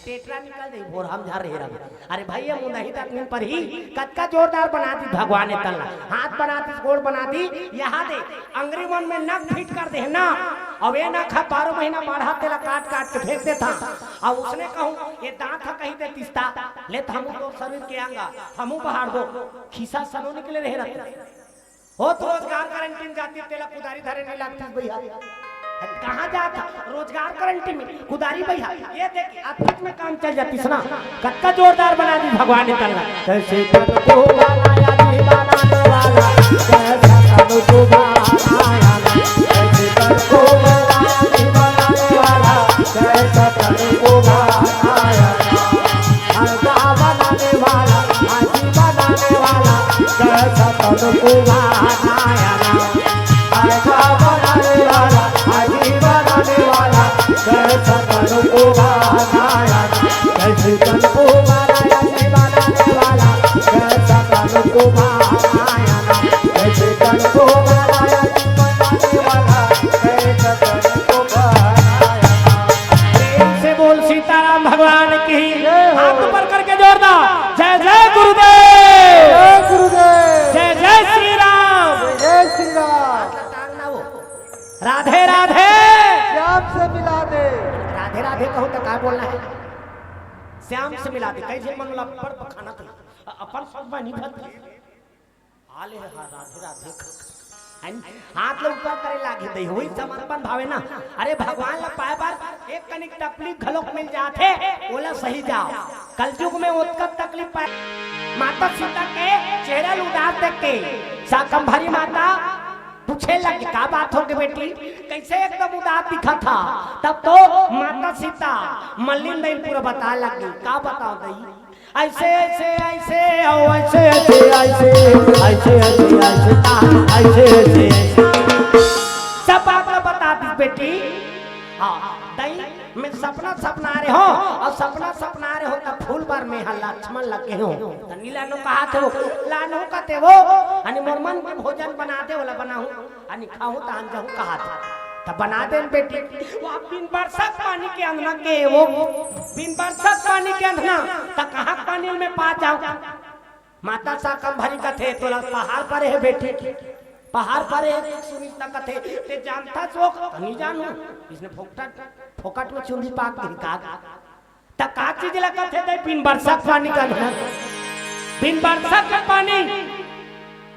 टेटरा निकल जाई, भोर हम झर रहे रहा। अरे भैया, मुंदही तक नींद पर ही कतका जोरदार बना दी भगवान ने तन ला। हाथ बना दी, गोड़ बना दी, यहाँ दे अंगरी मन में नख फिट कर दे ना। अब ये नख ह बारह महीना बढ़ा तेला काट काट के फेंक देता। अब उसने कहूँ, ये दांत ह कहीं दे तिस्ता, ले त हमू तो शरीर के अंगा, हमू बहार दो, खिसा सनो निकले रहे रहते। हो तो रोजगार गारंटी में जाती, तेला कुदारी धरे नहीं लागती भैया। कहाँ जाता रोजगार गारंटी में कुदारी भैया? ये देख, अतीत में काम चल जाती सुना। कतका जोरदार बना दी भगवान ने तन ला। कैसे तन को बनाया जी बनाने वाला, कैसा तन को बनाया, कैसे तन को बनाया जी बनाने वाला, कैसा तन को बनाया। हलवा बनाने वाला, आजी बनाने वाला, कैसा तन को बनाया। हलवा बनाने वाला, आजी बनाने वाला, कैसा तन को बनाया। कैसे तन को बनाया, आजी बनाने वाला, कैसा तन को बनाया। कैसे तन को बनाया, आजी बनाने वाला, कैसा तन को बनाया। प्रेम से बोल सीताराम भगवान की। जय हो। हाथ ऊपर करके जोरदार जय जय गुरुदेव। जय गुरुदेव। जय जय श्री राम। जय जय श्री राम। राधे राधे। श्याम से मिला दे। राधे राधे कहूँ तो का बोलना है? श्याम से मिला दे। कई झन मन ला बड़ बखाना था, अपन सब में नहीं भरते। आले हा राधे राधे। हैं? हाथ ला ऊपर करे लागे दई होई समर्पण भावे ना। अरे भगवान ला पाए बर एक कनिक तकलीफ घलोक मिल जाथे, ओला सही जाओ। कलयुग में ओतका तकलीफ पाए। माता सीता के चेहरा ला उदास देख के शाकंभरी माता पूछे लगे, "का बात हो गे बेटी, कैसे एकदम उदास दिखत हा?" तब तो माता सीता मल्लिन दई पूरा बताए लगी, "का बताओ दई, ऐसे ऐसे ऐसे, ओ ऐसे ऐसे ऐसे, ऐसे ऐसे ऐसे, ता ऐसे ऐसे ऐसे।" सब बात ला बता दी बेटी। हाँ, दई, मैं सपना सपना रहे हो, और सपना सपना रहे हो तब फूल बार में हा लक्ष्मण लगे हो। त नीला नो कहा थे वो, लानो कहते वो, अनि मोर मन के भोजन बना दे, वाला बनाहूँ। अनि खाहूँ त हम जाहूँ कहा था। त बना देन बेटी। वो अब बिन बरसत पानी के अंधना के वो, बिन बरसत पानी के अंधना, त कहाँ पानी में पा जाऊँ? माता शाकंभरी कथे, "तोला पहाड़ पर है बेटी, पहाड़ पर है।" सुनीता कथे, "ते जानता चोक?" "नहीं जानू।" इसने फोकट, फोकट में चुंदी पाक गिरी का। का चीज ला कथे दे? बिन बरसा के पानी का ना, बिन बरसा के पानी,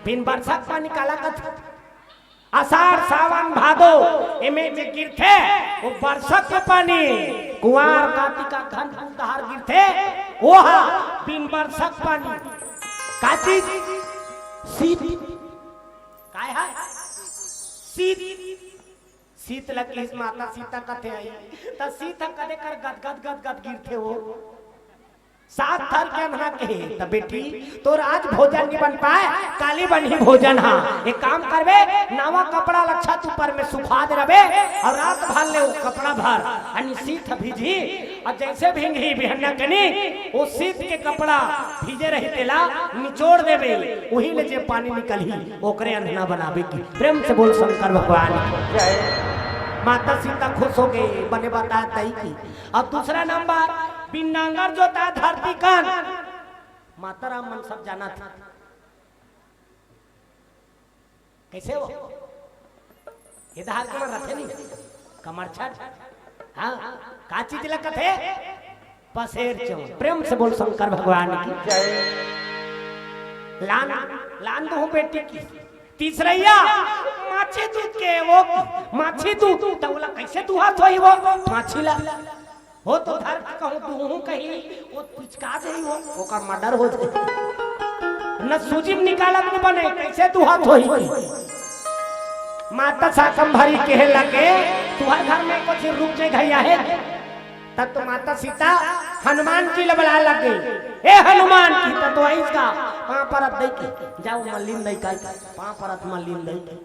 बिन बरसा के पानी काला कथे? आषाढ़, सावन, भादो, एमे जे गिरथे, वो बरसा के पानी। कुआर, कातिका, घन फूल तहार गिरथे, वो हा बिन बरसा के पानी। का चीज? शीत। काय है? शीत। शीत लगी माता सीता कथे आई, त शीत ह कदे कर गद गद गद गद गिरथे वो। सात थर के अंधना के हे, त बेटी, तोर आज भोजन नहीं बन पाए, काली बनही भोजन हा। एक काम करबे, नवा कपड़ा लच्छा तू पर में सुखा दे रबे, और रात भर ले वो कपड़ा भर, अनि शीत भीजी, और जैसे भींगही बिहन्ना कनी, वो शीत के कपड़ा भीजे रही तेला निचोड़ देबे, वही ले जे पानी निकलही, ओकरे अंधना बनाबे की। प्रेम से बोल शंकर भगवान की। माता सीता खुश हो गई, बने बता दई की। अब दूसरा नंबर, बिन नांगर जोता धरती कन। माता राम मन सब जाना था। कैसे हो? ये धार के मन रथे नहीं। कमर छठ। हाँ, का चीज लगत है? पसेर चौंद। प्रेम से बोल शंकर भगवान की। लान, लान दो बेटी की। तीसरैया, माछी दूध के वो, माछी दूध, त ओला कैसे दुहात होही वो? माछी ला। हो तो धर के कहूँ, दूहूँ कहीं, वो पिचका जाई वो, ओकर मर्डर हो जाई। न सूजी में निकालत न बने, कैसे दुहात होही? माता शाकंभरी कहे लगे, "तुहर घर में कुछ रुक जे घैया है।" तब तो माता सीता हनुमान जी ल बलाए लग गई, "ए हनुमान!" की तब तो आइस का, पाँव परत दई की, "जाओ मलिन दई का, पाँव परत मलिन दई की।"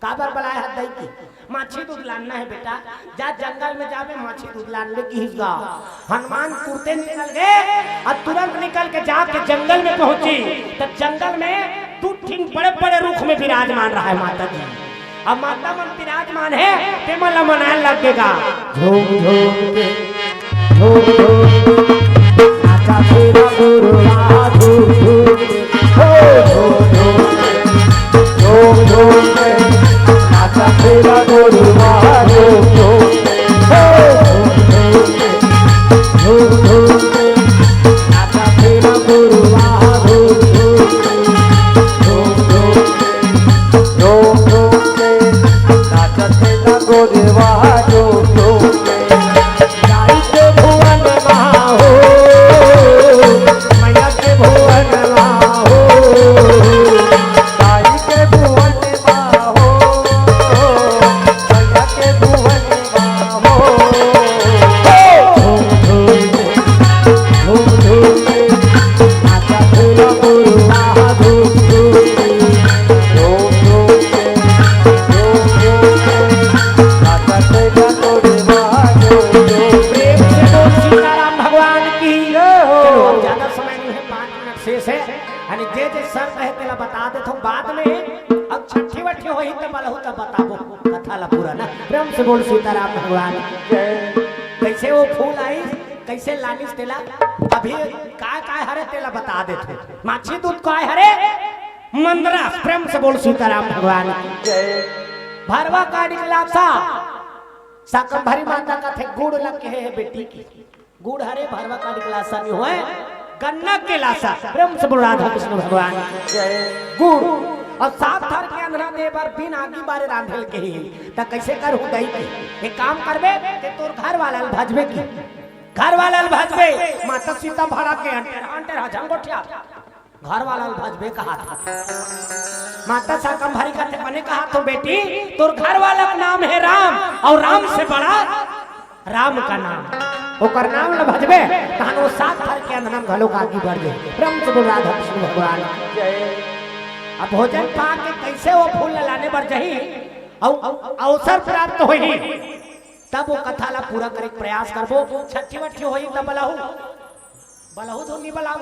काबर बलाए हत दई की, "माछी दूध लानना है बेटा, जा जंगल में जाबे, माछी दूध लानबे," किहिस गा। हनुमान तुरते निकल गए और तुरंत निकल के जाके जंगल में पहुंची। तो जंगल में दू ठिन बड़े-बड़े रुख में विराजमान रहा है माता जी। अब माता मन विराजमान है, तेमन ला मनाए लगेगा। झूम झूम के, झूम झूम के, नाचा तेरा गुरुआ, झूम झूम के, हो, झूम झूम के, झूम झूम के, नाचा तेरा गुरुआ, झूम झूम के, हो, झूम झूम के, झूम झूम के, नाचा तेरा गुरुआ, झूम झूम के, झूम झूम के। झूम झूम के नाचत हे गोरेवा झूम झूम के। जाई के भुवन मा हो, मैया के भुवन मा हो। जाई के भुवन मा हो, मैया के भुवन मा हो। झूम झूम के, झूम झूम के, नाचत हे गोरेवा झूम झूम के। प्रेम से बोल सीताराम भगवान की। जय हो। चलो, अब ज्यादा समय नहीं है, पाँच मिनट शेष है। यानी जे जे शर्त है, तेला बता देथों बाद में। अब छठी वठी होही, तब अलहू तब बताबो कथा ला पूरा ना। प्रेम से बोल सीताराम भगवान की। जय। कैसे वो फूल आइस, कैसे लानिस तेला, अभी काय काय हरे तेला बता देथों। माछी दूध काय हरे? मंदरस। प्रेम से बोल सीताराम भगवान की। जय। भरवा काड़ी के लासा, शाकंभरी माता कथे गुड़ लग के हे बेटी की। गुड़ हरे भरवा काड़ी के लासा नहीं होय, गन्ना के लासा। प्रेम से बोल राधा कृष्ण भगवान की। जय। गुड़। और सात थर के अंधना दे बर बिन आगी बारे रांधे ल कही, त कैसे करहूं दई की? एक काम करबे, ते तोर घर वाला ल भजबे की। घर वाला ल भजबे, माता सीता भड़क के अंटेर, अंटेर हजम गोठिया। घर वाला ल भजबे कहाथों। माता शाकंभरी कथे, "बने कहाथों बेटी, तोर घर वाला के नाम है राम, और राम से बड़ा राम का नाम। ओकर नाम ल भजबे, तहन वो सात थर के अंधना म घलो आगी बढ़ जाए।" प्रेम से बोल राधा कृष्ण भगवान की। जय। अब भोजन पा के कैसे वो फूल ल लाने बर जही, अउ अवसर प्राप्त होही, तब वो कथा ला पूरा करे के प्रयास करबो। छठी वठी होही तब बलहू, बलहू तो नहीं बलाओ।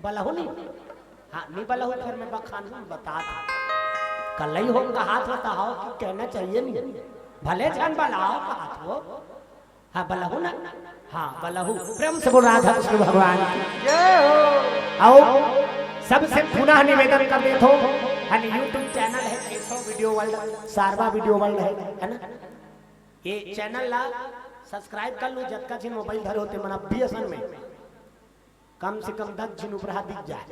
बलहू नहीं? हाँ, नहीं बलहू, फिर मैं बखान हूँ, बता दे। कलई हो कहात होता हो कि कहना चाहिए नहीं। भले झन बलाओ कहात हो। हाँ, बलहू ना? हाँ, बलहू। प्रेम से बोल राधा कृष्ण भगवान की। जय हो। आओ, सबसे पुनः निवेदन कर देथों, हम YouTube channel है केशव Video World, सारवा Video World है, है ना? ये channel ला सब्सक्राइब कर लू, जतका झिन मोबाइल धरे हो ते मन अब बीएसएन में कम से कम दस झिन उपरहा दिख जाए।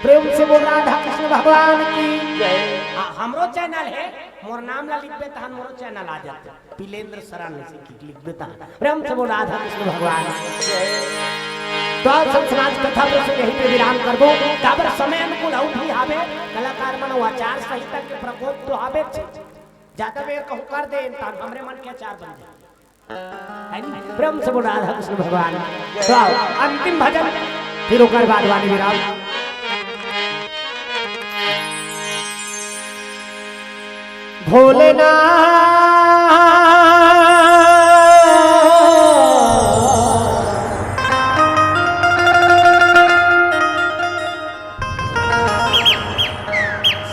प्रेम से बोल राधा कृष्ण भगवान की। आ, हमरो चैनल हे, मोर नाम ला लिखबे तहन मोरो चैनल आ जाथे, पिलेंद्र सरन लिखबे तहन। प्रेम से बोल राधा कृष्ण भगवान की। तो आज हम समाज कथा प्रसंग यहीं पे विराम करबो। काबर समय अनुकूल अउ भी हावे, कलाकार मन आचार संहिता के प्रकोप तो हावे, ज्यादा बेर कहूँ कर दे, तहन हमरे मन के आचार बन जाए। है नी? प्रेम से बोल राधा कृष्ण भगवान। तो आओ, अंतिम भजन, फिर ओकर बाद वाली विराम। भोलेनाथ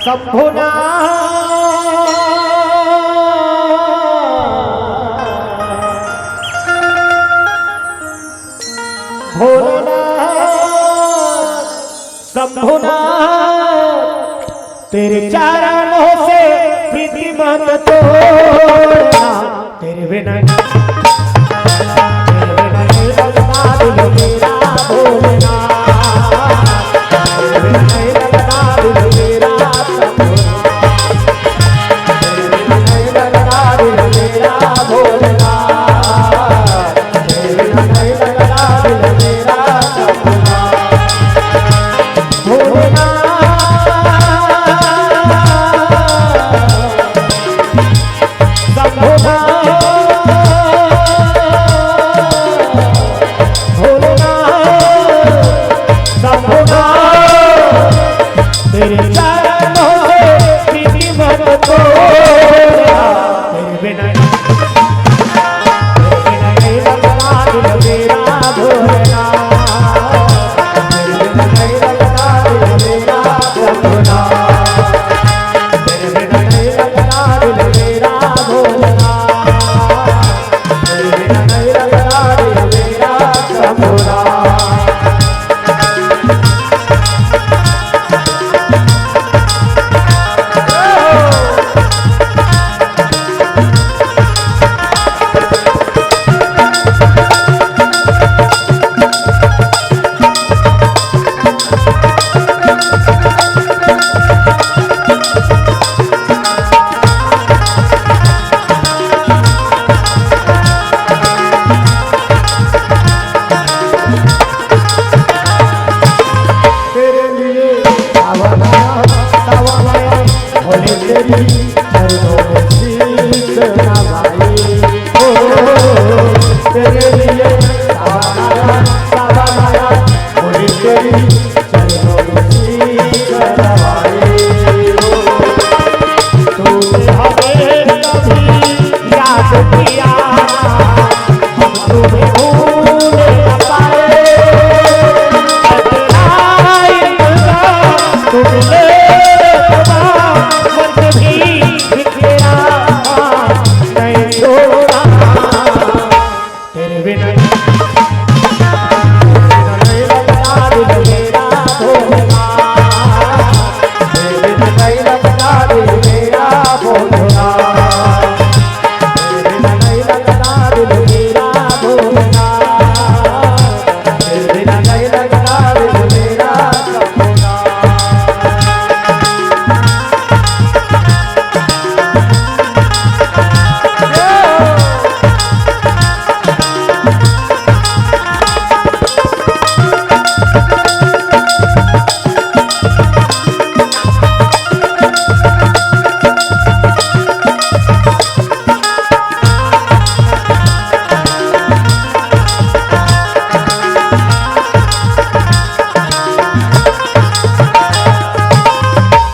शंभुनाथ भोलेनाथ शंभुनाथ, तेरे चरणों से प्रीति मत तोड़ना, तेरे बिना, तेरे बिना नहीं लगता दिल मेरा भोलेनाथ।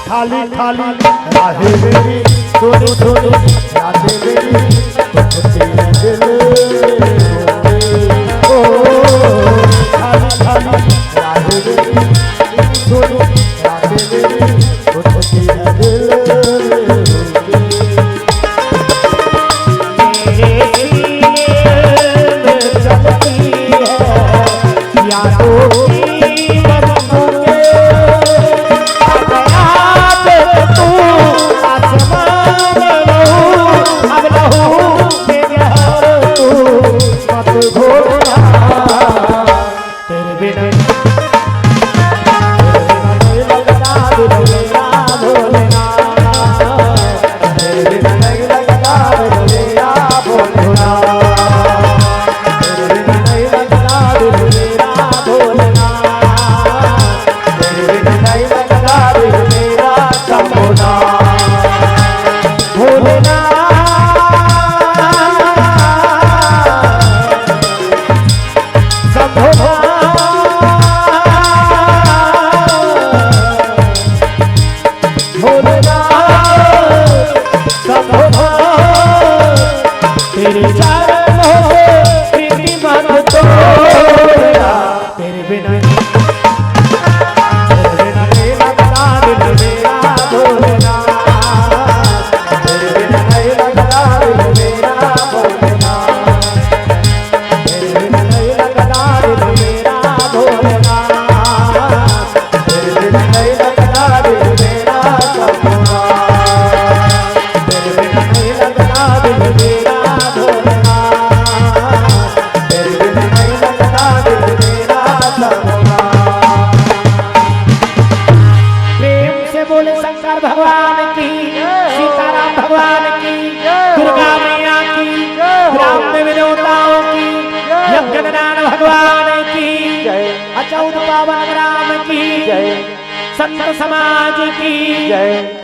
खाली खाली राहें मेरी, सुनी सुनी यादें मेरी, कुछ तेरे दिल में होंगे। ओ, खाली खाली राहें मेरी, सुनी सुनी यादें मेरी, कुछ तेरे दिल में होंगे। मेरे सीने में जलती है यादों की बदबू के। अब रात में तू आसमां में रहूं, अब रहूं प्रेम से बोले शंकर भगवान की, सीताराम भगवान की, दुर्गा मैया की, ग्राम देवी देवताओं की, यज्ञ नारायण भगवान की, अचौद पावन राम की, संत समाज की।